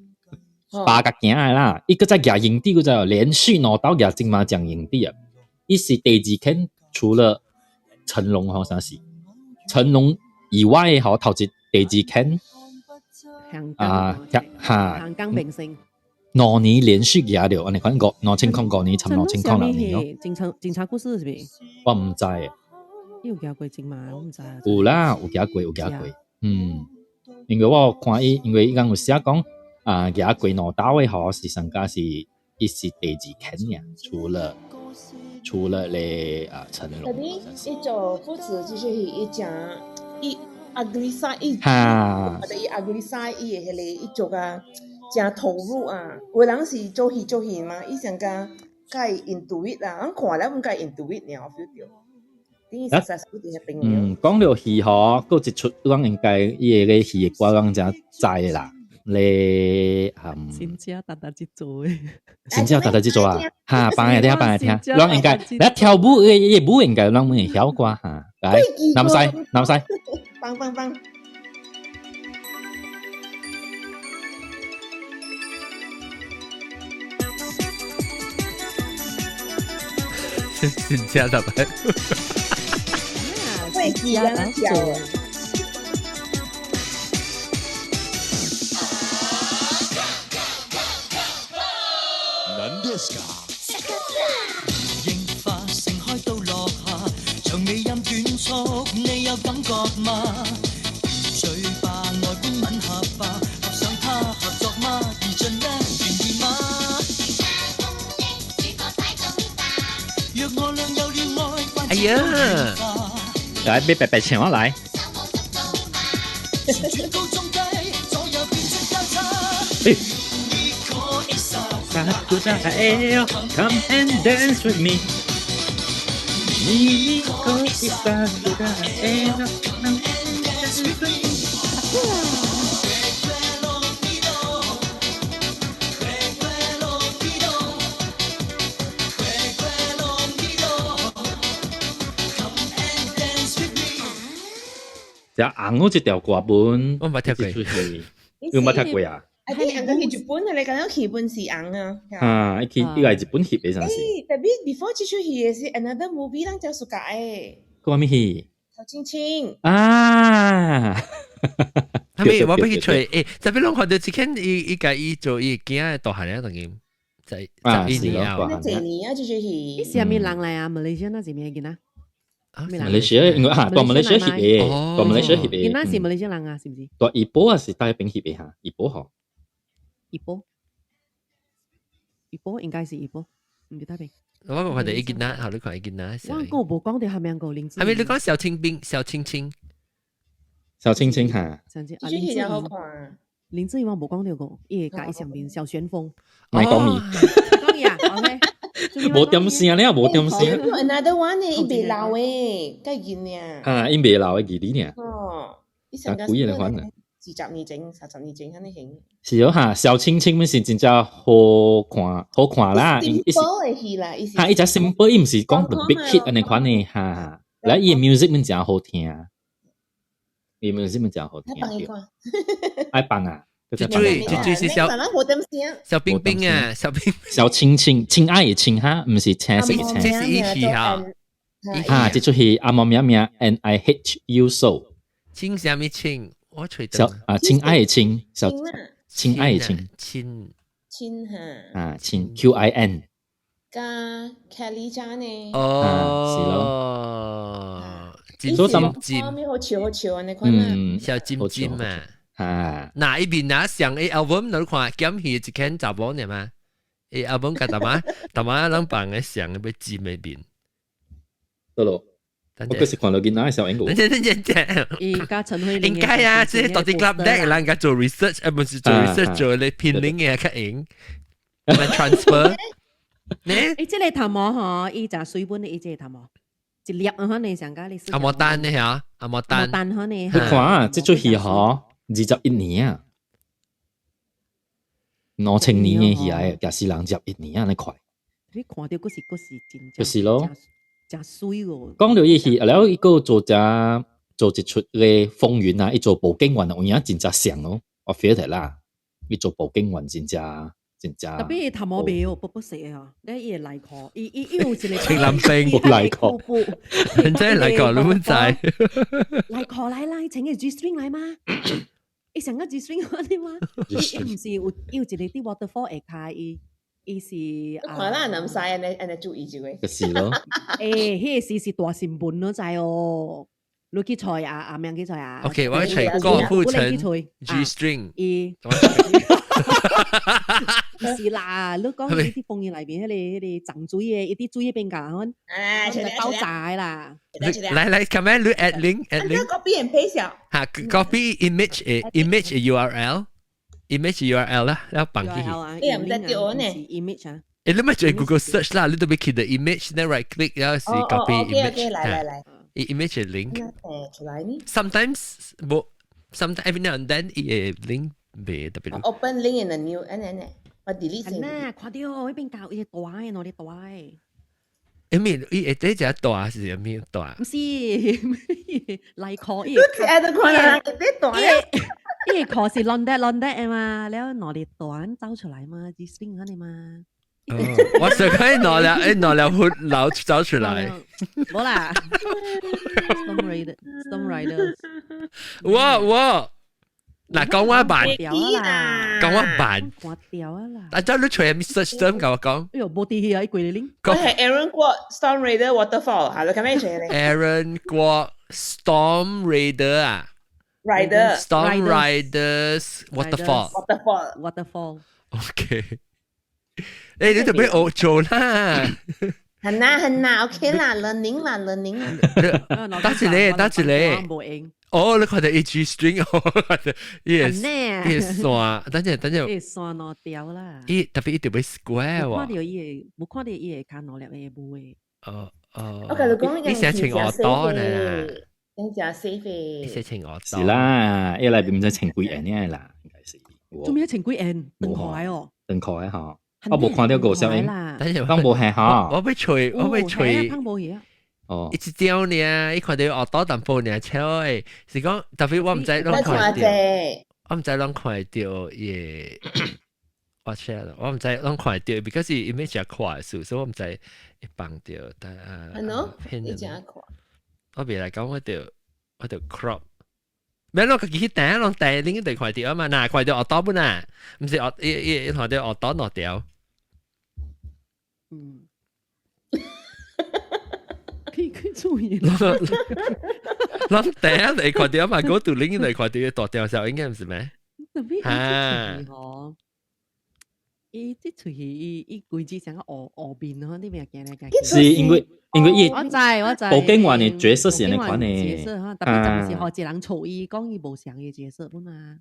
八個囝的啦，一個在舉影帝，個在連續兩道舉金馬獎影帝啊！伊是第二間，除了成龍吼啥是成龍以外吼，頭一第二間啊，哈，香港明星兩年連續舉著，按呢款2005年，差2006年哦。警察故事是毋是？我毋知。伊有舉過金馬，我毋知。有啦，有舉過，有舉過，嗯。因為我有看伊，因為伊講有寫講啊，舉過兩道的吼是上加是伊是第二間爾，除了咧啊成龍。特別伊做父子就是伊講伊阿格麗莎伊，哈，或者伊阿格麗莎伊的彼個伊做啊，誠投入啊。有人是做戲做戲嘛，伊上加較會 into it 啦，阮看了毋較 into it 爾，我 feel 著。嗯，講到戲吼，閣一出，咱應該伊個戲的歌，咱才知啦。咧，嗯，真正沓沓去做的，真正沓沓去做啊！哈，放來聽，放來聽，咱應該，你跳舞，伊舞應該咱會曉歌哈。來，南西，南西，放放放。真正特別。會記啊，跳。櫻花盛開到落下，長尾音短促，你有感覺嗎？嘴巴外觀吻合吧，合上它合作嗎？而盡量願意嗎？若我倆有戀愛，哎呀！來，別白白請我來。欸 Come and dance with me. Come and dance with me. 這紅嗰一條歌本，我冇聽過，你冇聽過啊？啊！啲紅個去日本啊，你講戲本是紅啊。啊，伊去伊個日本翕的，啥是？特別 before 這出戲的是 another movie，咱真暑假的。個啥物戲？小青青。啊！後尾我欲去揣，欸，特別攏看著一間伊伊共伊做伊囝大漢了，當今在11年啊。那幾年啊？這出戲。伊是啥物人來啊？馬來西亞那是咩囡仔？馬來西亞因為哈，蹛馬來西亞翕的，蹛馬來西亞翕的。囡仔是馬來西亞人啊，是毋是？蹛怡保啊，是佗一邊翕的哈，怡保吼。怡保，怡保應該是怡保，毋是佗邊。我看著伊囡仔，好你看伊囡仔。我閣無講著蝦米個名字。係咪你講小清兵、小青青？小青青哈。小青青，這出戲好看。林志穎我無講到過，伊會佮上面小旋風。莫講伊。講伊啊，OK。無點聲咧，無點聲。 Another one 呢，伊袂老誒，介緊呢。啊，伊袂老的記你呢。哦，伊成個幾個款啊？ 20年前、30年前，遐爾型。是哦哈，小青青咪是真正好看，好看啦。伊是的戲啦，伊是。哈，伊只 simple，伊毋是講 the big hit 按呢款的哈。來，伊的 music 咪真好聽，伊 music 咪真好聽。放伊看。愛放啊！這最這最是小小冰冰啊，小冰小青青，親愛的親哈，毋是青色的青。這是伊戲哈。哈，這出戲阿毛名名 And I Hate You So。親啥物親？我揣小啊，親愛的親，小親愛的親，親親哈啊，親 Q I N 加 Kelly 家呢？哦，是咯，金金好笑好笑按呢款啊，小金金嘛，啊，嗱，伊邊那上個 album 你看減去一間查某呢嘛？伊 album 甲大媽大媽攏放個上個欲尖的面，得咯。我嗰時看到囡仔小英國。等等等等，伊佮陳慧琳應該啊，這到底 club deck 人家做 research，啊，不是做 research 做咧編領嘅較用，咪 transfer。呢？誒，這個頭毛嗬，伊就水本的，伊這個頭毛，一粒啊，可能上加你。阿莫丹呢嚇，阿莫丹。丹可能。你看啊，這齣戲嗬，21年啊，2000年的戲來，廿四人21年啊，你快。你看到閣是閣是真正。就是咯。真媠哦！講到伊戲，了伊閣做只做一齣个風雲啊，伊做報警員啊，有影真正像哦，我 feel 得啦，伊做報警員真正真正。特別伊頭毛袂哦，薄薄色啊，你伊會內褲，伊伊伊有一個青藍冰無內褲，真係內褲，你毋知？內褲來啦，穿個 G string 來嗎？伊上個 G string 嗰啲嗎？伊毋是有有一個佇 waterfall 下跤伊。伊是看咱人毋知按呢按呢注意一下。就是咯。欸，彼個時是大新聞咯，知哦。你去揣啊，阿明去揣啊。 OK，我去揣郭富城 G string。伊。是啦，你講伊佇風雲內面，彼個漲水的，伊佇水彼邊共阮，爆炸的啦。來來，come on，你 add link，add link。 copy and paste 啊。嚇，copy image image URL。image URL 啦，然後放進去。你又毋知對呢？image 啊？誒，你咪做 Google search 啦，你都欲去 the image，then right click，然後是 copy image。來來來。 image link。出來呢？Sometimes 無，sometimes every now and then 伊個 link 袂特別。 Open link in a new，按呢按呢，我 delete 先。啊，看到彼邊教伊個大的，兩個大的。因為伊會底只大是啥物大？毋是，內褲伊。你愛都看人底大。伊個褲是爛得爛得的嘛，了兩個短走出來嘛，G string 按呢嘛。我想講兩粒，誒兩粒血流走出來。無啦，Storm Rider，Storm Rider。我我，嗱講我辦，講我辦。看掉啊啦！啊，走你揣 search term 共我講。哎喲，無佇去啊，伊規個 link。我係 Aaron 郭 Storm Rider Waterfall，係咪咁樣寫咧？Aaron 郭 Storm Rider 啊。 Rider Storm Riders Waterfall Waterfall Waterfall OK，誒，你特別學做啦。很難很難，OK 啦，learning 啦，learning 啦。打一個，打一個。哦，你看到伊 G string 哦，伊個伊個線，等陣等陣。伊線兩條啦。伊特別伊特別 square 喎。看到伊個，無看到伊個跤兩粒個無的。哦哦。我共你講，你寫穿學多呢。人誠 safe 你寫穿學多。是啦，伊內面毋知穿幾 N 的啦，應該是。做咩穿幾 N？長褲哦。長褲的吼，我無看到過小英，講無係吼。我欲揣，我欲揣。哦，一張爾，伊看到學多淡薄爾笑的，是講特別我毋知攏看著，我毋知攏看著伊，我 share 了，我毋知攏看著，because 伊 image 誠快速，所以我毋知會放著，但啊，你誠快。我未來講我著 crop，免攏家己去訂，攏訂恁就看著啊嘛，若看著學多本啊，毋是學伊伊看著學多兩條。嗯。可以可以注意。攏訂就看著嘛，go to link 就看著大條時應該毋是咩？特別伊這喙吼，伊這喙伊伊規支像個烏烏面吼，你袂驚來驚去。是因為因為伊我知我知。報警員的角色是按呢款的。角色哈，特別就是予一個人錯伊，講伊無像伊角色本啊。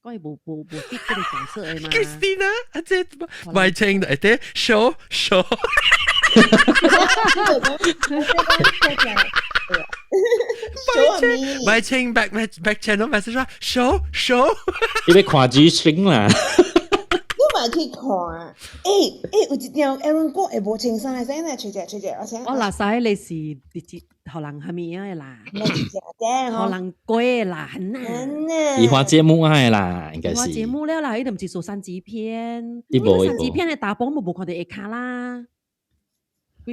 講伊無無無 fit 這個角色的嘛。 Christina，啊這賣清的，欸，show show。賣清 back back channel message 話 show show。伊欲看 G string 啦。你嘛去看？欸欸，有一條 Aaron 哥會無穿衫，會使呢？吹者吹者，我請。我垃圾你是直接予人蝦米仔的啦？予人過啦，很伊看節目的啦，應該是。看節目了啦，伊就毋是做三級片。伊無三級片的查埔無看著下跤啦。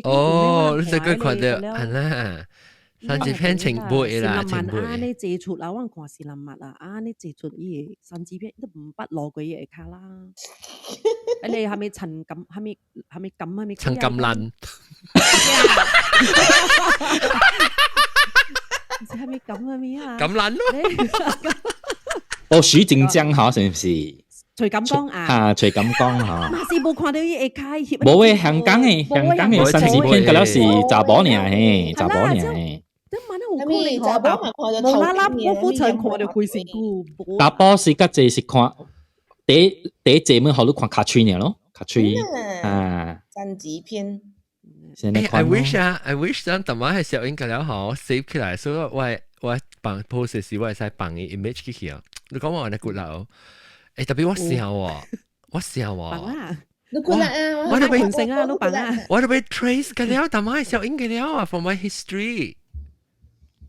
哦，你這個看著係啦。三級片情背啦，情背。按呢借出啦，我看是林密啦，按呢借出伊個三級片都毋捌露過伊下跤啦。啊，你係咪陳錦？係咪係咪錦？係咪陳錦蘭？係咪錦係咪啊？錦蘭咯。哦，許靖江嗬，是唔是？徐錦江啊！啊，徐錦江嗬。嘛是無看著伊下跤翕。無誒，香港的香港的三級片，嗰了是查某爾嘿，查某爾嘿。這萬有可能查某嘛看著無啦啦，郭富城看著規身軀。查埔是較濟是看第第一節目，予你看尻喙爾咯，尻喙啊。三級片。 I wish 啊，I wish 咱淡仔係小英個了吼 save 起來，所以我我放 post 時我會使放伊 image 去去啊。你講我按呢骨頭，欸，特別我笑喎，我笑喎。你骨力啊！我都被成啊，你放啊！我都被 trace 個了，淡仔係小英個了啊，for my history。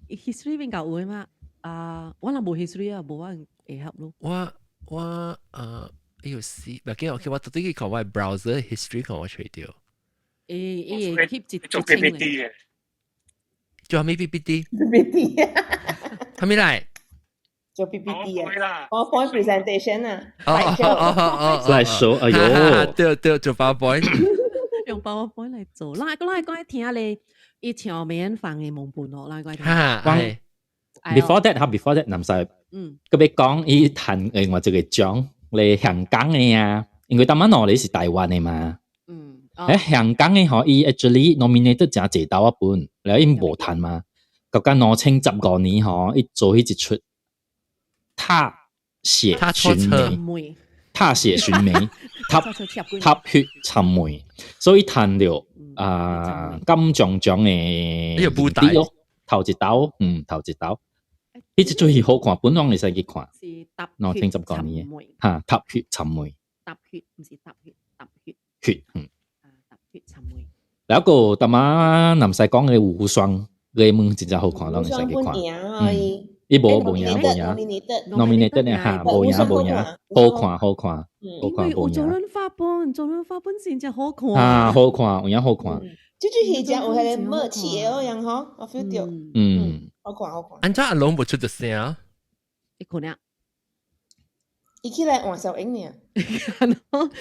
history 邊夠有嘛？啊，我若無 history 啊，無我會曉咯。我我哎呦死！唔緊要，我到底去看我 browser history 看我揣著。伊伊會 keep 一做 PPT 嘅，做咩 PPT？ PPT 係咪來？做 PPT 啊，PowerPoint presentation 啊。哦哦哦哦來說，哎呦，對對，做 PowerPoint，用 PowerPoint 來做。咱咱講聽咧，伊唱梅艷芳的夢伴哦，咱講聽。哈，係。 Before that，哈，before that，南西，嗯，閣欲講伊彈另外一個獎，咧香港的啊，因為當晚喏，你是台灣的嘛。欸，香港的吼，伊 actually nominated 誠濟豆仔本，了伊無趁嘛，到甲2015年吼，伊做彼一齣踏雪尋梅，踏雪尋梅，踏踏雪尋梅，所以趁著啊金像獎的呢個舞台頭一道，嗯，頭一道，彼一齣戲好看，本攏會使去看。是 2015年，哈，踏雪尋梅，踏雪毋是踏血，踏血血，嗯。尋梅，然後個淡仔南西講的無雙，個門真正好看，攏會使去看。嗯，伊無無贏無贏，nominated 呢哈，無贏無贏，好看好看，好看無贏。周潤發本，周潤發本真正好看。啊，好看，有影好看。這出戲真有彼個默契的樣吼，我 feel 著。嗯，好看好看。按怎阿龍無出著聲？伊可能。伊起來換小英爾。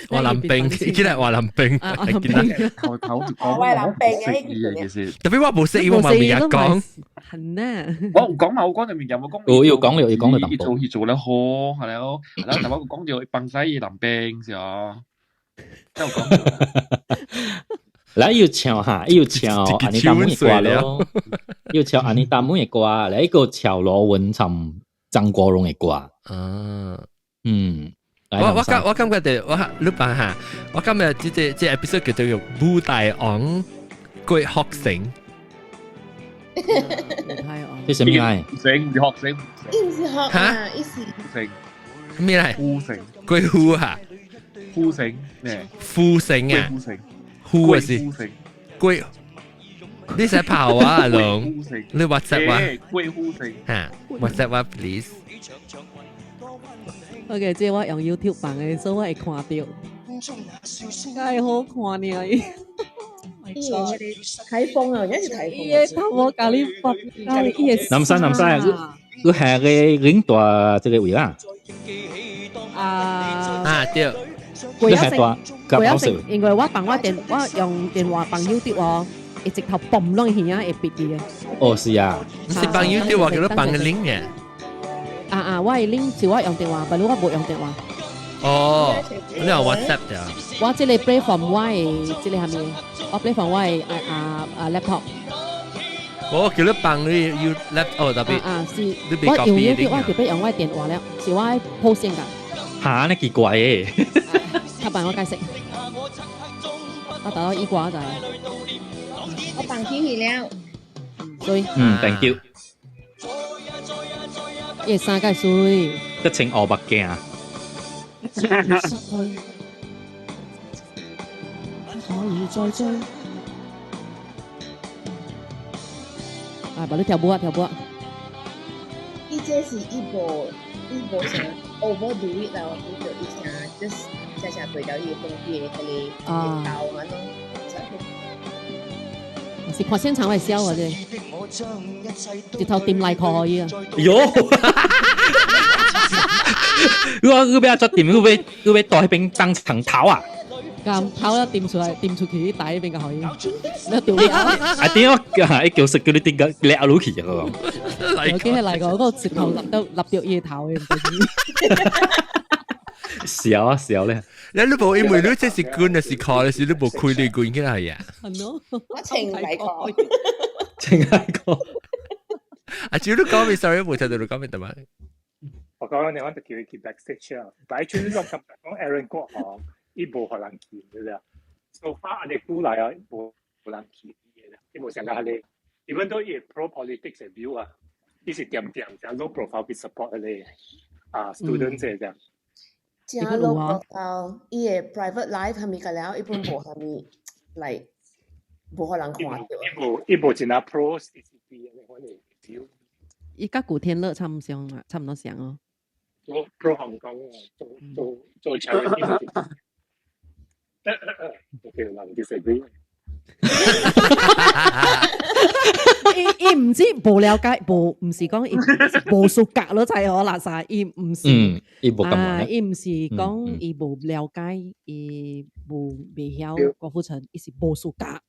換男兵，伊起來換男兵。頭頭就講我男兵嘅，其實特別我無識，我嘛未講。係呢。我有講嘛，我講就面有冇講。我有講了，有講了淡薄。伊做伊做得好，係咯，然後但我講著幫晒伊男兵是哦。有講。來又唱哈，又唱安妮達姆的歌咯，又唱安妮達姆的歌，來一個唱羅文唱張國榮的歌。啊。嗯，我我感我感覺著我你辦哈，我今日這這這 episode 叫做舞大王郭學成，這什麼來？成唔是學成，伊毋是學啊，伊是成咩來？富成，郭富哈，富成咩？富成啊，富成，富啊是郭，你使跑啊阿龍？你 WhatsApp 我？郭富城，哈，WhatsApp 我 please。 OK，這我用 YouTube 放的，所以我會看著，介好看呢。伊颱風啊，而家是颱風。伊的頭毛共你發，伊的。南山南山，你下個領大這個位啦。啊啊對。貴一成，貴一成，因為我放我電，我用電話放 YouTube 哦，伊直頭嘣攏耳仔會閉去的。哦，是啊。你是放 YouTube 我叫你放個 link 嘅。啊啊！我係拎住我用電話，不如我無用電話。哦，你用 WhatsApp 嘅？我這個 play from 我的這個係咪？我 play from 我的啊啊啊 laptop。我叫你幫你要 lap 哦，特別啊是，我用 YouTube 我特別用我電話了，是我 post 先㗎。嚇，你奇怪嘅。較辦我解釋。我打到伊歌就係。我放起去了。水。嗯，thank you。伊衫介水。得穿烏目鏡。失去，可以再追。啊，把你跳舞啊，跳舞啊！伊這是伊無伊無啥 overdo it 啦，我覺得伊啥 just 正正對到伊個風景的彼個刀安怎。是看現場會笑啊！這直頭掂內褲可以啊！喲，我我欲做掂，我欲我欲到彼邊當場頭啊！咁頭一掂出來，掂出去大彼邊就可以。你掉了。啊點我啊，一叫食叫你掂個掠落去啊！有幾係嚟個，嗰個直頭立到立掉伊頭嘅。笑啊笑咧！你你無因為你這是滾的是靠的是你無開你滾起來呀？係咯，我穿內褲，穿內褲。啊，只要你講咩？sorry，無聽到你講咩得嘛？我講你，我就叫伊去 backstage 啊。但係最終咁講 Aaron 哥嗬，伊無予人見對不對？So far 按呢久來啊，無無人見伊啦，伊無像個彼個，even though 伊 pro politics 的 view 啊，伊是點點就 low profile 去 support 彼個啊 student 這樣。真 low profile，伊的 private life 係咪個了？伊本無啥物，like 無予人看著。伊無伊無真正 pro CCP 按呢款的 view。伊佮古天樂差唔像啊，差唔多像哦。做 pro 香港做做做 charity。OK，人 disagree。伊伊毋知無了解，無毋是講伊無資格咯，就係我垃圾。伊毋是，伊無咁啊，伊毋是講伊無了解，伊無袂曉郭富城，伊是無資格。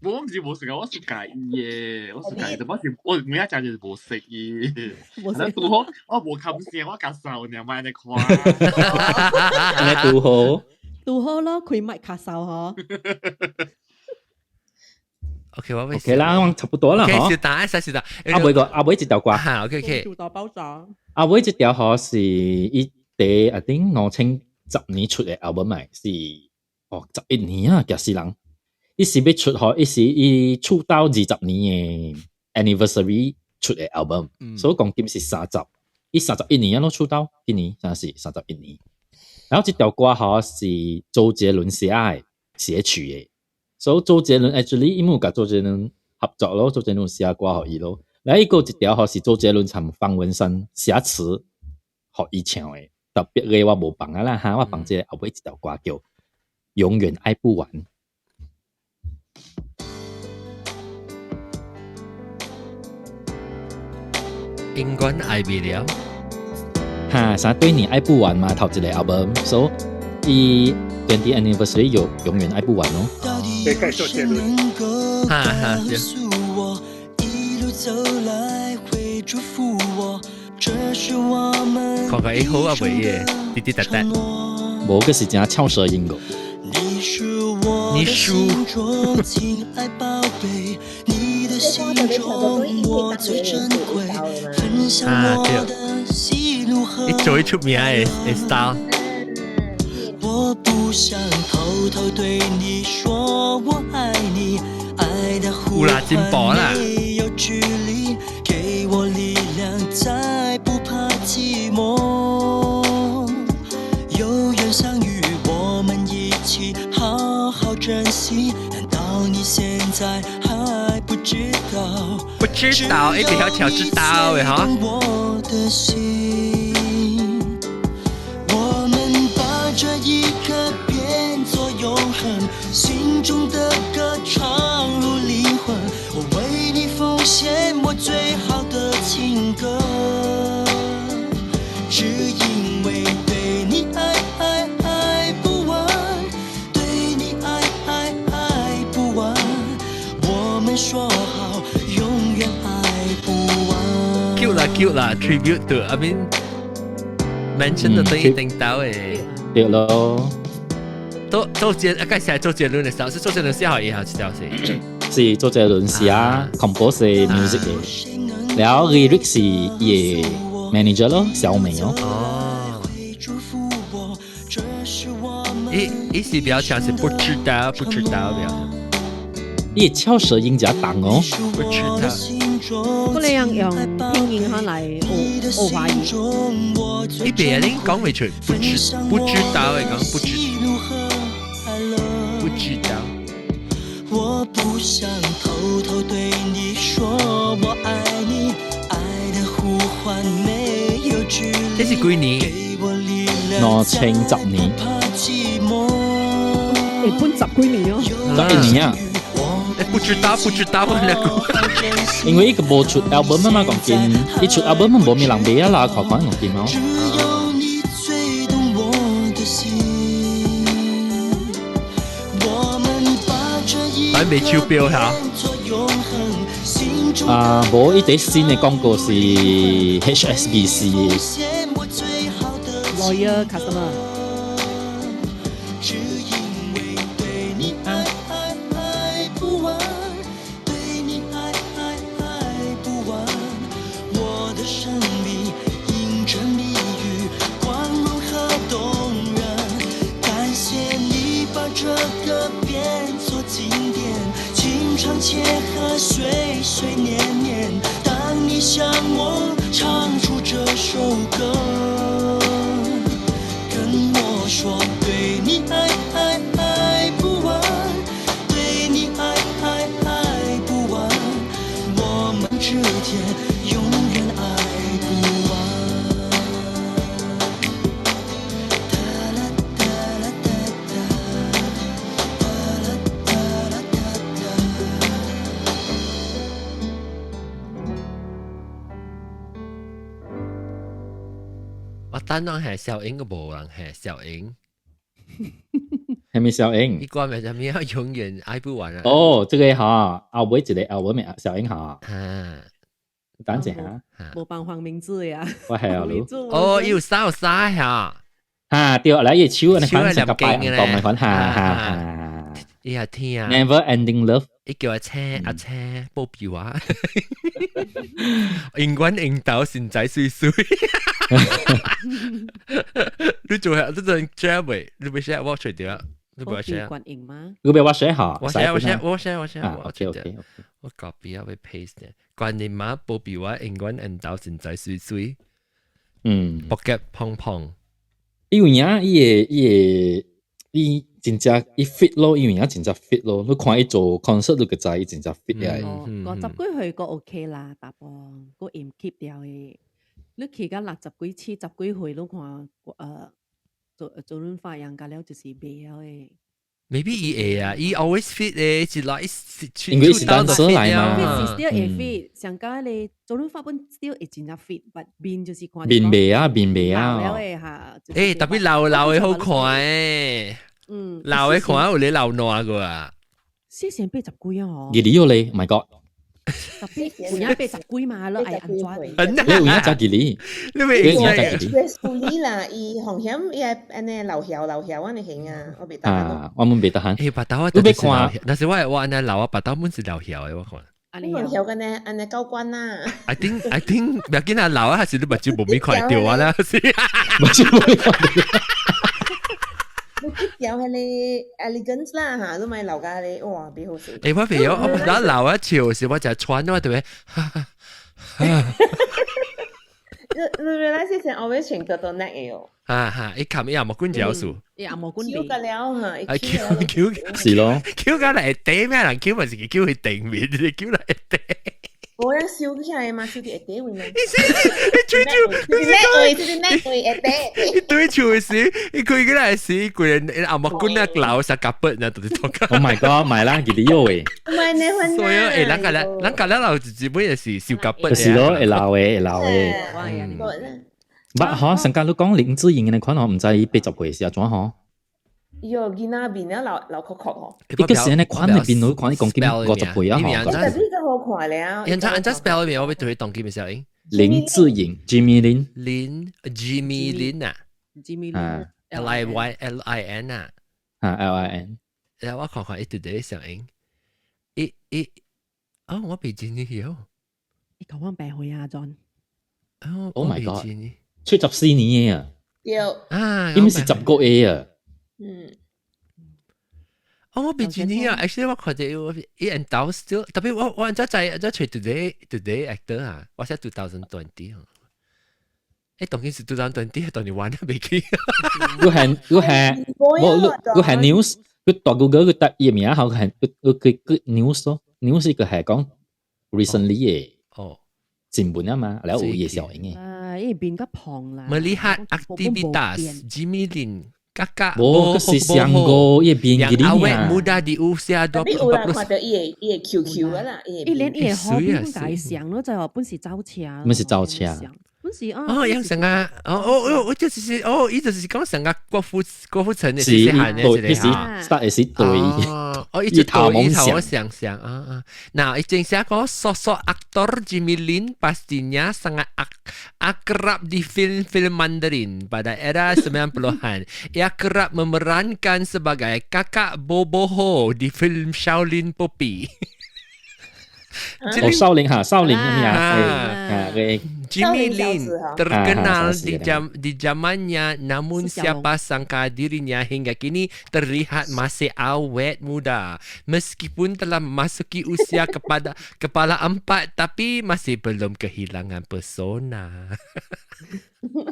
我毋是無識啊，我是介意嘅，我是介意，我是我每一隻就是無識伊。拄好我無冚聲，我較瘦，你莫按呢看。按呢拄好。拄好咯，開麥較瘦嗬。 OK，我 OK 啦，我差不多啦，嗬。是打，是打。阿尾個阿尾一條歌。嚇，OK OK。大爆炸。阿尾這條嗬是伊第 I think 2010年出的 album 嚟，是哦11年啊，驚死人。伊是欲出嗬，伊是伊出道20年的 anniversary 出的 album，所以講今是三十，伊31年啊攏出道，今年真是31年。然後這條歌嗬是周杰倫寫的寫曲的。所以周杰倫 actually 伊有佮周杰倫合作咯，周杰倫寫歌予伊咯。來伊閣一條嗬是周杰倫參方文山寫詞予伊唱的，特別个我無放啊啦哈，我放這個後尾一條歌叫《永遠愛不完》。永遠愛不了。哈，啥對你愛不完嘛？頭一個 album，所以伊20 anniversary 有永遠愛不完咯。對，繼續周杰倫。哈哈，對。看看伊好啊袂嘅，滴滴答答。無，個是真翹舌音個。你輸。啊對，伊最出名的 style。我不想偷偷對你說我愛你，愛的有啦，進步啦。沒有距離，給我力量，再不怕寂寞。有緣相遇，我們一起好好珍惜。難道你現在還不知道？不知道，一定要巧知道的哈。我的心，我們把這一刻變作永恆，心中的歌唱入靈魂。我為你奉獻我最好的情歌，只因為對你愛愛愛不完，對你愛愛愛不完。我們說好永遠愛不完。 cute 啦 cute 啦，tribute to I mean mention 到對一定到嘅。對咯。都周杰，啊，該寫周杰倫的時候，是周杰倫寫好也好，這條是。是周杰倫寫 compose music 嘅，然後 lyrics 是伊的 manager 咯，小美哦。哦。伊伊是比較像是不知道，不知道比較。伊翹舌音較重哦。不知道。不能用用拼音可來學學華語。伊別人講袂出，不知不知道的講不知不知道。我不想偷偷對你說我愛你，愛的呼喚沒有距離。這是幾年？2010年。欸，本十幾年哦。 11年啊。不知道，不知道那個。因為伊個無出 album 啊嘛，講真，伊出 album 無咩人買啊啦，看看講真哦。還未超標嚇？啊，無，伊第新的廣告是 HSBC 的。 Loyal customer。且和歲歲年年，當你向我唱出這首歌，跟我說對你愛愛愛不完，對你愛愛愛不完，我們之間永遠愛不完。噠啦噠啦噠噠，噠啦噠啦噠噠。我等人係小英個無人係小英，係咪小英？你關咪就咩永遠愛不完啊？哦，這個哈，後尾一個後尾咪小英哈。啊，等陣下。無辦黃明志呀。我係啊，哦，有三有三嚇。哈，對，來伊手按呢款成個擺紅當的款，哈哈哈。伊也聽啊。 Never ending love。伊叫阿車阿車保鏢啊，永遠用到身材水水。你做下，你做 share 未？你未 share 我出掉，你不要 share。你不要我 share 哈？我 share 我 share 我 share 我 share 我 OK OK。我 copy 啊，會 paste 嘅。關你媽保鏢啊，永遠用到身材水水。嗯。 pocket 胖胖。因為啊，伊個伊個伊真正伊 fit 咯，因為啊真正 fit 咯。你看伊做 concert 你就知伊真正 fit 嘅。 50幾歲個 OK 啦，大波個唔 keep 掉嘅。你去到60幾、70幾歲，你看做做潤發樣個了就是袂曉的。 Maybe 伊會啊，伊 always fit 嘅，一來因為是單身來嘛，fit 是 still 會 fit，上加咧做潤發本 still 會真正 fit，但面就是看。面袂啊，面袂啊。老了的哈。欸，特別老老的好看誒。嗯。老的看有咧老爛個啊。四成80幾啊！嗬。幾年了咧？My God！特別有影80幾嘛，你愛按怎？你有影才幾年？你未有影才幾年？年啦，伊紅險伊係按呢老曉老曉按呢型啊，我袂得啊，我們袂得閒。欸，白豆我你欲看，但是我按呢老啊，白豆本是老曉的，我看。你老曉個呢，按呢高官呐。 I think，不要緊啊，老啊，還是你目睭無咪看到啊啦，是。目睭無咪看到。你條係你 elegance 啦嚇，都咪留家你，哇，幾好食。欸，我袂曉，我嗱老啊笑時，我就穿我對唔對？你 realize 之前 always 穿得到 neck 嘅哦。啊哈！伊冚伊也冇管條數。伊也冇管。 Q 個了嚇，Q Q 是咯，Q 到來底咩人 Q 咪是 Q 去頂面，你 Q 來底。我樣燒起來嘛，燒佇下底位嘛。你追住，你位，就是那位下底。伊對手的時，伊開起來時，規個阿木棍啊流啥夾筆啊，就是拖。 Oh my god！買啦，幾滴藥誒。唔係你分。所以誒，咱個咧，咱個咧流一本也是燒夾筆。就是咯，會流的，會流的。捌吼，上間你講林志穎的款吼，毋知伊80歲是按怎吼？喲，囡仔面了老老殼殼吼。伊個是按呢款的面，你看伊講緊50歲啊吼。特別個好看了。按怎 spell 名？我欲對當今的小英。林志穎，Jimmy 林。林，Jimmy 林啊。 Jimmy 林。 L I Y L I N 啊。啊 LIN。誒，我看看伊 today 上映，伊伊，哦，我未見你哦。你講我病去啊，John。哦，Oh my god！74年啊。對。啊，伊毋是10個月啊。哦，我未見你啊！Actually，我看到伊緣投 still，特別我按怎知按怎揣 today actor 啊，我寫 2020 啊。誒，當然是 2020，當然玩得未記。佢係我佢係 news，佢大 Google 佢打伊名後係佢佢佢佢 news 咯，news 佢係講 recently 嘅新聞啊嘛，然後有伊小英嘅。啊，伊變較胖啦。 Melihat aktivitas Jimmy Lin kakak 無，佢是上個伊變 yang awet muda di usia 24。你有人看到伊個伊個 QQ 啦，伊連伊個好比大上咯，就本是走車。本是走車。本是啊。哦，樣成啊，哦哦哦，就是哦，伊就是講成個郭富城的是對，是實是對。哦，伊就對伊頭我想想啊啊，nah, 以前寫講 sosok aktor Jimmy Lin pastinya sangat akrab di film-film Mandarin pada era 90-an. Ia kerap memerankan sebagai kakak Boboho di film Shaolin Popey. 哦，少林哈，少林咩啊？ Jimmy Lin terkenal di zamannya, namun siapa sangka dirinya hingga kini terlihat masih awet muda. Meskipun telah memasuki usia kepada kepala empat, tapi masih belum kehilangan pesona.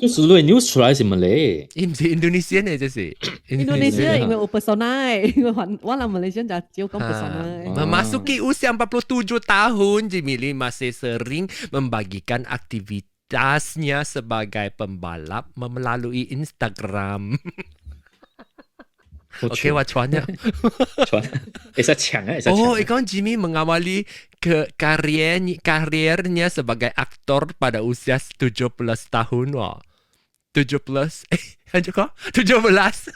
就是你 news 出來是乜咧？伊毋是 Indonesia 呢，這是 Indonesia 因為有 pesona，因為我人馬來西亞就只講 pesona。 Memasuki usia 47 tahun, Jimmy Lin masih sering membagikan aktivitasnya sebagai pembalap melalui Instagram. OK，我傳了，傳，會使搶啊，會使搶。哦，伊講 Jimmy mengawali ke kariernya sebagai aktor pada usia 17 tahun 喎。17，欸，怎講？17。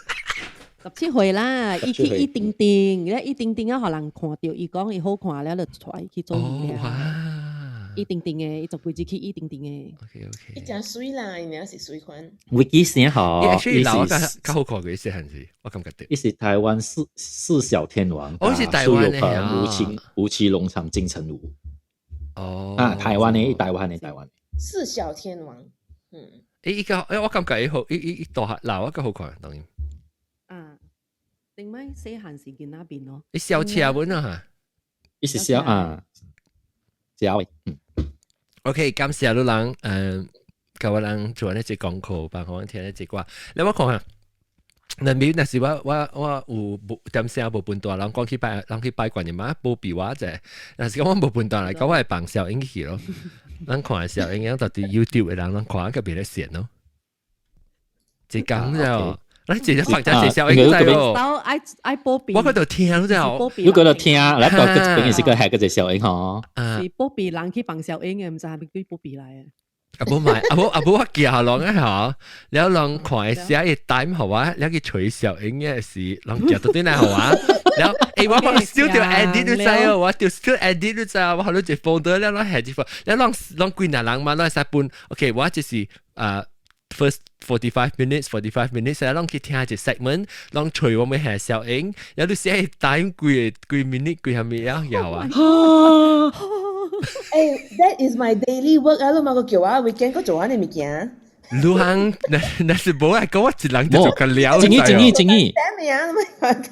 17歲啦，伊去伊定定，咧伊定定啊，予人看著，伊講伊好看了，就帶伊去做戲了。伊定定的，伊就規日去伊定定的。 OK。伊誠媠啦，伊名是媠款。維基先好，伊老較較好看過細漢時，我感覺對。伊是台灣四小天王，哦，是台灣的吳奇隆、金城武。哦。啊，台灣的，台灣的，台灣。四小天王，嗯。欸，伊個，欸，我感覺伊好，伊伊伊大漢老，我較好看，當然。啊，定擺細漢時見那邊咯。伊小車本啊嚇，伊是小啊，小的，嗯。 OK，感謝你人，共我人做呢隻功課，幫我聽呢隻歌。你我看下，那邊若是我有無點聲無分大，人講去拜人去拜觀音媽，保庇我者。若是講我無分大來講，我會放小英去咯。咱看小英，到底 YouTube 的人，咱看個別咧線咯。一講就，咱直接放只小英在咯。愛愛保庇。我嗰度聽就，如果度聽，來到個邊是個係個隻小英嗬。是保庇人去放小英的，毋知係咪對保庇來的。啊無買，啊無啊無我記下人啊嗬，了人看寫伊 time 好啊，了去揣小英嘅是，人記到對來好啊。了，欸我我 still 條 edit 你知哦，我條 still edit 你知啊，我好多一 folder 了，咱下一 folder，了人人幾若人嘛，咱會使分，OK，我就是啊 first 45 minutes, 45 minutes，咱去聽一 segment，咱揣我們下小英，了你寫 time 幾幾 minute 幾下物啊，有啊。欸，that is my daily work 啊！你嘛閣叫我 weekend 閣做按呢物件。你通那那是無愛講我一人就做個了。正義正義正義。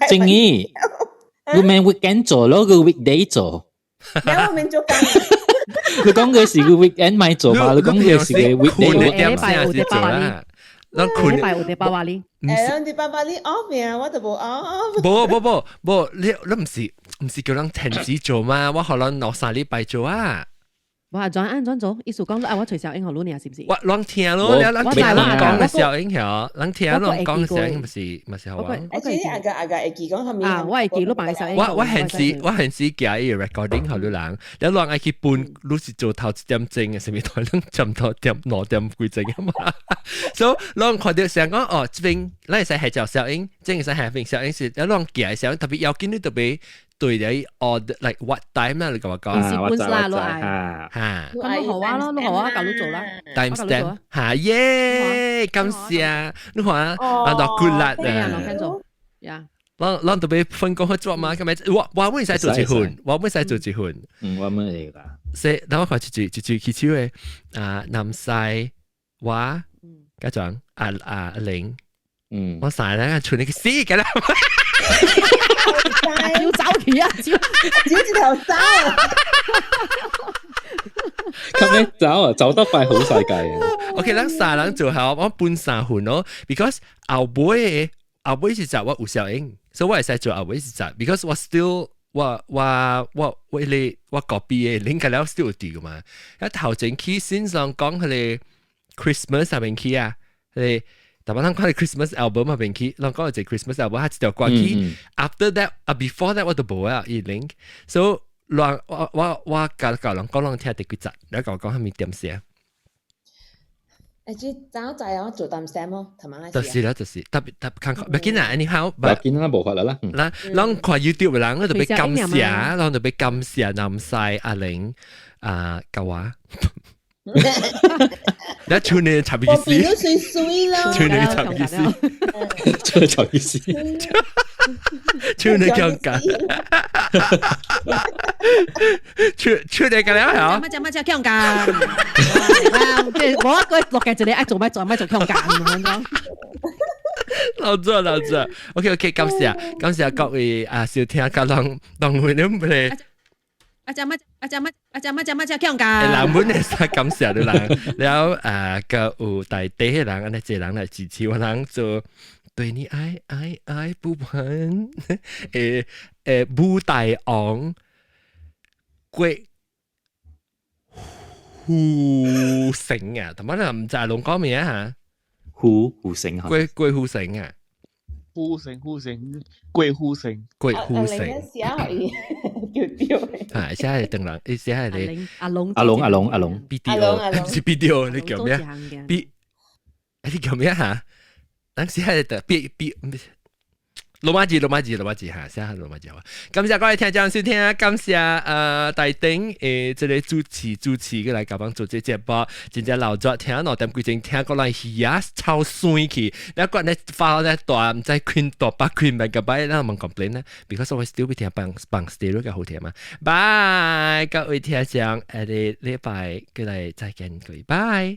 正義，你免 weekend 做咯，個 weekday 做。我免做工。你講嘅是個 weekend 咪做嘛？你講嘅是個 weekday 點先是做啦。咱困。禮拜有禮拜八哩。欸，禮拜八你 off 呀？我都無 off。無無無無，你毋是叫人停止做嘛？我可能兩三禮拜做啊。我轉按轉做，意思講啊，我隨小英學你爾，是毋是？我攏聽咯，你咱聽人講嘅小英曉，咱聽人講嘅小英，毋是毋是好啊。而且阿個阿個會記講啥物？啊，我會記你辦小英。我現時寄伊 recording 予你人，你人愛去分，你是做頭一點鐘嘅，啥物台攏差不多點2點幾鐘啊嘛。所以攏看著想講哦，這邊咱會使下隻小英，這邊會使下邊小英是，你攏寄嘅小英特別要緊，你特別。對你 order like what time 啦？你甲我講。是本啦，你愛。嚇。咁你好啊咯，你好啊，教你做啦。 Time stamp 嚇耶，感謝。你看啊，啊，多 good 啦。對啊，攞做。呀。咱咱特別分工合作嘛，咁咪我會使做一份，我會使做一份。嗯，我們會噶。所以，等我看一句一句起手的啊，南西我家長阿阿阿玲，我三個人剩你個死嘅啦。要走去啊！照照一條走。咁你走啊，走得快好世界啊。 OK，咱三人做好，我分三份咯，because 後尾後尾是集我有效應，所以我會使做後尾是集，because 我 still 我我我我你我 copy 嘅 link 了 still 有佇噶嘛。一頭前去線上講佢個 Christmas 上面去啊，佢個特別咱看 Christmas album 入邊去，咱講一個 Christmas album，佢一條歌去。After that 啊，before that 我都無啊，伊 link，so 亂我我我教教人講人聽第幾集，你講講係咪點寫？誒，這早知我做擔心咯，同埋就是啦，就是特別特別看看，唔緊啊，anyhow，唔緊啦，無法啦啦。嗱，咱看 YouTube 嘅人，特別感謝，咱特別感謝南西阿玲啊，舊話。你唱你插意思？我變咗水水啦。唱你插意思？唱你插意思？唱你講緊？唱唱你個了嚇？乜只乜只強姦？即係我一個落嘅就你愛做咩做咩做強姦咁樣。老咗老咗，OK OK，感謝感謝各位啊收聽，甲人當會你唔嚟。阿只乜阿只乜阿只乜只乜只強姦？人本會使感謝你人，了啊個有大地的人，按呢濟人來支持我人做對你愛愛愛不完，武大王郭富城啊，同埋你唔知龍講咩啊？胡富城郭郭富城啊？富城富城郭富城郭富城。叫掉。啊，寫係鄧人，伊寫係你阿龍阿龍阿龍阿龍 B D O，唔是 B D O，你叫咩？B，你叫咩嚇？咱寫係的 B B。羅馬字，羅馬字，羅馬字嚇，寫下羅馬字好。感謝各位聽眾收聽，感謝大頂這個主持過來共阮做這節目，真正老早聽2點幾鐘聽過來耳仔超酸去，你講咧發咧大毋知困大百困萬個擺，咱問 complain 咧，because 我 still 會聽放放 stereo 較好聽嘛。拜，各位聽眾，下個禮拜過來再見，各位，拜拜。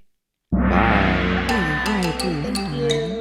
愛不。